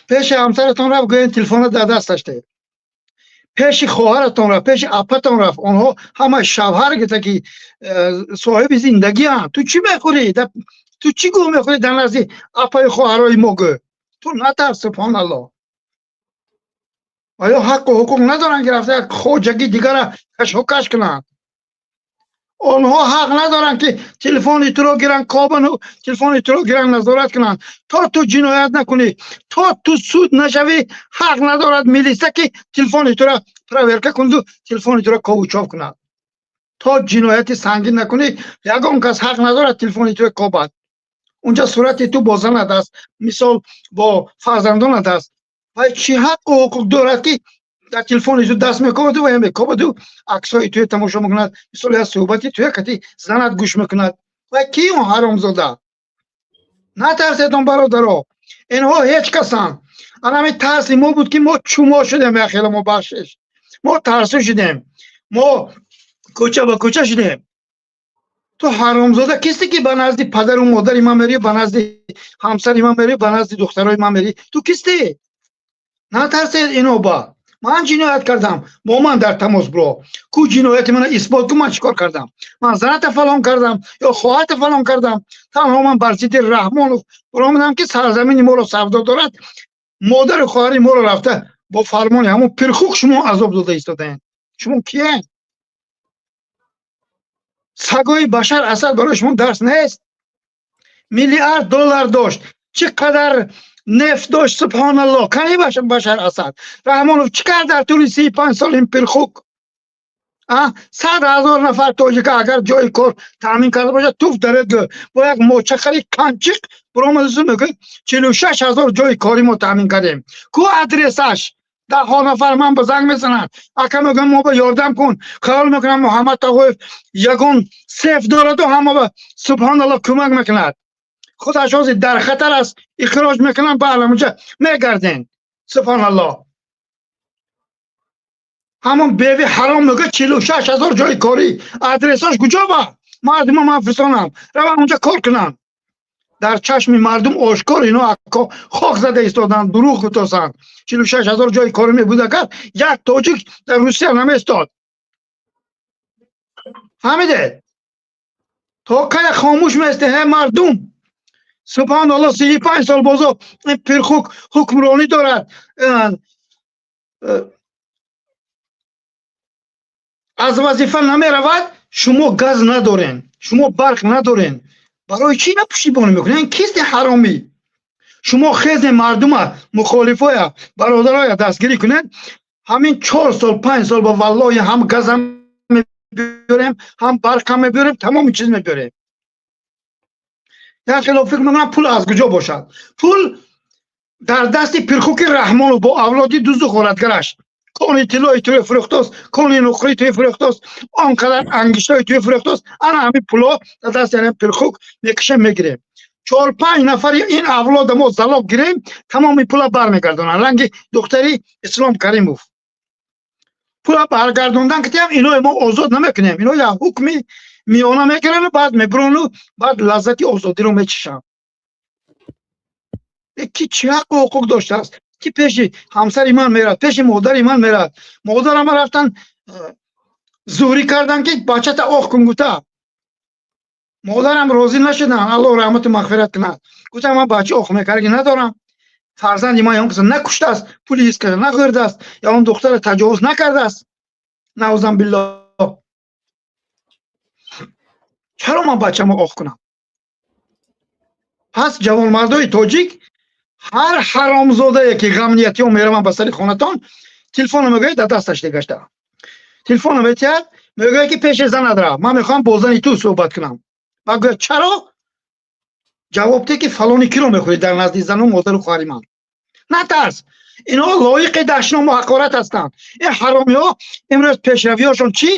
пеши ҳамсаратон рафт, гӯен, телефона дар дасташ де. Пеши хоҳаратон рафт, пеши апатон рафт, онҳо ҳама шавҳар гирифта, ки соҳиби зиндагианд. Ту чӣ мехӯрӣ? Ту чӣ гӯ мехӯрӣ дар назди апаи хоҳарои мо? Гӯ, ту натарс, субҳоналлоҳ. Оё ҳаққу ҳуқуқ надоранд, ки рафта як хоҷагӣ дигара кашокаш кунанд? Онҳо ҳақ надоранд, ки телефони туро гиранд, кобану телефони туро гиранд, назорат кунанд. То ту ҷиноят накунӣ, то ту суд нашавӣ, ҳақ надорад милиса, ки телефони туро проверка кунаду телефони туро ковучов кунад. То ҷинояти сангин накунӣ, ягон кас ҳақ надорад телефони туро кобад. Унҷа сурати ту бо занат аст, мисол, бо фарзандонат аст. Вай чӣ ҳаққу ҳуқуқ дорад, ки дар телефони ту даст мекобаду ва мекобаду аксҳои туя тамошо мекунад, мисол, як суҳбати туя кати занат гӯш мекунад? Вай ки он ҳаромзода? Натарседон, бародаро, инҳо ҳеҷ касанд. Анами тарси мо буд, ки мо чумо шудем, яхела мо, бахшиш, мо тарсу шудем, мо кӯча ба кӯча шудем. Ту ҳаромзода кисте, ки ба назди падару модари ман мерӣ, ба назди ҳамсари ман мерӣ, ба назди духтарои ман мерӣ? Ту кистӣ? Натарсед ино ба ман ҷиноят кардам, бо ман дар тамос биро ку, ҷинояти мана исбот кун. Ман чӣ кор кардам? Ман заната фалон кардам ё хоҳарта фалон кардам? Танҳо ман бар зидди Раҳмонов баромадам, ки сарзамини моро савдо дорад, модару хоҳари моро рафта бо фармони ҳамон пирхук шумо азоб дода истодаед. Шумо киед? Сагои Башар Асад барои шумо дарс нест. Миллиард доллар дошт, чӣ қадар нефт дошт, субҳоналлоҳ. Кани Башар Асад? Раҳмонов чӣ кард дар тӯли 35 сол? Ин пирхук 100 000 нафар тоҷика агар ҷои кор таъмин карда бошад, туф даред. Гӯ бо як мочахари канчиқ биромадасу мегӯяд: 46 000 ҷои кори мо таъмин кардем. Ку адресаш? Даҳҳо нафар ман ба занг мезананд, ака, мегӯям, мо ба ёрдам кун. Хаёл мекунам, Муҳаммад Тағоев ягон сейф дораду ҳама ба, субҳоналлоҳ, кӯмак мекунад. Худаш ҳозир дар хатар аст, ихроҷ мекунанд, ба аламуҷа мегарден. Субҳоналлоҳ, ҳамон беви ҳаром мегӯяд: 46 000 ҷои корӣ. Адресош куҷо? Ба мардума ман фирсонам, равам онҷа кор кунам. Дар чашми мардум ошкор ино акко хок зада истоданд, дурӯғ гуфтосанд. 46 000 ҷои корӣ мебуд, агар як тоҷик дар Русия наместод. Фаҳмидед? То кая хомӯш месте, ҳе мардум? Субҳоналлоҳ, 35 сол бозо ин пирхук ҳукмронӣ дорад, аз вазифа намеравад. Шумо газ надорен, шумо барқ надорен. Барои чӣ ина пуштибонӣ мекунед? Кисти ҳаромӣ? Шумо хезе, мардума, мухолифоя, бародароя дастгирӣ кунед. Ҳамин 4 сол, 5 сол ба валлоҳи ҳам газам мебиёрем, ҳам барқам мебиёрем, тамоми чиз мебиёрем. Як хело фикр мекунам, пул аз куҷо бошад? Пул дар дасти пирхуки Раҳмонов бо авлоди дузду ғоратгараш. Кони тиллои туи фурӯхтост, кони нуқраи туи фурӯхтост, он қадар ангиштои туи фурӯхтост. Ана ҳамин пулҳо дар дасти ҳамин пирхук. Мекушем, мегирем. Чор панҷ нафари ин авлода мо залог гирем, тамоми пула бармегардонанд. Ранги духтари Ислом Каримов пула баргардондан китиам. Иное мо озод намекунем, ино як ҳукми миёна мегирану баъд мебурону баъд лаззати озодиро мечишанд. Ки чӣ ҳаққу ҳуқуқ доштааст, ки пеши ҳамсари ман мерад, пеши модари ман мерад? Модарама рафтан, зӯрӣ кардан, ки бачата оҳ кун гуфта. Модарам розӣ нашуданд, Аллоҳ раҳмату мағфират кунад. Гуфтам: ман бача ох мекарги надорам. Фарзанди ман ягон каса накуштааст, пули ҳис карда нахӯрдааст, ягон духтара таҷовуз накардааст, наузан биллоҳ. Чаро ман бачамо ох кунам? Пас ҷавонмардои тоҷик, ҳар ҳаромзодае ки ғамниятиҳо мераванд ба сари хонатон, телефоно мегӯяд, дар дасташ дегашта телефоно метиҳад, мегӯяд, ки пеши занат рав, ман мехоҳам бо зани ту суҳбат кунам. Ба гӯяд: чаро? Ҷавоб те, ки фалони киро мехӯрӣ дар назди зану модару хоҳари ман. Натарс, инҳо лоиқи дашному ҳақорат ҳастанд, ин ҳаромиҳо. Имрӯз пешравиҳошон чӣ?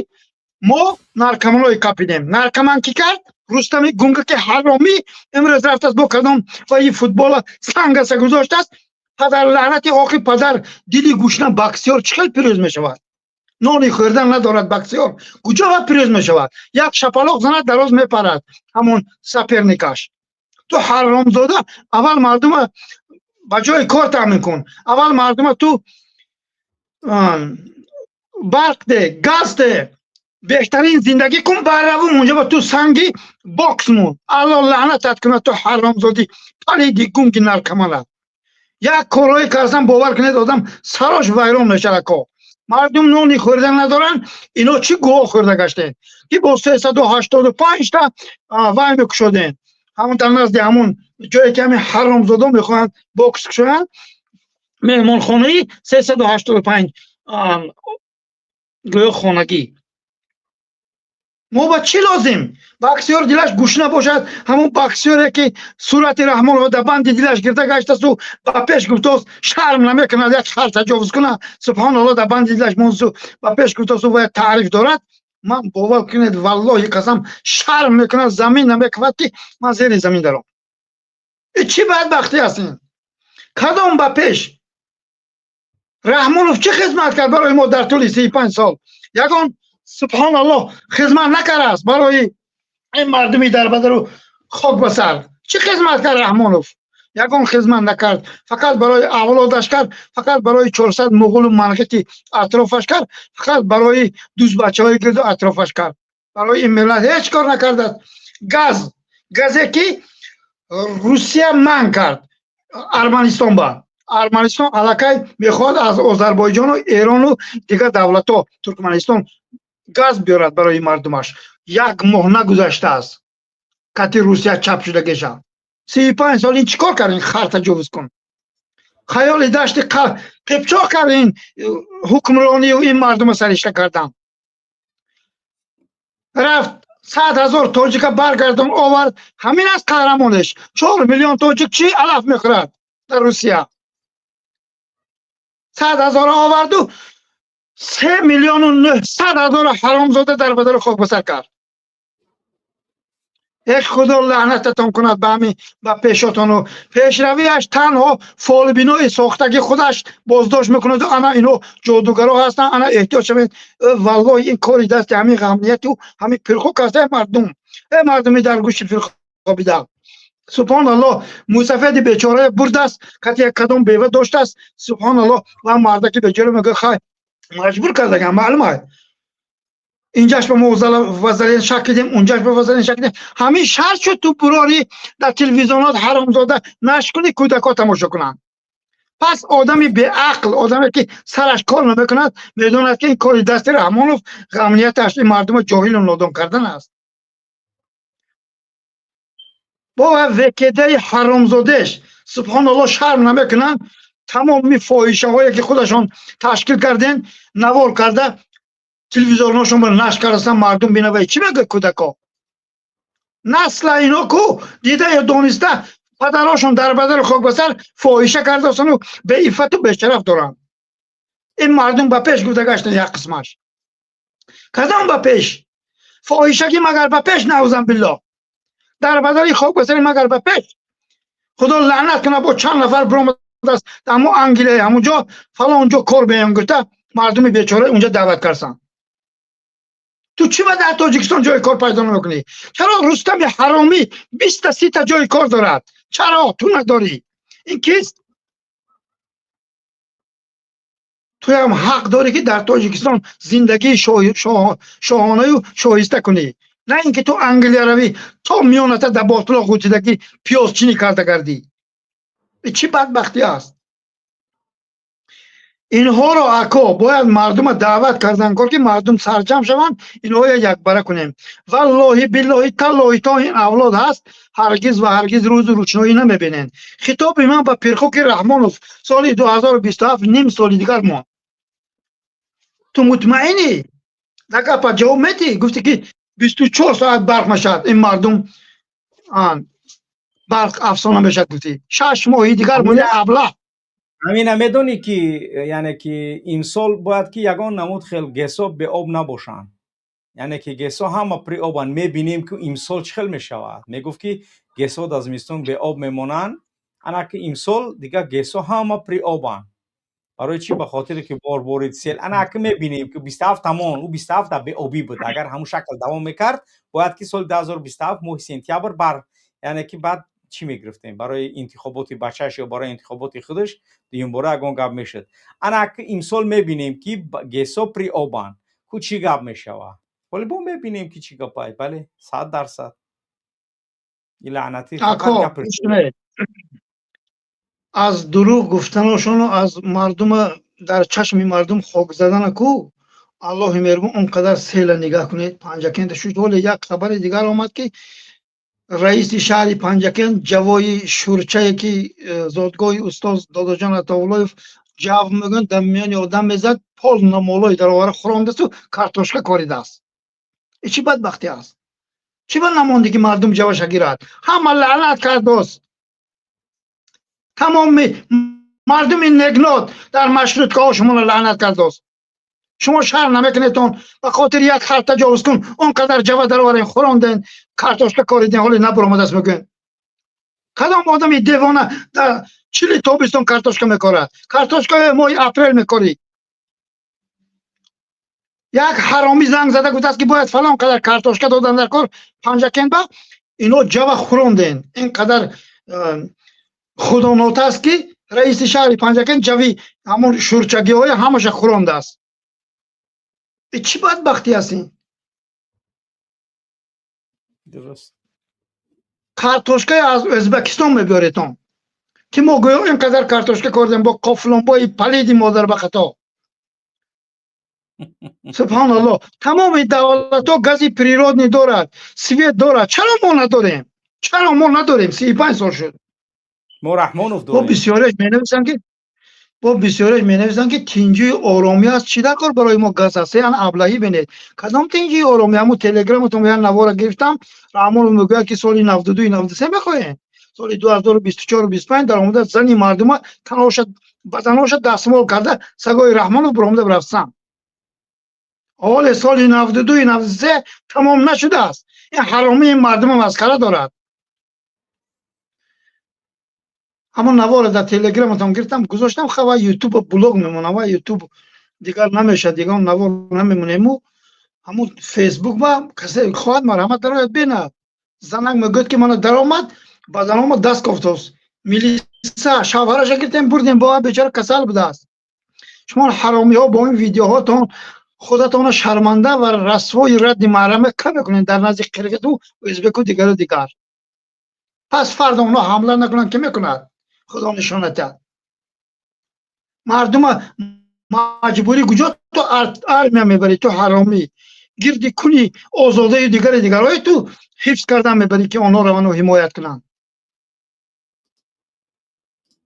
Мо наркоманои капидем. Наркоман кӣ кард? Рустами гунгаки ҳаромӣ. Имрӯз рафтааст, бо кадом ваи футбола сангаса гузоштааст. Падар лаънати охи падар дили гушна. Боксёр чӣ хел пирӯз мешавад? Нони хӯрдан надорад. Боксёр куҷо ва пирӯз мешавад? Як шапалоқ занад, дароз мепарад ҳамон соперникаш. Ту ҳаромзода, аввал мардума ба ҷои кор таъмин кун, аввал мардума ту барқ де, газ де, беҳтарин зиндагӣ кун, барравум унҷа ба ту санги бокс мун. Алло лаънатат кунад, ту ҳаромзодӣ, палиди гунги наркомана. Як корҳое кардам, бовар кунед, одам сарош вайрон мешавад. Ко мардум нони хӯрдан надоранд, ино чӣ гӯҳ хӯрда гаштем, ки бо 385-та вай мекушодем? Ҳамон дар назди ҳамон ҷое, ки ҳамин ҳаромзодо мехоҳанд бокс кушоянд, меҳмонхонаи 385 гӯё хонагӣ. Мо ба чӣ лозим? Боксёр дилаш гушна бошад, ҳамон боксёре, ки сурати Раҳмонова дар банди дилаш гирда гаштасту ба пеш гуфтост, шарм намекунад, як хар таҷовуз кунад, субҳоналло, дар банди дилаш монсу ба пеш гуфтосту ва як таъриф дорад. Ман, бовар кунед, валлоҳи қасам, шарм мекунад, замин намекунад, ки ман зери замин даром. Чӣ бадбахтӣ аст ин? Кадом ба пеш? Раҳмонов чӣ хизмат кард барои мо дар тӯли 35 сол? Ягон, субҳоналлоҳ, хизмат накардааст барои Ин мардуми дарбадару хок ба сар, чӣ хизмат кард Раҳмонов? Ягон хизмат накард, фақат барои авлодаш кард, фақат барои 400 муғулу манғити атрофаш кард, фақат барои дӯстбачаҳои гирду атрофаш кард. Барои ин миллат ҳеҷ кор накардааст. Газ, газе ки Русия манъ кард Арманистон ба, Арманистон аллакай мехоҳад аз Озарбойҷону Эрону дигар давлатҳо, Туркманистон газ биёрад барои мардумаш. Як моҳ нагузаштааст, кати Русия чап шуда кеша. 35 сол ин чӣ кор кард? Ин хар таҷовуз кун, хаёли дашти қипчоқ кард. Ин ҳукмронию ин мардума саришта кардан рафт, 100 000 тоҷика баргардон овард. Ҳамин аст қаҳрамонеш. 4 миллион тоҷик чӣ алаф мехӯрад дар Русия? 100 000-ро оварду, 3 миллиону 900 000-ро ҳаромзода дар бадари хок басар кард. Эх, Худо лаънататон кунад ба ҳамин, ба пешотону пешравиаш. Танҳо фолбинои сохтагӣ худаш боздошт мекунаду ана ино ҷодугаро ҳастанд, ана эҳтиёт шавед. Валлоҳи, ин кори дасти ҳамин ғамнияту ҳамин пирхок аст. Э мардум, э мардуми дар гӯши пирхобида, субҳоналлоҳ, мусафеди бечора бурдааст, кати як кадом бева доштааст. Субҳоналлоҳ, ва мардаки бечора мегӯяд: хай, маҷбур кардаган, маълум аст. Инҷаш ба мо вазален шак кидем, унҷаш ба вазален шак кидем. Ҳамин шарт шуд, ту бурорӣ дар телевизионот, ҳаромзода, нашр кунӣ, кӯдакҳо тамошо кунанд. Пас одами беақл, одаме ки сараш кор намекунад, медонад, ки ин кори дасти Раҳмонов, ғамнияташ ин мардума ҷоҳилу нодон кардан аст. Бо векедаи ҳаромзодеш, субҳоналлоҳ, шарм намекунанд. Тамоми фоҳишаҳое ки худашон ташкил карден, навор карда, телевизорношон нашр кардастан, мардум бинавай, чӣ мегӯяд кӯдако? Насла ино ку дида ё дониста падарошон дар бадари хок ба сар фоҳиша кардастану беиффату бешараф доранд. Ин мардум ба пеш гуфта гаштан, як қисмаш кадом ба пеш? Фоҳишагӣ магар ба пеш? Наузан биллоҳ, дар бадари хок ба сари магар ба пеш? Худо лаънат кунад, бо чанд нафар биромадааст ҳамо Англия, ҳамунҷо, фалон ҷо кор меён гуфта, мардуми бечора унҷа даъват карсан. Ту чӣ ба дар Тоҷикистон ҷои кор пайдо намекунӣ? Чаро Рустами ҳаромӣ 20-та, 30-та ҷои кор дорад, чаро ту надорӣ? Ин кист? Туям ҳақ дорӣ, ки дар Тоҷикистон зиндагии шоҳонаю шоиста кунӣ, на ин ки ту Англия равӣ, то миёната дар ботлоқ ғутидагӣ пиёзчинӣ карда гардӣ. Чӣ бадбахтӣ аст? Инҳоро, ако, бояд мардума даъват кардан кор, ки мардум сарҷамъ шаванд, инҳоя якбара кунем. Валлоҳи, биллоҳи, таллоҳи, то ин авлод ҳаст, ҳаргиз ва ҳаргиз рӯзу рӯшноӣ намебинед. Хитоби ман ба пирхоки Раҳмонов: соли 2027, ним соли дигар монд. Ту мутмаинӣ? Дар гапа ҷавоб медиҳӣ? Гуфтӣ, ки 24 соат барқ мешавад, ин мардум барқ афсона мешавад, гуфтӣ. 6 моҳи дигар монди, аблаҳ. Ҳамина медонӣ, ки яъне ки имсол бояд ки ягон намуд хел ГЭСо беоб набошанд, яъне ки ГЭСо ҳама приобанд. Мебинем, ки имсол чӣ хел мешавад. Мегуфт, ки ГЭСо дар зимистон беоб мемонанд. Ана ки имсол дигар ГЭСо ҳама приобанд. Барои чӣ? Ба хотире ки бор борид, сел. Ана ки мебинем, ки 27 тамон, ӯ 27 беобӣ буд. Агар ҳамун шакл давом мекард, бояд ки соли 2027 моҳи сентябр бар, яъне ки баъд чӣ мегирифтем барои интихоботи бачааш ё барои интихоботи худаш, дуюмбора ягон гап мешуд. Ана ки имсол мебинем, ки ГЭСо приобанд ку, чӣ гап мешавад. Вале бо мебинем, ки чӣ гапай. Бале, 100%, и лаънатӣ. Аз дурӯғ гуфтаношону аз мардума дар чашми мардум хок задана ку, Аллоҳи меҳрубон, он қадар села нигаҳ кунед, Панҷакента шуд. Ҳоле як хабари дигар омад, ки раиси шаҳри Панҷакент ҷавои шӯрчае, ки зодгоҳи устоз Додоҷон Атовуллоев, ҷав мегӯянд, дар миёни одам мезад, пол намолои даровара хӯрондасту картошка коридааст. И чӣ бадбахтӣ аст? Чӣ ба намонде, ки мардум ҷаваша гирад? Ҳама лаънат кардост. Тамоми мардуми негнот дар маршруткаҳо шуморо лаънат кардост. Шумо шарм намекунедтон? Ба хотири як хар таҷовуз кун, он қадар ҷава дароварен, хӯронден, картошка кориден, ҳоле набуромадааст мегӯен. Кадом одами девона дар чили тобистон картошка мекорад? Картошка моҳи апрел мекорӣ. Як ҳаромӣ занг зада гуфтааст, ки бояд фалон қадар картошка додан дар кор Панҷакент ба ино ҷава хӯронден. Ин қадар худонота аст, ки раиси шаҳри Панҷакент ҷави ҳамон шӯрчагиҳои ҳамаша хӯрондааст. Чӣ бадбахтӣ аст ин? Дуруст. Картошкаи аз Ӯзбекистон мебиёретон, ки мо гӯё ин қадар картошка кордем бо кофломбои палиди модар ба хато. Субҳоналлоҳ, тамоми давлатҳо гази природный дорад, свет дорад. Чаро мо надорем? Чаро мо надорем? 35 сол шуд. Мо Раҳмонов Бо дорем. Бисёреш менависанд, ки тинҷию оромӣ аст, чӣ дар кор барои мо газ аст? Ян аблаҳӣ бинед, кадом тинҷию оромӣ? Ҳамун телеграматон як навора гирифтам. Раҳмонов мегӯяд, ки соли 92, 93 мехоҳем, соли 2024, 25 даромада зани мардума таноша ба заноша дастмол карда, сагои Раҳмонов биромада рафтсан. Ҳоле соли 92, 93 тамом нашудааст. Ин ҳаромии мардума масхара дорад. Ҳамон навора дар телеграматон гирифтам, гузоштам. Хава Ютуб блог мемонам ва Ютуб дигар намешад, дигар навор намемонему. Ҳамун Фейсбук ба касе хоҳад, марҳамат, дарояд, бинад. Занак мегӯяд, ки мана даромад, ба занома даст кофтост милиса, шавҳараша гирифтем, бурдем, бо бечора касал будааст. Шумо ҳаромиҳо бо ин видеоҳотон худатонро шарманда ва расвои радди маҳрама ка мекунед дар назди қирғизу ӯзбеку дигару дигар. Пас фардо онҳо ҳамла накунанд, ки мекунад? Худо нишонат диҳад. Мардума маҷбурӣ куҷо ту армия мебарӣ? Ту ҳаромӣ, гирди куни озодаи дигари дигарҳои ту ҳифз кардан мебарӣ, ки онҳо равану ҳимоят кунанд.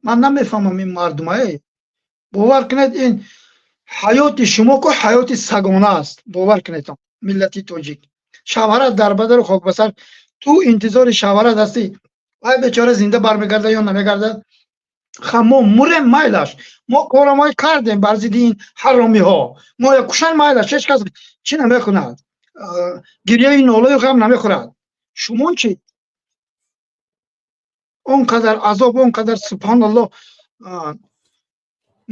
Ман намефаҳмам ин мардумае. Бовар кунед, ин ҳаёти шумо ку ҳаёти сагона аст. Бовар кунедон, миллати тоҷик, шавҳарат дар бадару хокбасар, ту интизори шавҳарат ҳастӣ. Вай бечора зинда бармегардад ё намегардад? Ха, мо мурем, майлаш. Мо корамой кардем бар зидди ин ҳаромиҳо. Мо кушан, майлаш, ҳеҷ кас чӣ намекунад, гирьяи нолою ғам намехӯрад. Шумо чӣ? Он қадар азоб, он қадар, субҳоналлоҳ,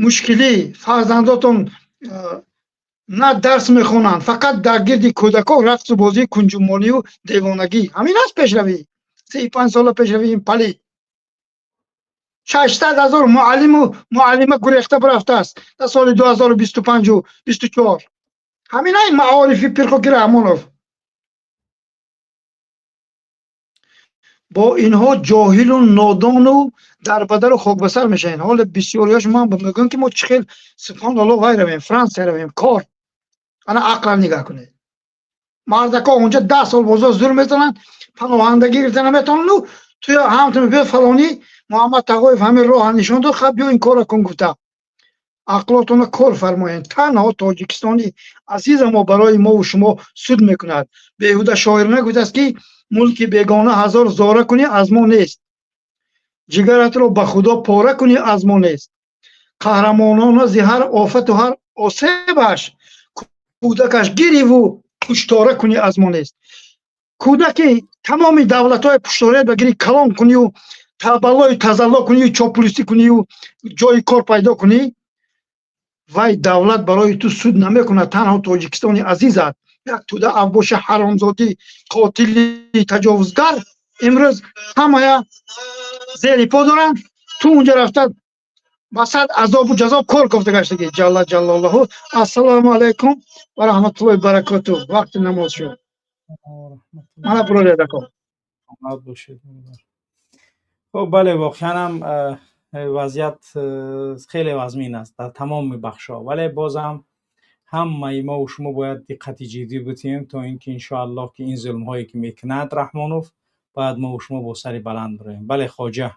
мушкилӣ. Фарзандотон на дарс мехонанд, фақат дар гирди кӯдако рақсу бозӣ, кунҷумонию девонагӣ. Ҳамин аст пешравӣ? 35 сола пешравӣ ин палид. 600 000 муаллиму муаллима гурехта бирафтааст дар соли 2025-у 24. Ҳамин ай маорифи пирхоки Раҳмонов. Бо инҳо ҷоҳилу нодону дарбадару хокбасар мешавем. Ҳоле бисёриёш ман мегӯям, ки мо чӣ хел, субҳоналлоҳ, вай равем, Франсия равем кор. Ана ақлам нигаҳ кунед, мардако онҷа 10 сол бозо зур мезананд, паноҳандагӣ гирифта наметавонану туя ҳамтун биё, фалонӣ Муҳаммад Тағоев ҳамин роҳа нишон дод, хаб, биё ин корро кун гуфта. Ақлотонро кор фармоед. Танҳо Тоҷикистони азиза мо барои мову шумо суд мекунад. Беҳуда шоир нагуфтааст, ки мулки бегона ҳазор зора кунӣ, аз мо нест, ҷигаратро ба Худо пора кунӣ, аз мо нест. Қаҳрамонона зи ҳар офату ҳар осебаш кӯдакаш гириву пуштора кунӣ, аз мо нест. Кӯдаки тамоми давлатҳои пуштораят ба гири калон кунию баллои тазалло кунию чоплусӣ кунию ҷои кор пайдо кунӣ, вай давлат барои ту суд намекунад. Танҳо Тоҷикистони азизат. Як тӯда авбоши ҳаромзодӣ, қотили таҷовузгар имрӯз ҳамая зери по доранд. Ту унҷа рафта ба сад азобу ҷазоб кор кофта гаштагӣ. Ҷалла ҷалолаҳу. Ассалому алайкум ва раҳматуллоҳи баракоту. Вақти намоз шуд. Мана буродедако. Хуб, бале, воқеан ҳам вазъият хеле вазмин аст дар тамоми бахшҳо, вале бозам ҳамаи мову шумо бояд диққати ҷиддӣ бутиҳем, то ин ки иншоаллоҳ, ки ин зулмҳое ки мекунад Раҳмонов, бояд мову шумо бо сари баланд бироем. Бале, хоҷа.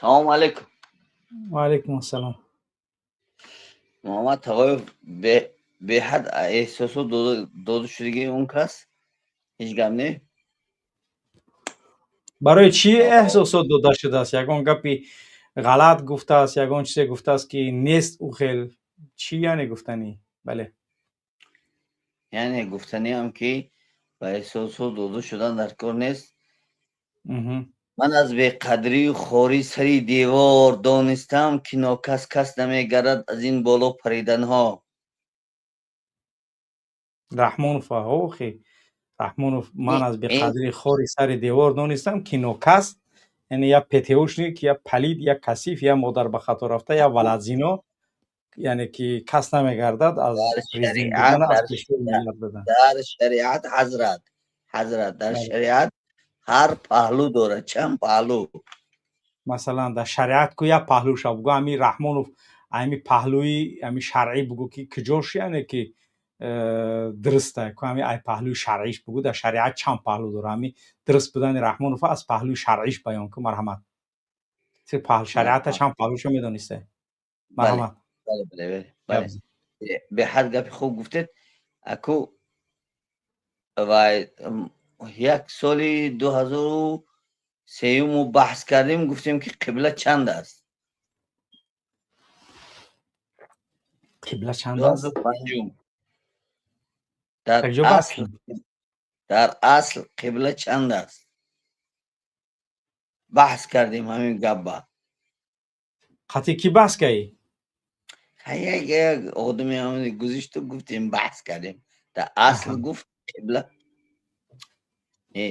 Салому алайкум. Ва алайкум ассалом. Муҳаммад Тағоев беҳад эҳсосот дода шудагии он кас, ҳеҷ гап не. Барои чӣ эҳсосот дода шудааст? Ягон гапи ғалат гуфтааст, ягон чизе гуфтааст, ки нест ӯ хел? Чӣ яъне гуфтанӣ? Бале. Яъне гуфтаниам, ки ба эҳсосот дода шудан дар кор нест. Ман аз беқадрию хорӣ сари девор донистам, ки нокас кас намегардад аз ин боло париданҳо. Раҳмонов охи Раҳмонов ман аз беқадрии хори сари девор донистам, ки нокас, яъне я ПТУшник, я палид, я касиф, я модар ба хато рафта, я валадзино, яъне ки кас намегардад аз президент будан, аз пешвои миллат будан. Дар шариат, ҳазрат, дар шариат ҳар паҳлӯ дорад, чанд паҳлӯ. Масалан, дар шариат ку як паҳлӯша бугӯ, ҳами Раҳмонов ҳами паҳлӯи ҳами шаръӣ бугӯ, ки куҷош, яъне ки дуруста ку, ҳами ай паҳлӯи шаръиш бугӯ. Дар шариат чанд паҳлӯ дорад? Ҳами дуруст будани Раҳмонов аз паҳлӯи шаръиш баён ку, марҳамат. Шариата чанд паҳлӯшо медонисте? Марҳамат. Беҳад гапи хуб гуфтед. Аку вай як соли 2003 баҳс кардем, гуфтем, ки қибла чанд аст. Қибла чанд аст? 2005. Дар асл қибла чанд аст? Баҳс кардем ҳамин гапба. Қатъи кӣ баҳс кардӣ? Як одаме ҳамин гузишту, гуфтем, баҳс кардем. Дар асл гуфт қибла не,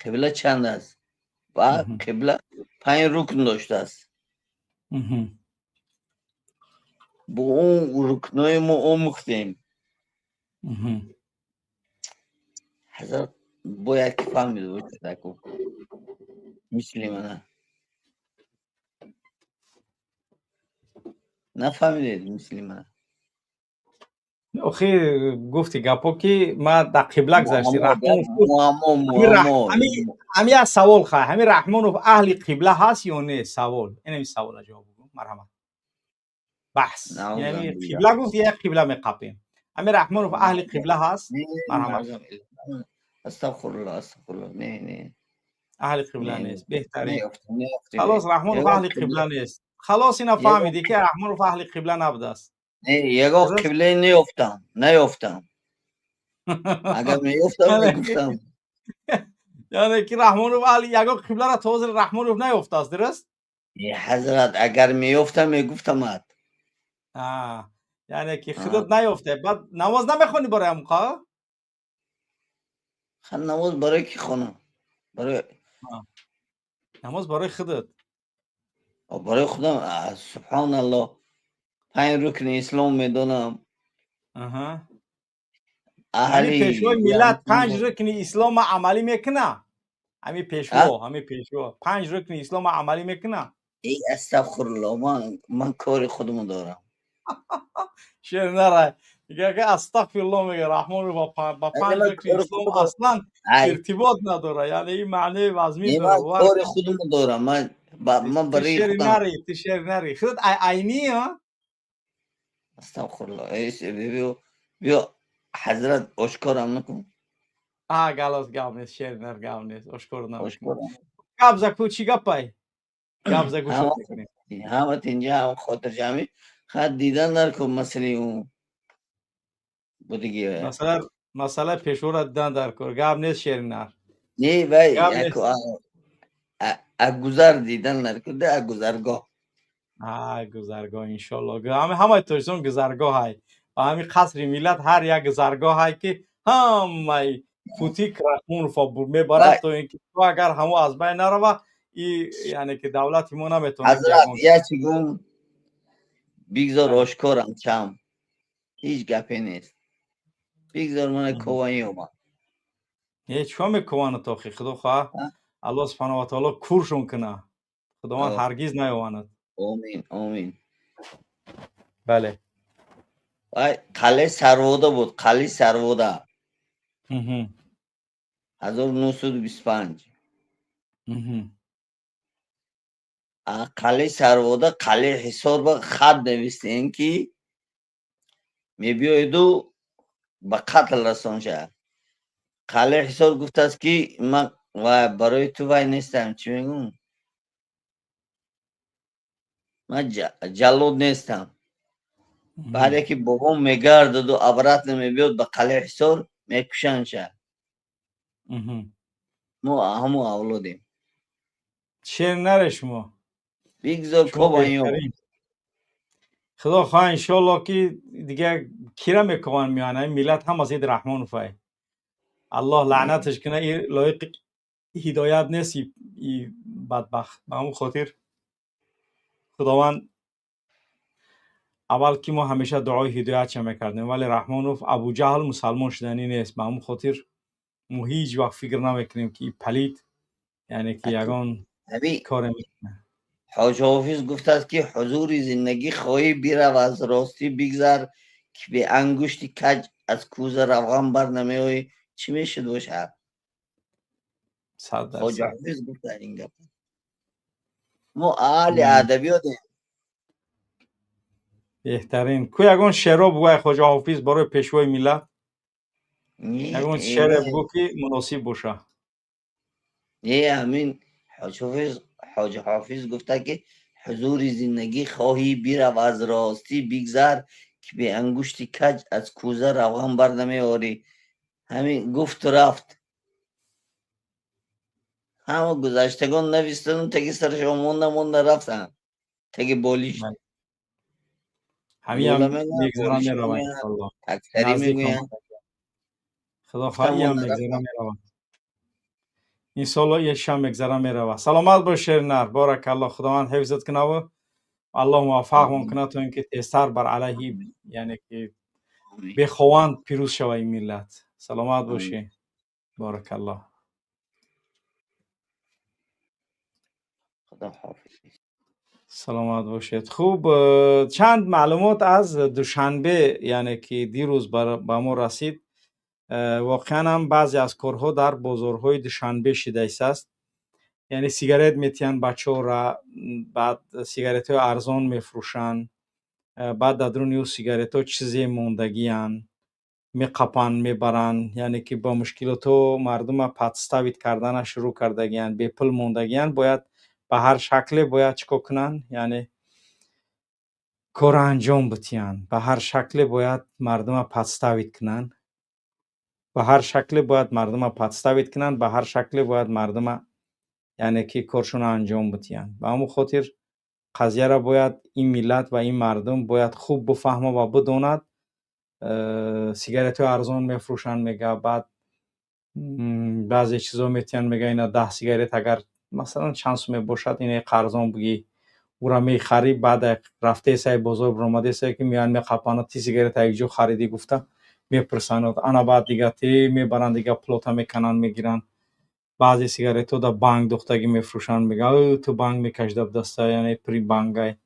қибла чанд аст? Ва қибла панҷ рукн доштааст. Бо он рукнҳои мо омӯхтем. Ҳазрат бояд ки фаҳмида бошад, аку мисли мана нафаҳмидед, мисли мана. Охи гуфти гапо, ки ма дар қибла гузашти. Ҳами як савол хай, ҳами Раҳмонов аҳли қибла ҳаст ё не? Савол инами савола ҷавоб бугӯ, марҳамат. Баҳс яъне қибла гуфт, як қибла меқапем. Ҳами Раҳмонов аҳли қибла ҳаст? Марҳамат. Астағфируллоҳ, астағфируллоҳ, не, не. Аҳли қибла нест. Беҳтарин. Халос, Раҳмонов аҳли қибла нест. Халос, ина фаҳмидӣ, ки Раҳмонов аҳли қибла набудааст. Не, ягон қиблае неёфтам, наёфтам. Агар меёфтам, мегуфтам. Яъне ки Раҳмонов аҳли ягон қибларо то ҳозир Раҳмонов наёфтааст, дуруст? Ҳазрат, агар меёфтам, мегуфтамад. Яъне ки худат наёфте, баъд намоз намехонӣ барои ҳамқа? Намоз барои ки хонам? Барои намоз барои худат. Барои худам, субҳоналлоҳ, панҷ рукни ислом медонам. Ҳами пешвои миллат панҷ рукни ислома амалӣ мекуна? Ҳами пешво, ҳами пешво панҷ рукни ислома амалӣ мекуна? Эй, астағфируллоҳ, ман кори худмо дорам. Шер нарай. Мега астағфируллоҳ, мега Раҳмонов ба панҷ рукни ислом аслан иртибот надорад, яъне ин маънии вазмин дорад. Ман кори худмо дорам, ман барои худам. Нари, ту шер нари. Худат айнӣ, а? Астағфируллоҳ. Биё, ҳазрат, ошкорам накун. А, галос, гап нест, шер нар, гап нест, ошкор накун. Гап заку, чӣ гапай? Гап заку, шуд мекунем. Ҳама тинҷа, ҳама хотирҷамӣ. Хат дидан дар кун масъалаи ӯ будиги. Масъала пешвора дидан дар кор. Гап нест, шери нар. Не, вай гузар дидан дар кун, да гузаргоҳ. А, гузаргоҳ, иншоллоҳ. Ҳами ҳамаи Тоҷикистон гузаргоҳ ҳай. Ба ҳами қасри миллат ҳар як гузаргоҳ ҳай, ки ҳамаи путик Раҳмонов мебарад, то ин ки агар ҳамо аз байн нарава, и яъне ки давлати мо наметавонад. Ҳазрат, як чӣ гум, бигзор ошкорам чам, ҳеҷ гапе нест, бигзор мана кован ёбам. Е, чикор мекованад охи? Худо хоҳа, Аллоҳ субҳанаҳу ва таоло куршон куна, Худованд ҳаргиз наёванад. Омин, омин. Бале. Вай қалъаи Сарвода буд, қалъаи Сарвода 1925. Қалъаи Сарвода, қалъаи Ҳисор ба хат навистем, ки мебиёеду ба қатл расон шавад. Қалъаи Ҳисор гуфтааст, ки ман барои ту вай нестам, чӣ мегӯм, ман ҷаллод нестам. Баъде ки бобом мегардаду обратно мебиёд ба қалъаи Ҳисор, мекушанд шавад. Мо ҳамо авлодем. Шер наре шумо. Бигзор кобан ёб. Худо хоҳа, иншоалло, ки дига кира мекуванд меоянд. Ҳамин миллат ҳама зидди Раҳмоновай. Аллоҳ лаънаташ кунад, и лоиқи ҳидоят нест, и бадбахт. Ба ҳамон хотир Худованд, аввал ки мо ҳамеша дуои ҳидоятша мекардем, вале Раҳмонов Абуҷаҳл мусалмон шуданӣ нест. Ба ҳамон хотир мо ҳеҷ вақт фикр намекунем, ки и палид, яъне ки ягон коре мекунад. Ҳоҷи Ҳофиз гуфтааст, ки ҳузури зиндагӣ хоҳӣ, бирав, аз ростӣ бигзар, ки бе ангушти каҷ аз кӯза равған бар намеоӣ. Чӣ мешуд бошад? 100%. Хоҷа Ҳофиз гуфта ин гап. Мо аҳли адабиётем. Беҳтарин. Ку ягон шеъро бугӯй, Хоҷа Ҳофиз, барои пешвои миллат. Ягон шеъре бугӯ, ки муносиб боша. Не, ҳамин Ҳоҷи Ҳофиз гуфта, ки ҳузури зиндагӣ хоҳӣ, бирав, аз ростӣ бигзар, ки бе ангушти каҷ аз кӯза равған бар намеорӣ. Ҳамин гуфту рафт. Ҳама гузаштагон навистану таги сарашон монда монда рафтанд, таги болишт. Ҳамиам мегзара, мерава, иншоалло. Аксарӣ мегӯянд. Худо хоҳа, иам мегзара, мерава, иншоалло, ешам мегзара, мерава. Саломат бош, шернар, боракалло. Худованд ҳифзат кунаву Аллоҳ муваффақмон кунад, то ин ки тезтар бар алайҳи, яъне ки бехованд, пирӯз шава ин миллат. Саломат бошӣ, боракалло. Саломат бошед. Хуб, чанд маълумот аз Душанбе, яъне ки дирӯз ба мо расид. Воқеан ҳам баъзе аз корҳо дар бозорҳои Душанбе шидаистааст. Яъне сигарет метиҳанд бачаҳора, баъд сигаретҳои арзон мефурӯшанд, баъд дар дуруни ӯ сигаретҳо чизе мондагианд, меқапанд, мебаранд. Яъне ки бо мушкилотҳо мардума подставить кардана шурӯъ кардагианд. Бепул мондагианд, бояд ба ҳар шакле бояд чӣ кор кунанд? Яъне корро анҷом битиҳанд. Ба ҳар шакле бояд мардума подставить кунанд, ба ҳар шакле бояд мардума подставить кунанд, ба ҳар шакле бояд мардума, яъне ки коршонро анҷом битиҳанд. Ба ҳамон хотир қазияро бояд ин миллат ва ин мардум бояд хуб бифаҳма ва бидонад. Сигаретҳои арзон мефурӯшанд, мега, баъд баъзе чизо метиҳанд, мега, ина 10 сигарет агар масалан чанд сум мебошад, ине қарзон бугӣ, ура мехарӣ, баъд рафтесай бозор, биромадесай, ки меоянд, меқапанад, ти сигарета якҷо харидӣ гуфта мепурсанд. Ана баъд дига те мебаранд, дига плота мекананд, мегиранд. Баъзе сигаретҳо дар банк духтагӣ мефурӯшанд, мега, ту банк мекаши дар даста, яъне при бангай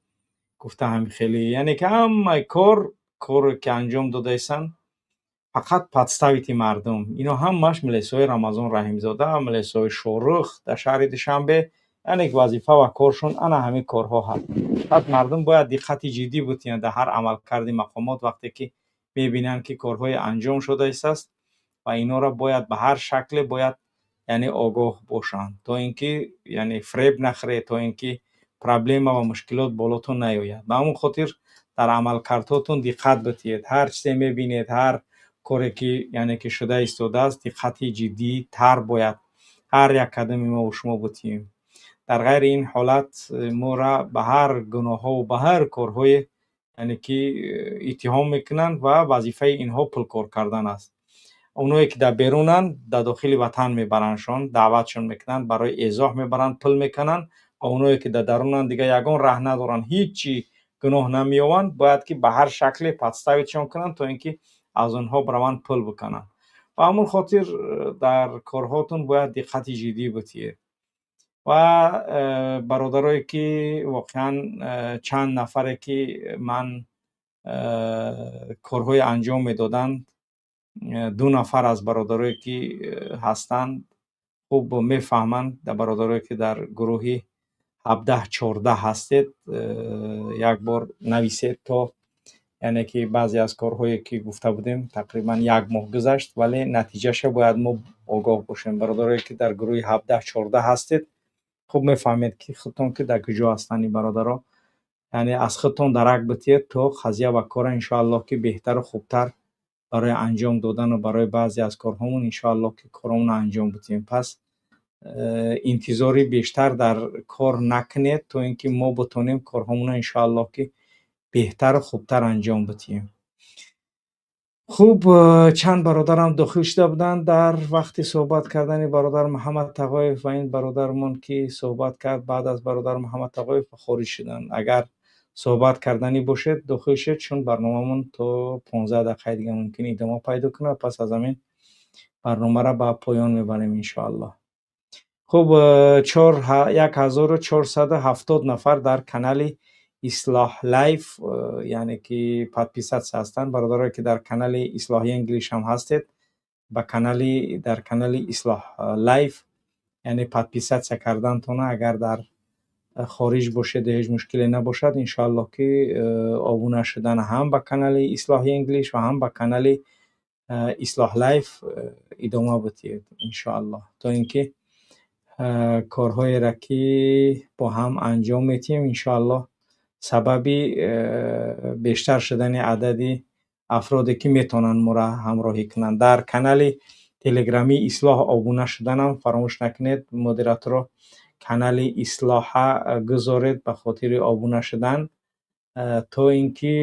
гуфта. Ҳами хеле, яъне ки ҳамаи кор, коре ки анҷом додаистанд, фақат подставить мардум. Ино ҳамааш милисҳои Рамазон Раҳимзода, милисҳои Шорух дар шаҳри Душанбе, яъне ки вазифа ва коршон ана ҳамин корҳо ҳаст. Пас мардум бояд диққати ҷиддӣ бутиҳанд дар ҳар амалкарди мақомот, вақте ки мебинанд, ки корҳое анҷом шудаистааст, ва инора бояд ба ҳар шакле бояд, яъне огоҳ бошанд, то ин ки, яъне фиреб нахӯред, то ин ки проблема ва мушкилот болотон наёяд. Ба ҳамон хотир дар амалкардҳотон диққат битиҳед. Ҳар чизе мебинед, ҳар коре ки, яъне ки шуда истодааст, диққати ҷиддитар бояд ҳар як қадами мо шумо бутиҳем. Дар ғайри ин ҳолат моро ба ҳар гуноҳҳову ба ҳар корҳое, яъне ки иттиҳом мекунанд, ва вазифаи инҳо пулкор кардан аст. Оное ки дар берунанд, дар дохили ватан мебарандшон, даъватшон мекунанд, барои эзоҳ мебаранд, пул мекунанд, ва оное ки дар дарунанд, дига ягон раҳ надоранд, ҳеҷ гуноҳ намеёванд, бояд ки ба ҳар шакле подставить шон кунанд, то ин ки аз онҳо бираванд, пул бикунанд. Ба ҳамон хотир дар корҳотон бояд диққати ҷиддӣ битиҳед. Ва бародарое ки воқеан чанд нафаре ки ман корҳое анҷом медоданд, ду нафар аз бародарое ки ҳастанд, хуб мефаҳманд. Дар бародарое ки дар гурӯҳи 1714 ҳастед, як бор нависед, то яъне ки баъзе аз корҳое ки гуфта будем, тақрибан як моҳ гузашт, вале натиҷаша бояд мо огоҳ бошем. Бародарое ки дар гурӯҳи 1714 ҳастед, хуб мефаҳмед, ки худтон ки дар куҷо ҳастанд ин бародаро. Яъне аз худтон дарак битиҳед, то қазия ва кора иншоаллоҳ ки беҳтару хубтар барои анҷом додану барои баъзе аз корҳомон, иншоаллоҳ ки коромонро анҷом битиҳем. Пас интизори бештар дар кор накунед, то ин ки мо битонем корҳомонро иншоаллоҳ ки Беҳтару хубтар анҷом бидиҳем. Хуб, чанд бародарам дохил шуда буданд дар вақти суҳбат кардани бародар Муҳаммад Тағоев ва ин бародармон, ки суҳбат кард баъд аз бародар Муҳаммад Тағоев, хориҷ шуданд. Агар суҳбат карданӣ бошед, дохил шед, чун барномамон то 15 дақиқаи дига мумкин идома пайдо кунад. Пас аз ҳамин барномаро ба поён мебарем, иншоаллоҳ. Хуб, 1470 нафар дар канали Ислоҳ Лайф, яъне ки подписаться ҳастанд. Бародарое, ки дар канали Ислоҳи Инглиш ҳам ҳастед, ба канали дар канали Ислоҳ Лайф, яъне подписаться кардантона, агар дар хориҷ бошед, ҳеҷ мушкиле набошад, иншоаллоҳ, ки обуна шудан ҳам ба канали Ислоҳи Инглиш ва ҳам ба канали Ислоҳ Лайф идома бидиҳед, иншоаллоҳ, то ин ки корҳоеро, ки бо ҳам анҷом медиҳем, иншоаллоҳ, сабаби бештар шудани адади афроде, ки метавонанд моро ҳамроҳӣ кунанд. Дар канали телеграмии Ислоҳ обуна шуданам фаромӯш накунед. Модераторо, канали Ислоҳа гузоред ба хотири обуна шудан, то ин ки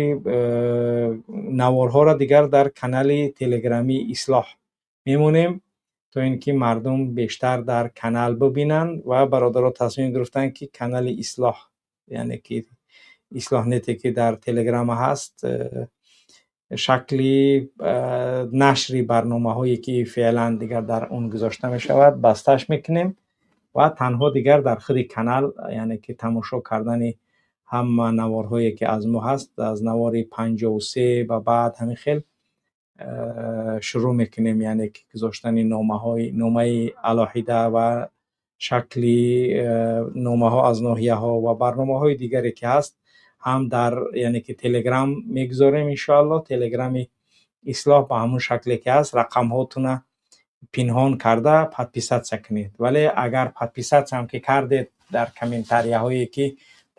наворҳоро дигар дар канали телеграмии Ислоҳ мемонем, то ин ки мардум бештар дар канал бибинанд. Ва бародаро тасмим гирифтанд, ки канали Ислоҳ, яъне ки Ислоҳ Нете, ки дар Телеграма ҳаст, шакли нашри барномаҳое, ки феълан дигар дар он гузошта мешавад, бастааш мекунем ва танҳо дигар дар худи канал, яъне ки тамошо кардани ҳама наворҳое, ки аз мо ҳаст, аз навори 53 ба баъд ҳамин хел шурӯъ мекунем, яъне ки гузоштани номаҳои номаи алоҳида ва шакли номаҳо аз ноҳияҳо ва барномаҳои дигаре, ки ҳаст, ҳам дар, яъне ки, Телеграм мегузорем, иншоаллоҳ. Телеграми Ислоҳ ба ҳамон шакле, ки ҳаст, рақамҳотуна пинҳон карда подписаться кунед. Вале агар подписаться ҳам ки кардед, дар комментарияҳое, ки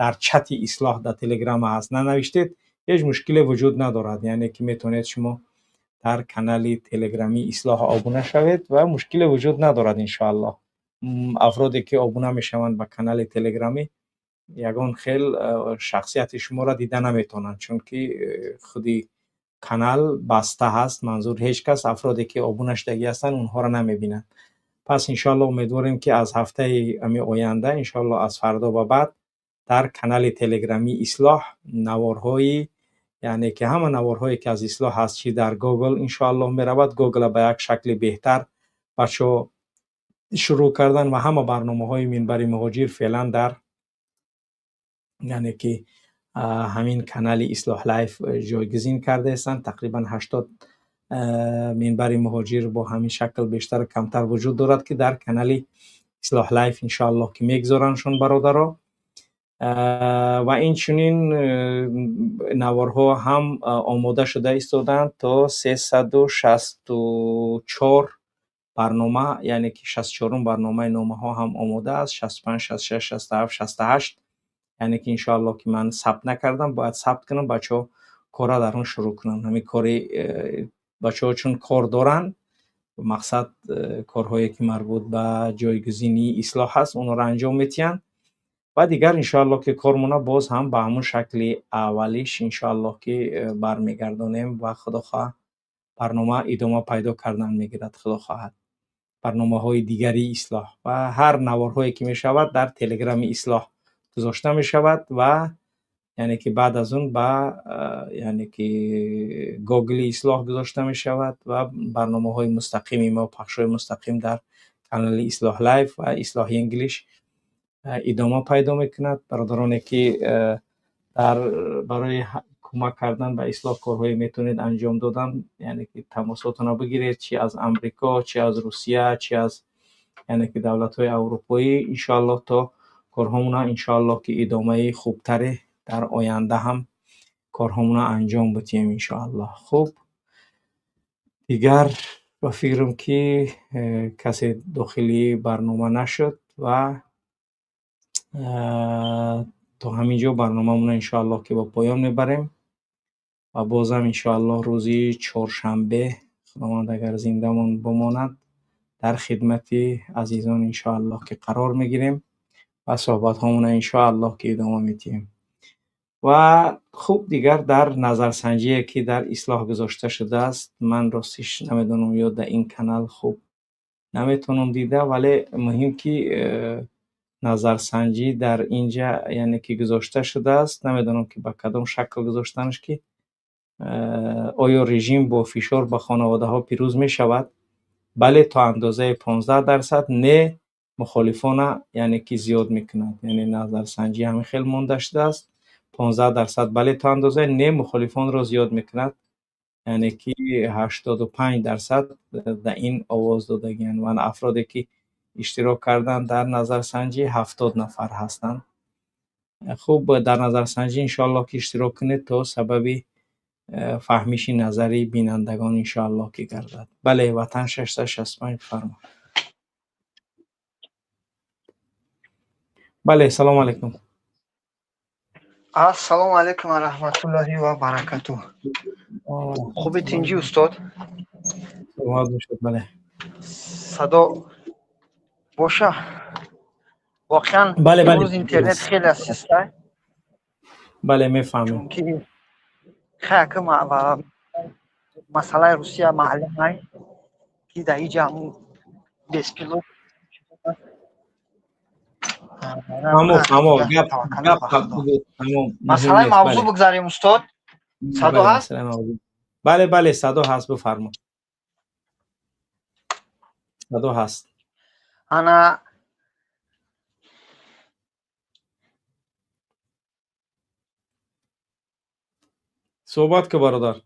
дар чати Ислоҳ дар Телеграма ҳаст, нанавиштед, ҳеҷ мушкиле вуҷуд надорад. Яъне ки метавонед шумо дар канали телеграмии Ислоҳ обуна шавед ва мушкиле вуҷуд надорад, иншоаллоҳ. Афроде, ки обуна мешаванд ба канали телеграмӣ, ягон хел шахсияти шуморо дида наметавонанд, чунки худи канал баста ҳаст. Манзур, ҳеҷ кас афроде, ки обуна шудагӣ ҳастанд, онҳоро намебинанд. Пас, иншоаллоҳ, умедворем, ки аз ҳафтаи ами оянда, иншоаллоҳ, аз фардо ба баъд дар канали телеграмии Ислоҳ наворҳои, яъне ки ҳама наворҳое, ки аз Ислоҳ ҳаст, чи дар Гугл, иншоаллоҳ, меравад. Гугла ба як шакли беҳтар бачаҳо шурӯъ кардан ва ҳама барномаҳои Минбари Муҳоҷир феълан дар, яъне ки, ҳамин канали Ислоҳ Лайф ҷойгузин кардаестанд. Тақрибан 80 Минбари Муҳоҷир бо ҳамин шакл бештару камтар вуҷуд дорад, ки дар канали Ислоҳ Лайф, иншоаллоҳ, ки мегузорандшон бародаро. Ва инчунин наворҳо ҳам омода шуда истодаанд, то 364 барнома, яъне ки 64-ум барномаи номаҳо ҳам омода аст, 65, 66, 67, 68, яъне ки, иншоаллоҳ, ки ман сабт накардам, бояд сабт кунам, бачаҳо кора дар он шурӯъ кунанд. Ҳамин кори бачаҳо, чун кор доранд, мақсад, корҳое, ки марбут ба ҷойгузинии Ислоҳ ҳаст, онҳоро анҷом медиҳанд. Ва дигар, иншоаллоҳ, ки кормона боз ҳам ба ҳамон шакли аввалиш, иншоаллоҳ, ки бармегардонем ва, худо хоҳад, барнома идома пайдо кардан мегирад, худо хоҳад, барномаҳои дигари Ислоҳ ва ҳар наворҳое, ки мешавад, дар Телеграми Ислоҳ гузошта мешавад ва, яъне ки, баъд аз он ба, яъне ки, Гугли Ислоҳ гузошта мешавад ва барномаҳои мустақими мо, пахшҳои мустақим дар канали Ислоҳ Лайф ва Ислоҳи Инглиш идома пайдо мекунад. Бародароне, ки дар барои кӯмак кардан ба Ислоҳ корҳое метавонед анҷом додан, яъне ки тамосотонро бигиред, чи аз Амрико, чи аз Русия, чи аз, яъне ки, давлатҳои аврупоӣ, иншоаллоҳ, то корҳомона, иншоаллоҳ, ки идомаи хубтаре дар оянда ҳам корҳомона анҷом бидиҳем, иншоаллоҳ. Хуб, дигар ба фикрам, ки касе дохили барнома нашуд ва то ҳамин ҷо барномамонро, иншоаллоҳ, ки ба поён мебарем ва бозам, иншоаллоҳ, рӯзи чоршанбе, Худованд агар зиндамон бимонад, дар хидмати азизон, иншоаллоҳ, ки қарор мегирем ва суҳбатҳомонро, иншоаллоҳ, ки идома медиҳем. Ва хуб, дигар дар назарсанҷие ки дар ислоҳ гузошта шудааст, ман ростиш намедонам ё дар ин канал хуб наметавонам дида, вале муҳим ки назарсанҷӣ дар инҷа яъне ки гузошта шудааст, намедонам ки ба кадом шакл гузоштанаш, ки оё режим бо фишор ба хонаводаҳо пирӯз мешавад? Бале, то андозаи 15%, не, мухолифона яъне ки зиёд мекунад. Яъне назарсанҷӣ ҳамин хел монда шудааст. 15% бале то андозаи, не, мухолифонро зиёд мекунад. Яъне ки 85% дар ин овоз додагианд ва афроде ки иштирок карданд дар назарсанҷӣ 70 нафар ҳастанд. Хуб, дар назарсанҷӣ иншоаллоҳ ки иштирок кунед то сабаби фаҳмиши назари бинандагон иншоаллоҳ ки гардад. Бале, Ватан 665 бифармо. Бале, салому алайкум. Ассалому алайкум ва раҳматуллоҳи ва баракатуҳ. Хуби, тинҷӣ, устод? Саломат бошед, бале. Садо боша? Воқеан Бале, бале. имрӯз интернет хеле систа. Бале, мефаҳмем. Чунки хаяка ва масъалаи Русия маълумай, ки дар иҷа ҳамун беспилот. Фаҳмо, фаҳмо, гап гап тамом. Масъалаи мавзӯъ бигзарем, устод. Садо ҳаст? Бале, бале, садо ҳаст, бифармо. Садо ҳаст. Ана Суҳбат ку, бародар.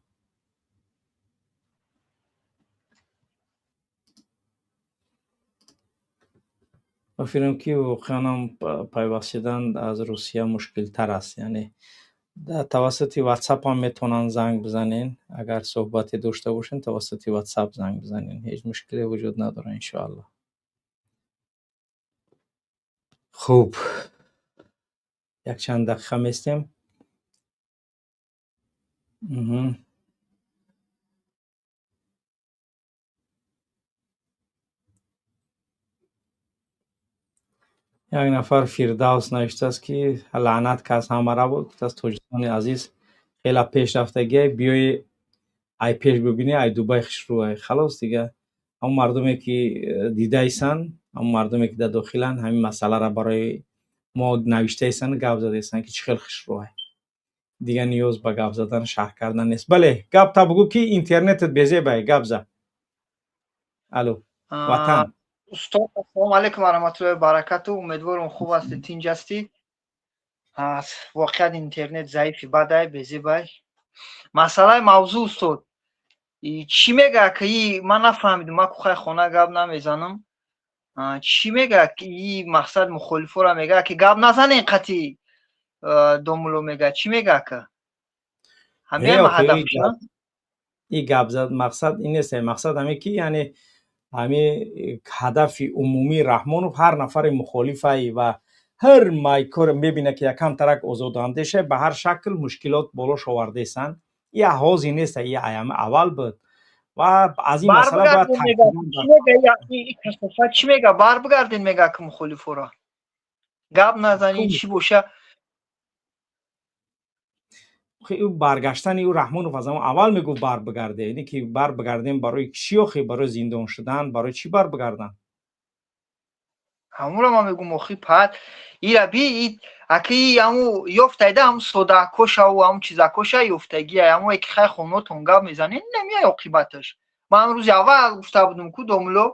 Ба фикрам ки воқеанам пайваст шудан аз Русия мушкилтар аст. Яъне тавассути WhatsApp ҳам метавонанд занг бизанен. Агар суҳбате дошта бошен, тавассути WhatsApp занг бизанен. Ҳеҷ мушкиле вуҷуд надорад иншоаллоҳ. Хуб, якчанд дақиқа местем. Як нафар Фирдавс навиштааст, ки лаънат кас ҳамара буд, гуфтааст: Тоҷикистони азиз хела пеш рафтагиай, биёи ай пеш бибинӣ, ай Дубай хушрӯай. Халос, дига ҳамон мардуме ки дидаисанд, ҳамон мардуме ки дар дохиланд, ҳамин масъаларо барои мо навиштаисанд, гап задаисанд, ки чӣ хел хушрӯай. Дига ниёз ба гап задан, шарҳ кардан нест. Бале, гап та бугӯ, ки интернетат безебай, гап за. Алло, Ватан. Устод, ассалому алайкум ва раҳматуллоҳи ва баракатуҳ. Умедворам, хуб ҳастӣ, тинҷ ҳастӣ. Воқеан интернет заифи бадай, безебай. Масъалаи мавзӯъ, устод, чӣ мега ки ман нафаҳмидам, ман кухай хона гап намезанам. Чӣ мега ки мақсад мухолифора мега ки гап назанен қати домуло мега, чӣ мега ка? Ҳамин ҳадаф. И гап зад мақсад ин нест, мақсад ҳаме ки яъне ҳами ҳадафи умумии Раҳмонов ҳар нафари мухолифай ва ҳар майкор мебина ки якам тарак озодандеша, ба ҳар шакл мушкилот болош овардаесанд. И ҳози нест, и аями аввал буд ва аз ин масъала бояд чӣ мега? Бар бигарден мега ки мухолифора гап назанӣ, чӣ боша? Баргаштани ӯ Раҳмонов аз ҳамон аввал мегуфт бар бигарде, яъне ки бар бигардем барои чӣ охи? Барои зиндон шудан? Барои чӣ бар бигарданд? Ҳамонро ман мегӯм, охи, пат ира би аки ҳаму ёфтайда, ҳаму содаакошаву ҳаму чизакоша ёфтагия, ҳаму ки хай хонотон гап мезанед, намеяй оқибаташ. Ман рӯзи аввал гуфта будам ку, домуло,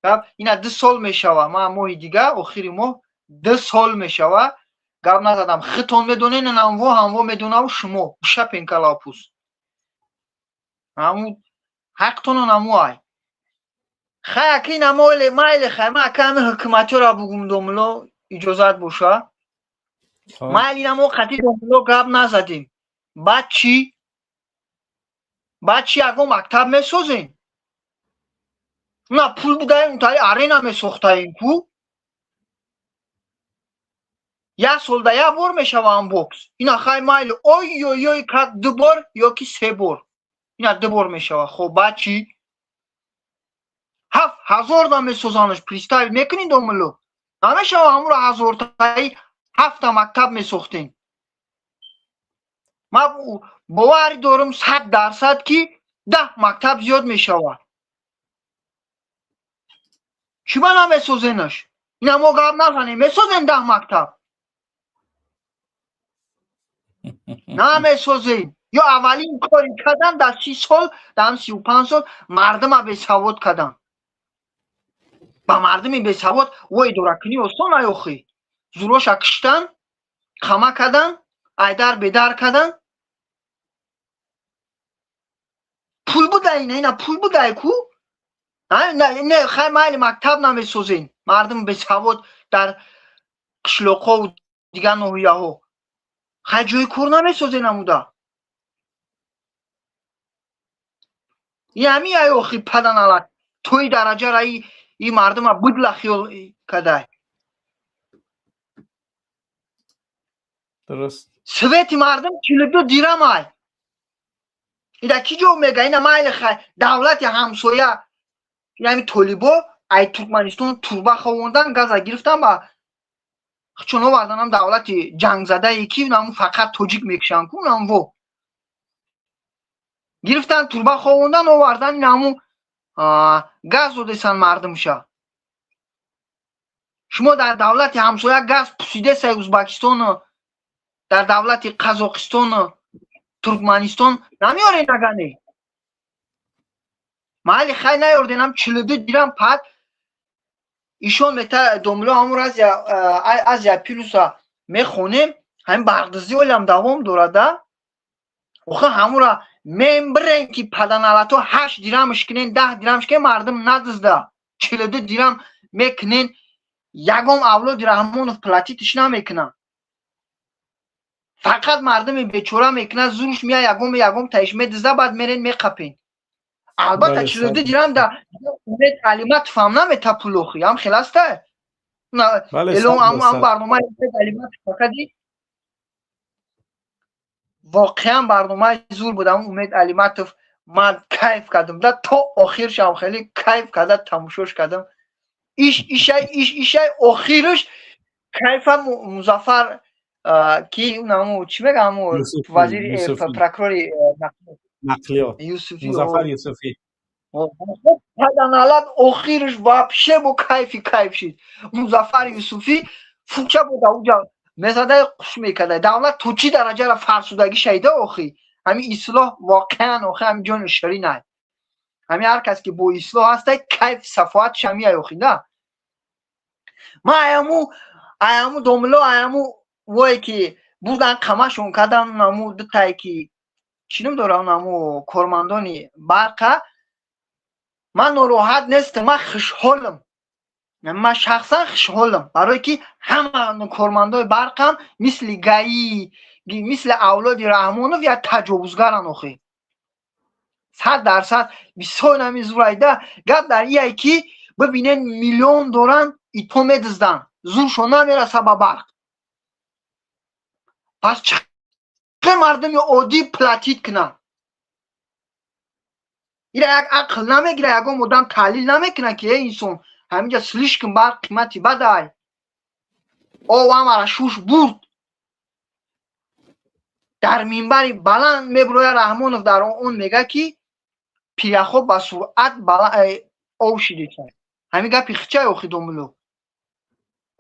гап ина 2 сол мешава, ман моҳи дига, охири моҳ 2 сол мешава, гап назадам. Хитон медонен, ҳамво ҳамво медонаву шумо уша пенкалапус ҳаму ҳақтонон ҳаму ай хай аки намойле майле хай. Ма ака ҳами ҳукуматёра бугум, домуло, иҷозат боша. Майли, намо қати домуло гап назадем, баъд чӣ? Баъд чӣ? Ягон мактаб месозем? На пул будаем, унтари арена месохтаем ку. Як сол да як бор мешавам бокс. Ина хай майли, ой ой ой, как ду бор ёки се бор, ина ду бор мешава. Хоб, баъд чӣ? 7000 да месозанаш, представить мекунӣ, домуло? Намешава, ҳамуро ҳазортаи ҳафта мактаб месохтем. Ман боварӣ дорам 100%, ки 10 мактаб зиёд мешавад. Чӣ ба намесозенаш? Ина мо гап назанем, месозем 10 мактаб? Намесозем. Ё аввалин кори кардан дар 30 сол, дар 35 сол мардума бесавод кардан. Ба мардуми бесавод во идоракунӣ осон ай охи. Зуроша киштан, хама кардан, айдар бедар кардан. Пул буда ина пул буда ку? Не, хай майли мактаб намесозем. Мардум бесавод дар қишлоқҳо дигар ноҳияҳо. Хай ҷои кор намесозем амуда. Ин ҳамин ай охи паданалат. Тои дараҷара и мардума будла хиёл кадай. Дуруст. Свети мардум 42 дирам ай. Ида ки ҷо мега? Ина майли хай давлати ҳамсоя, яъне толибо ай Туркманистон турба ховондан, газа гирифтан ба чун оварданам давлати ҷангзадае ки наму фақат тоҷик мекушанд ку нам во. Гирифтан турба ховондан, овардан наму газ додесан мардумша. Шумо дар давлати ҳамсоя газ пусидесай Узбекистону, дар давлати Қазоқистону, Туркманистон намеёрен агане. Майли хай наёрденам 42 дирам пад ишон мета домло ҳамур Азия Плюса мехонем, ҳамин барқдиздӣ олам давом дорада. Охи ҳамура мембирен ки паданалато 8 дирамш кунен, 10 дирамш кунен, мардум надизда. 42 дирам мекунен, ягон авлоди Раҳмонов платитиш намекунад. Фақат мардуми бечора мекунад, зуруш мея ягон ягон таиш медизда, баъд мерен меқапен. Албатта 42 дирам да Умед Алиматов ҳам намета пул охи, ҳам хел аста? Элон ҳам барномаи Умед Алиматов фақади воқеан барномаи зур буд. Ҳам Умед Алиматов ман кайф кардам да то охиршам хеле кайф карда тамошош кардам. Иш ишай иш ишай охирш кайфа Музаффар ки наму чӣ мегӯям ҳаму вазири прокурори нақлиёт Юсуфи Музаффар Юсуфи. Паданалат охирш вообще бо кайфи кайф шид. Музаффар Юсуфи фукча буда уҷа мезадай қуш мекарда. Давлат то чӣ дараҷара фарсудагӣ шайда охи. Ҳамин ислоҳ воқеан охи ҳамин ҷони ширин ай. Ҳамин ҳар кас ки бо ислоҳ ҳастай кайф сафоат шамиай охи да. Ман аяму домло аяму вое ки бурдан қамашон кардан наму дутае ки чӣ ном дорам наму кормандони барқа, ман нороҳат нестам, ман хушҳолам. Ман шахсан хушҳолам, барое ки ҳама кормандои барқам мисли гаи, мисли авлоди Раҳмонов як таҷовузгаран охи. 100% бисёр нами зурайда гап дар ие ки бибинен миллион доран ито медизданд, зуршон намераса ба барқ. Пас чӣ мардуми оддӣ платит кунанд? Ира як ақл намегира, ягон одам таҳлил намекунад ки эй инсон ҳаминҷа слишком барқ қимати бадай. Ов ҳамара шуш бурд. Дар минбари баланд мебурояд Раҳмонов, дар он мега ки пиряхҳо ба суръат ов шидесан. Ҳамин гапи хичай охи домуло.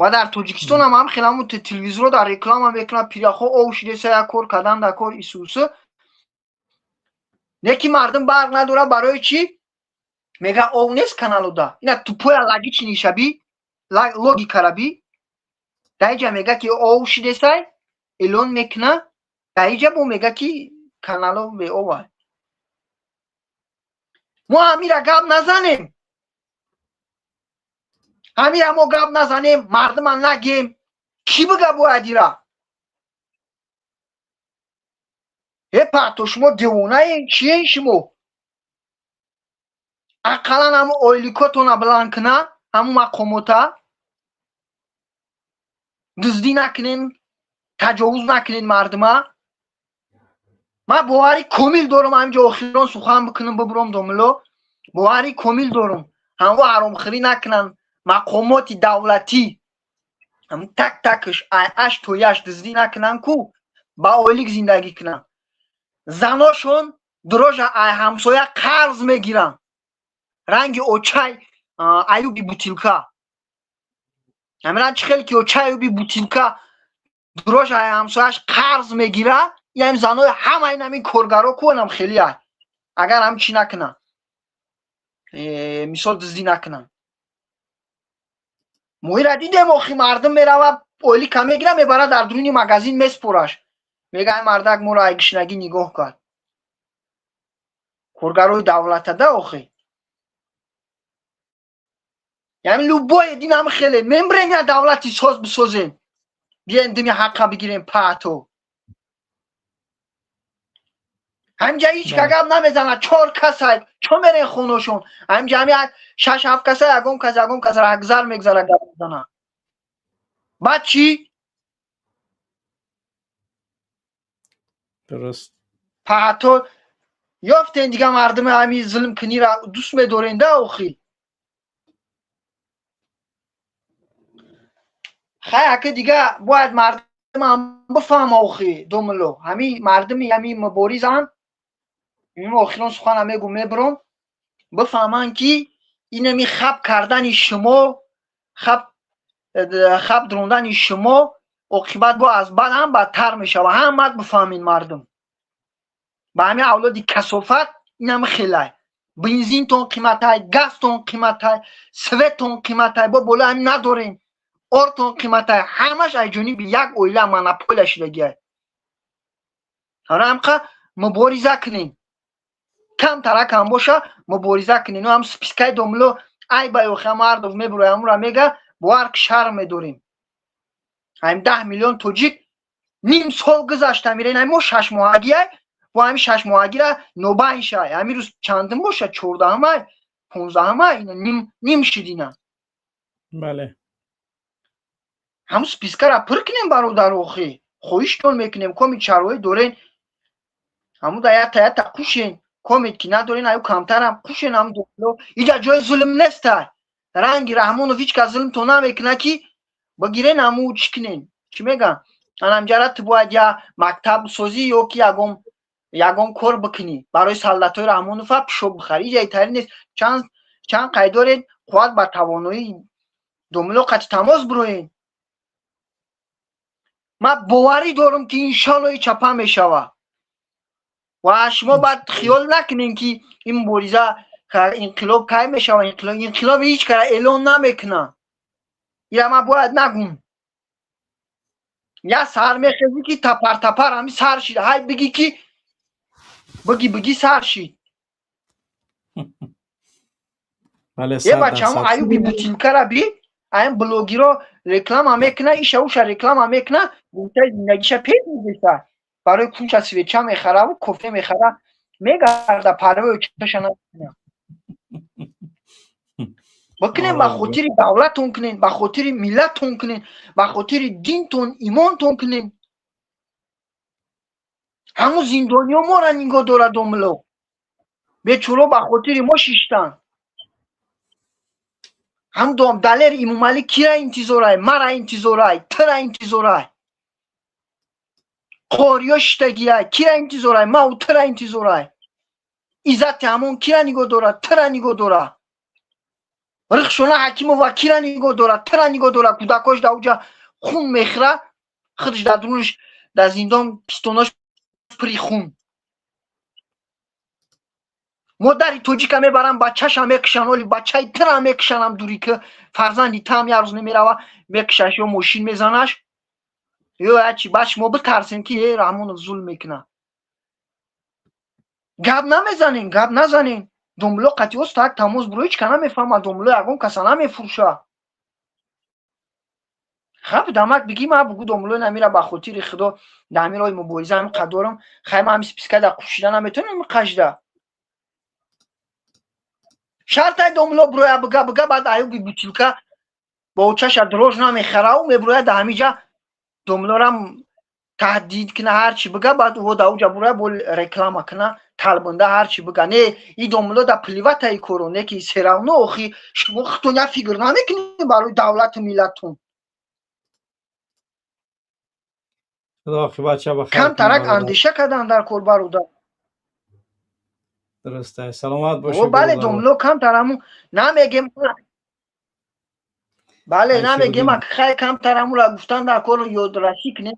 Ва дар Тоҷикистон ҳам хел ҳамун телевизорҳо дар реклама мекунад, пиряхҳо ов шидеса, як кор кардан дар кор исуса. Не ки мардум барқ надорад, барои чӣ? Мега ов нест каналода. Ина тупоя логични шаби, логикара би. Дар иҷа мега ки ов шидесай, эълон мекуна, дар иҷа бо мега ки канало беовай. Мо ҳамира гап назанем. Ҳамира мо гап назанем, мардума нагем. Кӣ бига бояд ира? Э пато шумо девонаен, чиен шумо? Ақаллан ҳамун ойликотона баланд куна, ҳамун мақомота. Дуздӣ накунен, таҷовуз накунен мардума. Ман боварӣ комил дорам, ҳаминҷо охирон сухан бикунам, бибурам домило. Боварӣ комил дорам. Ҳамво ҳаромхӯрӣ накунанд мақомоти давлатӣ. Ҳамун так такш ай аш то яш дуздӣ накунанд ку, ба ойлик зиндагӣ кунанд. Заношон дрожа ай ҳамсоя қарз мегиранд. Ранги очай аюби бутилка. Ҳамин чӣ хел ки очай аюби бутилка дрожа ай ҳамсояш қарз мегира, ин занои ҳама ин ҳамин коргаро кунам хеле ай. Агар ҳам чӣ накунанд. Мисол дуздӣ накунанд. Моира дидем охи мардум мерава ойлика мегира мебара дар дуруни магазин меспораш. Мега ай мардак моро ай гишнагӣ нигоҳ кард. Коргарои давлатада охи. Яъне любое динам хеле мембрем я давлати соз бисозем. Биёем дими ҳаққа бигирем паато. Ҳамҷа ҳеҷ ка гап намезанад, чор касай, чо мерен хоношон? Ҳамҷа ҳами 6-7 касай, ягон кас рагзар мегзара гап мезанад. Баъд чӣ? Дуруст. Паато ёфтен дига мардуми ҳами зулмкунира дӯст медорен да охи. Хай ака дига бояд мардумам бифаҳма охи домулло. Ҳами мардуми ҳами муборизанд. Ин охирон сухана мегу мебурам. Бифаҳманд ки инами хаб кардани шумо, хаб дурондани шумо оқибат бо аз бад ҳам бадтар мешавад. Ҳамат бифаҳмед мардум. Ба ҳамин авлоди касофат инам хелай. Бензинтон қиматай, газтон қиматай, светон қиматай, бо боло ҳам надорем. Ортон қиматай, ҳамаш аз ҷониби як оила монополия шудагиай. Ҳамқа мубориза кунем. Камтарак ҳам боша мубориза кунем. Ҳам спискаи домло ай ба ёха мардов мебуроя, ҳамура мега бовар ки шарм медорем. Ҳамин 10 миллион тоҷик ним сол гузашта мирен, ҳамин мо шашмоҳагиай, бо ҳамин шашмоҳагира нобайн шай. Ҳамин рӯз чандум боша? 14-ай, 15-ай, ина ним шид ина. Бале. Ҳамун спискара пур кунем бародар охи. Хоҳиштон мекунем, коми чарвоӣ дорен, ҳамун да ята ята қушен, комед ки надорен, аю камтарам қушен ҳамун дохило. Иҷа ҷои зулм нестай. Ранги Раҳмонов ҳеҷ кас зулмтон намекунад ки бигирен ҳамун чӣ кунен? Чӣ мегӯянд? Анамҷара ту бояд я мактаб созӣ ё ки ягон кор бикунӣ. Барои солдатҳои Раҳмонова пишоб бихарӣ. Иҷа итари нест. Чанд қайд доред, қувват ба тавоноӣ домило қати тамос бироен. Ман боварӣ дорам ки иншалло ин чапа мешавад. Ва шумо баъд хиёл накунед ки ин мубориза инқилоб кай мешавад, инқилоб ҳеҷ кара эълон намекунад. Ира ман бояд нагум. Я сар мехезӣ ки тапар тапар ҳами сар шид. Ҳай бигӣ ки бигӣ сар шид. Е бачамо аюби бутилкара би, айн блогеро реклама мекуна, иша уша реклама мекуна, гуфтаи зиндагиша пеш мегирифта. Барои кунча свеча мехараву кофе мехара, мегарда парвои чаша намекуна. Бикунем ба хотири давлатон кунем, ба хотири миллаттон кунем, ба хотири динтон, имонтон кунем. Ҳамун зиндониё мора нигоҳ дорад домло. Бечуро ба хотири мо шиштанд. Ҳам дом Далер Имомалӣ кира интизорай, мара интизорай, тира интизорай. Қориё шиштагиай, кира интизорай, мау тира интизорай. Иззати ҳамон кира нигоҳ дорад, тира нигоҳ дорад. Рихшона Ҳакимова кира нигоҳ дорад, тира нигоҳ дорад. Кӯдакош дар уҷа хун мехӯра, худаш дар дурунаш дар зиндон пистонош пури хун. Модари тоҷика мебарам, бачаша мекушан, оли бачаи тира мекушанам дури ки фарзанди таам як рӯз намерава, мекушаш ё мошин мезанаш ё ячи. Баъд шумо битарсем ки э Раҳмонов зулм мекунад. Гап намезанем, гап назанем. Домло қатиоз так тамос буро, ҳеҷ ка намефаҳмад, домло ягон каса намефурӯша. Хаб дамак бигӣ ма бугу домло намира ба хотири худо дар ҳамин роҳи мубориза ҳамин қадорам, хай ма ҳамин списка дар қушида наметавонам қажда. Шартай домло буроя бига бига, баъд аюби бутилка бо очаша дрож намехараву мебуроя дар ҳамин ҷа домлорам таҳдид кина, ҳарчи бига, баъд ӯ дар уҷа буроя бо реклама кина, талбанда ҳарчи бига. Не, и домло да пливата и коро, не ки серавно охи шумо худтон як фикр намекунед барои давлату миллаттон. Камтарак андеша кардан дар кор бародар. Дуруст аст, саломат бошед. Бале, домло, камтар ҳамун намегем, бале, намегем, хай, камтар ҳамура гуфтан дар кор, ёдрасӣ кунем,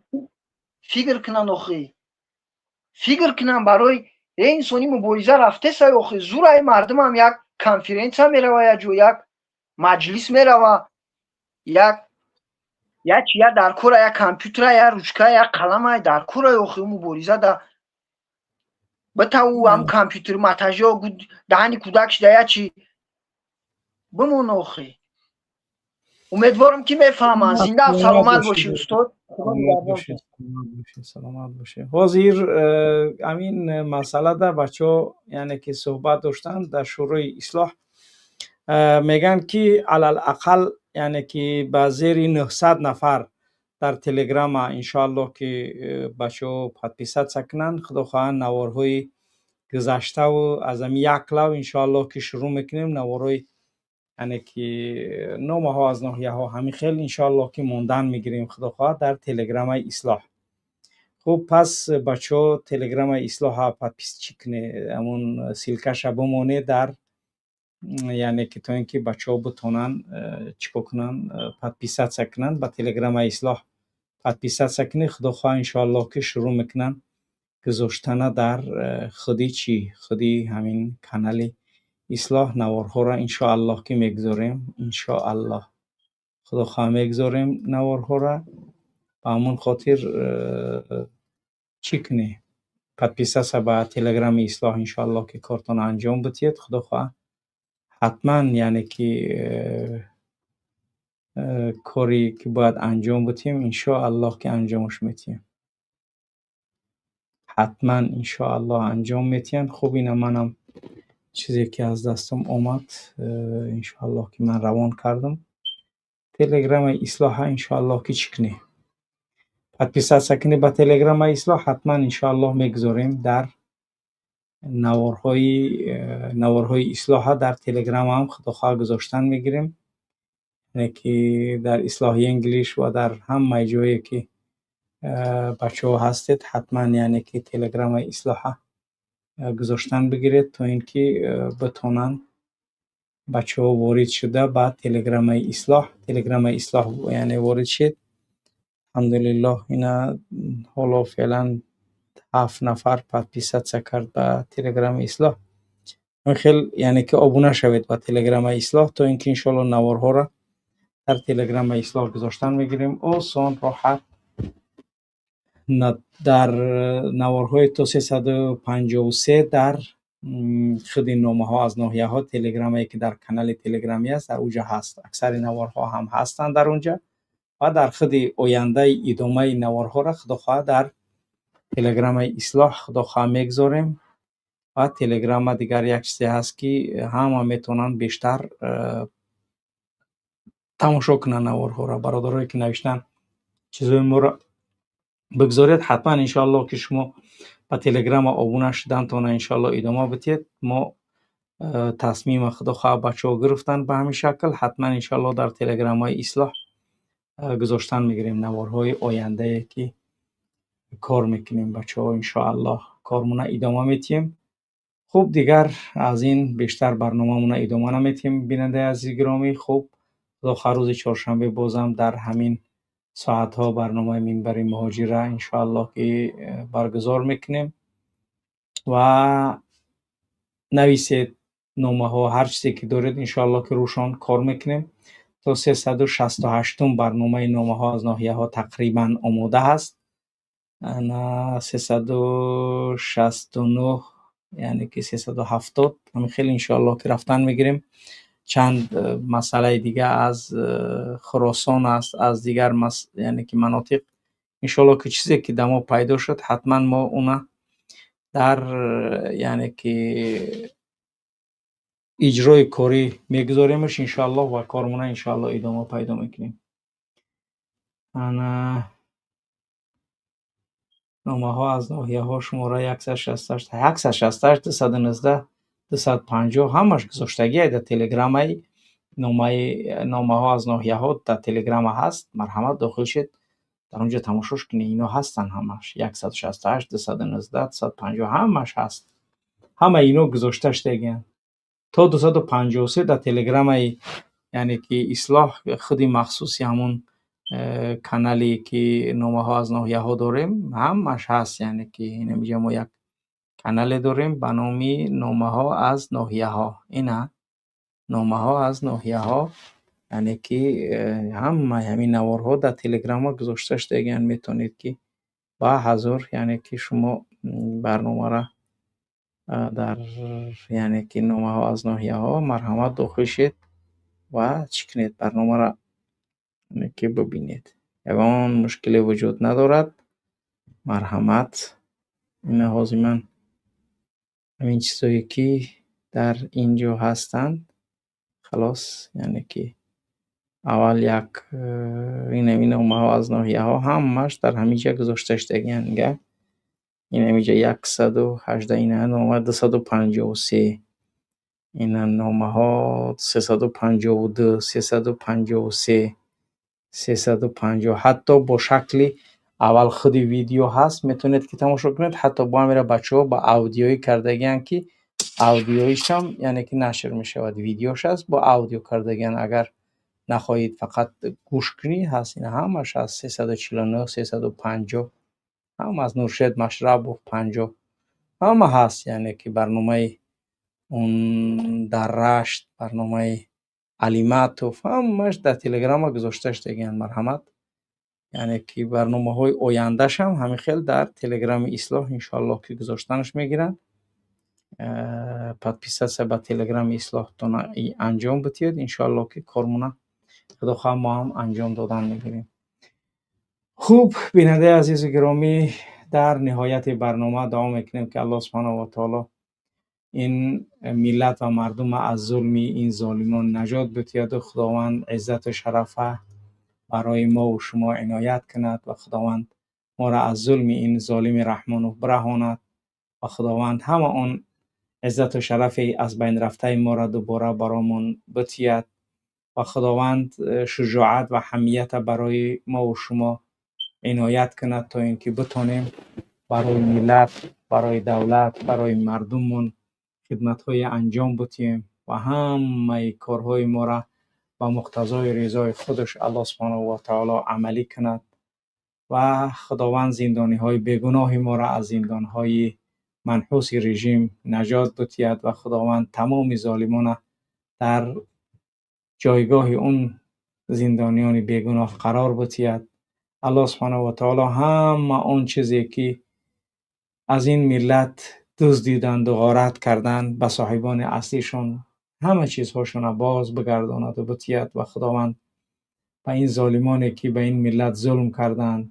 фикр кунан охи, фикр кунан. Барои инсони мубориза рафтесай охи, зураи мардумам як конференсия мерава, як ҷо як маҷлис мерава, як чи я дар кора, як компютера, як ручка, як қалама дар кора. Охи, мубориза да битаву ҳам компютер матажо даҳани кӯдак шида, як чи бимон охи. Умедворам, ки мефаҳманд. Зинда саломат бошӣ, устод. Саломат бошед. Ҳозир ҳамин масъалада бачаҳо, яъне ки суҳбат доштанд дар Шӯрои ислоҳ, мегӯянд, ки алалақал, яъне ки ба зери 900 нафар дар Телеграма, иншоаллоҳ, ки бачаҳо подписаться кунанд. Худо хоҳад, наворҳои гузаштаву аз ҳами як лав, иншоаллоҳ, ки шурӯъ мекунем наворҳои, яъне ки номаҳо аз ноҳияҳо, ҳамин хел, иншоаллоҳ, ки мондан мегирем, худо хоҳад, дар Телеграмаи ислоҳ. Хуб, пас бачаҳо, Телеграмаи ислоҳа подписчи кунед, ҳамун ссылка ша бимонед дар, яъне ки то ин ки бачаҳо битонанд чӣ кор кунанд, подписаться кунанд ба Телеграмаи ислоҳ. Подписаться кунед, худо хоҳад, иншоаллоҳ, ки шурӯъ мекунанд гузоштана дар худи чӣ, худи ҳамин канали ислоҳ. Наворҳоро, иншоаллоҳ, ки мегузорем, иншоаллоҳ, худо хоҳад, мегузорем наворҳоро. Ба ҳамон хотир чӣ кунед, подписаться ба Телеграми ислоҳ, иншоаллоҳ, ки кортонро анҷом бидиҳед. Худо хоҳад, ҳатман, яъне ки коре ки бояд анҷом бидиҳем, иншоаллоҳ, ки анҷомаш медиҳем, ҳатман, иншоаллоҳ, анҷом медиҳанд. Хуб, ина манам чизе ки аз дастам омад, иншоаллоҳ, ки ман равон кардам. Телеграмаи ислоҳа, иншоаллоҳ, ки чӣ кунед, подписаться кунед ба Телеграмаи ислоҳ. Ҳатман, иншоаллоҳ, мегузорем дар наворҳои ислоҳа дар Телеграмаам, худо хоҳад, гузоштан мегирем, яъне ки дар Ислоҳи English ва дар ҳамаи ҷое ки бачаҳо ҳастед, ҳатман, яъне ки Телеграмаи ислоҳа гузоштан бигиред, то ин ки битонанд бачаҳо ворид шуда ба Телеграмаи ислоҳ. Телеграмаи ислоҳ, яъне ворид шед. Алҳамдулиллоҳ, ина ҳоло феълан ҳафт нафар подписаться кард ба Телеграми ислоҳ. Хел, яъне ки обуна шавед ба Телеграмаи ислоҳ, то ин ки иншоалло наворҳоро дар Телеграмаи ислоҳ гузоштан мегирем осон, роҳат. Дар наворҳои то 353 дар худи номаҳо аз ноҳияҳо, Телеграмае ки дар канали Телеграмӣ аст, дар уҷа ҳаст, аксари наворҳо ҳам ҳастанд дар унҷа ва дар худи ояндаи идомаи наворҳоро, худо хоҳад, дар Телеграмаи ислоҳ, худо хоҳад, мегузорем. Ва Телеграма дигар як чизе ҳаст, ки ҳама метавонанд бештар тамошо кунанд наворҳоро. Бародарое ки навиштанд, чизҳои моро бигзоред, ҳатман, иншоаллоҳ, ки шумо ба Телеграма обуна шудантона, иншоалло, идома бидиҳед. Мо тасмима, худо хоҳад, бачаҳо гирифтанд ба ҳамин шакл. Ҳатман, иншоалло, дар Телеграмҳои ислоҳ гузоштан мегирем наворҳои ояндае ки кор мекунем. Бачаҳо, иншоаллоҳ, кормона идома медиҳем. Хуб, дигар аз ин бештар барномамона идома наметиҳем, бинандаи азизи гиромӣ. Хуб, худо хоҳад, рӯзи чоршанбе бозам дар ҳамин соатҳо барномаи Минбари муҳоҷира, иншоаллоҳ, ки баргузор мекунем. Ва нависед номаҳо, ҳар чизе ки доред, иншоаллоҳ, ки рӯшон кор мекунем. То 368-ум барномаи номаҳо аз ноҳияҳо тақрибан омода ҳаст, 369, яъне ки 370, ҳамин хел, иншоаллоҳ, ки рафтан мегирем. Чанд масъалаи дига аз Хуросон аст, аз дигар, яъне ки манотиқ, иншоаллоҳ, ки чизе ки дар мо пайдо шуд, ҳатман мо уна дар, яъне ки иҷрои корӣ мегузоремаш, иншоаллоҳ, ва кормона, иншоаллоҳ, идома пайдо мекунем. Ана номаҳо аз ноҳияҳо, шумораи 168, 168, 219, 250, ҳамаш гузоштагие дар Телеграмаи номаи номаҳо аз ноҳияҳо дар Телеграма ҳаст. Марҳамат, дохил шед, дар он ҷо тамошош кунед. Ино ҳастанд ҳамаш: 168, 219, 250, ҳамаш ҳаст. Ҳама ино гузошта шудагианд. То 253 дар телеграмаи, яъне ки Ислоҳ, худи махсуси ҳамун канале ки номаҳо аз ноҳияҳо дорем, ҳамаш ҳаст. Яъне ки инамиҷа мо як канале дорем ба номи номаҳо аз ноҳияҳо. Ина номаҳо аз ноҳияҳо, яъне ки ҳамаи ҳамин наворҳо дар телеграма гузошта шудагианд. Метавонед ки ба ҳазур, яъне ки шумо барномаро дар, яъне ки номаҳо аз ноҳияҳо, марҳамат, дохил шед ва чӣ кунед, барномаро, яъне ки бибинед. Ягон мушкиле вуҷуд надорад. Марҳамат, ина ҳозир ман ҳамин чизое ки дар ин ҷо ҳастанд, халос, яъне ки аввал як инами номаҳо аз ноҳияҳо ҳамааш дар ҳамин ҷа гузошта шудагианд. Нига, инамиҷа 118, ина нома 253, ина номаҳо 352, 353, 350, ҳатто бо шакли аввал худи видео ҳаст, метавонед ки тамошо кунед. Ҳатто бо ҳамира бачаҳо ба аудиоӣ кардагианд, ки аудиоишам, яъне ки нашр мешавад. Видеош аст, бо аудио кардагианд. Агар нахоҳед фақат гӯш кунӣ, ҳаст. Ина ҳамаш ҳаст: 349, 350, ҳама аз Нуршед Машрабов 50, ҳама ҳаст. Яъне ки барномаи он дар Рашт, барномаи Алиматов, ҳамааш дар телеграма гузошта шудагианд. Марҳамат, яъне ки барномаҳои ояндашам ҳамин хел дар телеграми Ислоҳ, иншоаллоҳ, ки гузоштанаш мегиранд. Подписаться ба телеграми Ислоҳтона анҷом бидиҳед. Иншоаллоҳ, ки кормона, худо хоҳад, мо ҳам анҷом додан мегирем. Хуб, бинандаи азизу гиромӣ, дар ниҳояти барнома дуо мекунем, ки Аллоҳ субҳанаҳу ва таоло ин миллат ва мардума аз зулми ин золимон наҷот бидиҳаду Худованд иззату шарафа барои мову шумо иноят кунад ва Худованд моро аз зулми ин золими Раҳмонов бираҳонад ва Худованд ҳама он иззату шарафи аз байн рафтаи моро дубора баромон битиҳад ва Худованд шуҷоат ва ҳамията барои мову шумо иноят кунад, то ин ки битонем барои миллат, барои давлат, барои мардуммон хидматҳое анҷом бидиҳем ва ҳамаи корҳои моро ба муқтазои ризои худаш Аллоҳ субҳанаҳу ва таоло амалӣ кунад ва Худованд зиндониҳои бегуноҳи моро аз зиндонҳои манҳуси режим наҷот бидиҳад ва Худованд тамоми золимона дар ҷойгоҳи он зиндониёни бегуноҳ қарор бидиҳад. Аллоҳ субҳанаҳу ва таоло ҳама он чизе ки аз ин миллат дуздиданду ғорат карданд, ба соҳибони аслишон ҳама чизҳошонро боз бигардонаду бидиҳад ва Худованд ба ин золимоне ки ба ин миллат зулм карданд,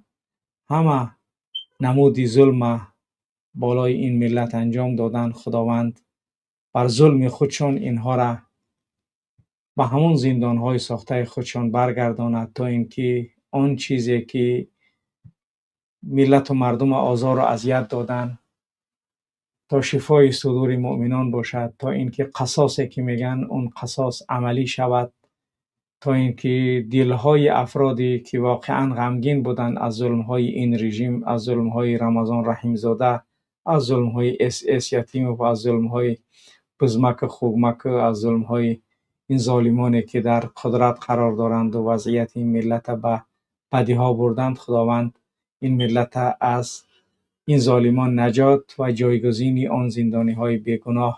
ҳама намуди зулма болои ин миллат анҷом доданд, Худованд бар зулми худшон инҳоро ба ҳамон зиндонҳои сохтаи худшон баргардонад, то ин ки он чизе ки миллату мардума озору азият доданд, то шифои судури муъминон бошад, то ин ки қасосе ки мегӯянд, он қасос амалӣ шавад, то ин ки дилҳои афроде ки воқеан ғамгин буданд аз зулмҳои ин режим, аз зулмҳои Рамазон Раҳимзода, аз зулмҳои СС Ятимов, аз зулмҳои Бузмаку Хугмаку, аз зулмҳои ин золимоне ки дар қудрат қарор доранду вазъияти ин миллата ба бадиҳо бурданд, Худованд ин миллата аз ин золимон наҷот ва ҷойгузини он зиндониҳои бегуноҳ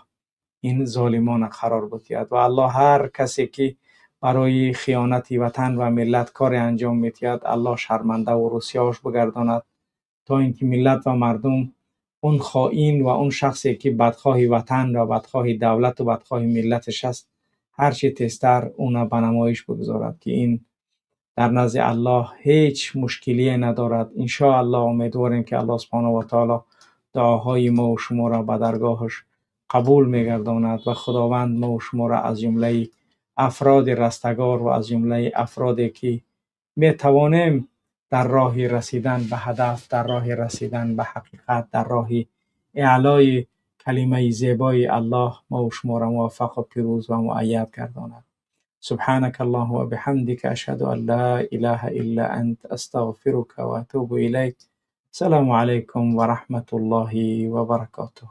ин золимона қарор бидиҳад ва Аллоҳ ҳар касе ки барои хиёнати ватан ва миллат коре анҷом медиҳад, Аллоҳ шармандаву рӯсиёш бигардонад, то ин ки миллат ва мардум он хоин ва он шахсе ки бадхоҳи ватан ва бадхоҳи давлату бадхоҳи миллаташ аст, ҳарчи тезтар уна ба намоиш бигузорад, ки ин дар назди Аллоҳ ҳеҷ мушкилие надорад. Иншоаллоҳ, умедворем, ки Аллоҳ субҳанаҳу ва таоло дуоҳои мову шуморо ба даргоҳаш қабул мегардонад ва Худованд мову шуморо аз ҷумлаи афроди растагор ва аз ҷумлаи афроде ки метавонем дар роҳи расидан ба ҳадаф, дар роҳи расидан ба ҳақиқат, дар роҳи эълои калимаи зебои Аллоҳ мову шуморо муваффақу пирӯз ва муайяд гардонад. سبحانك اللهم وبحمدك، أشهد أن لا إله إلا أنت، أستغفرك وأتوب إليك. السلام عليكم ورحمة الله وبركاته.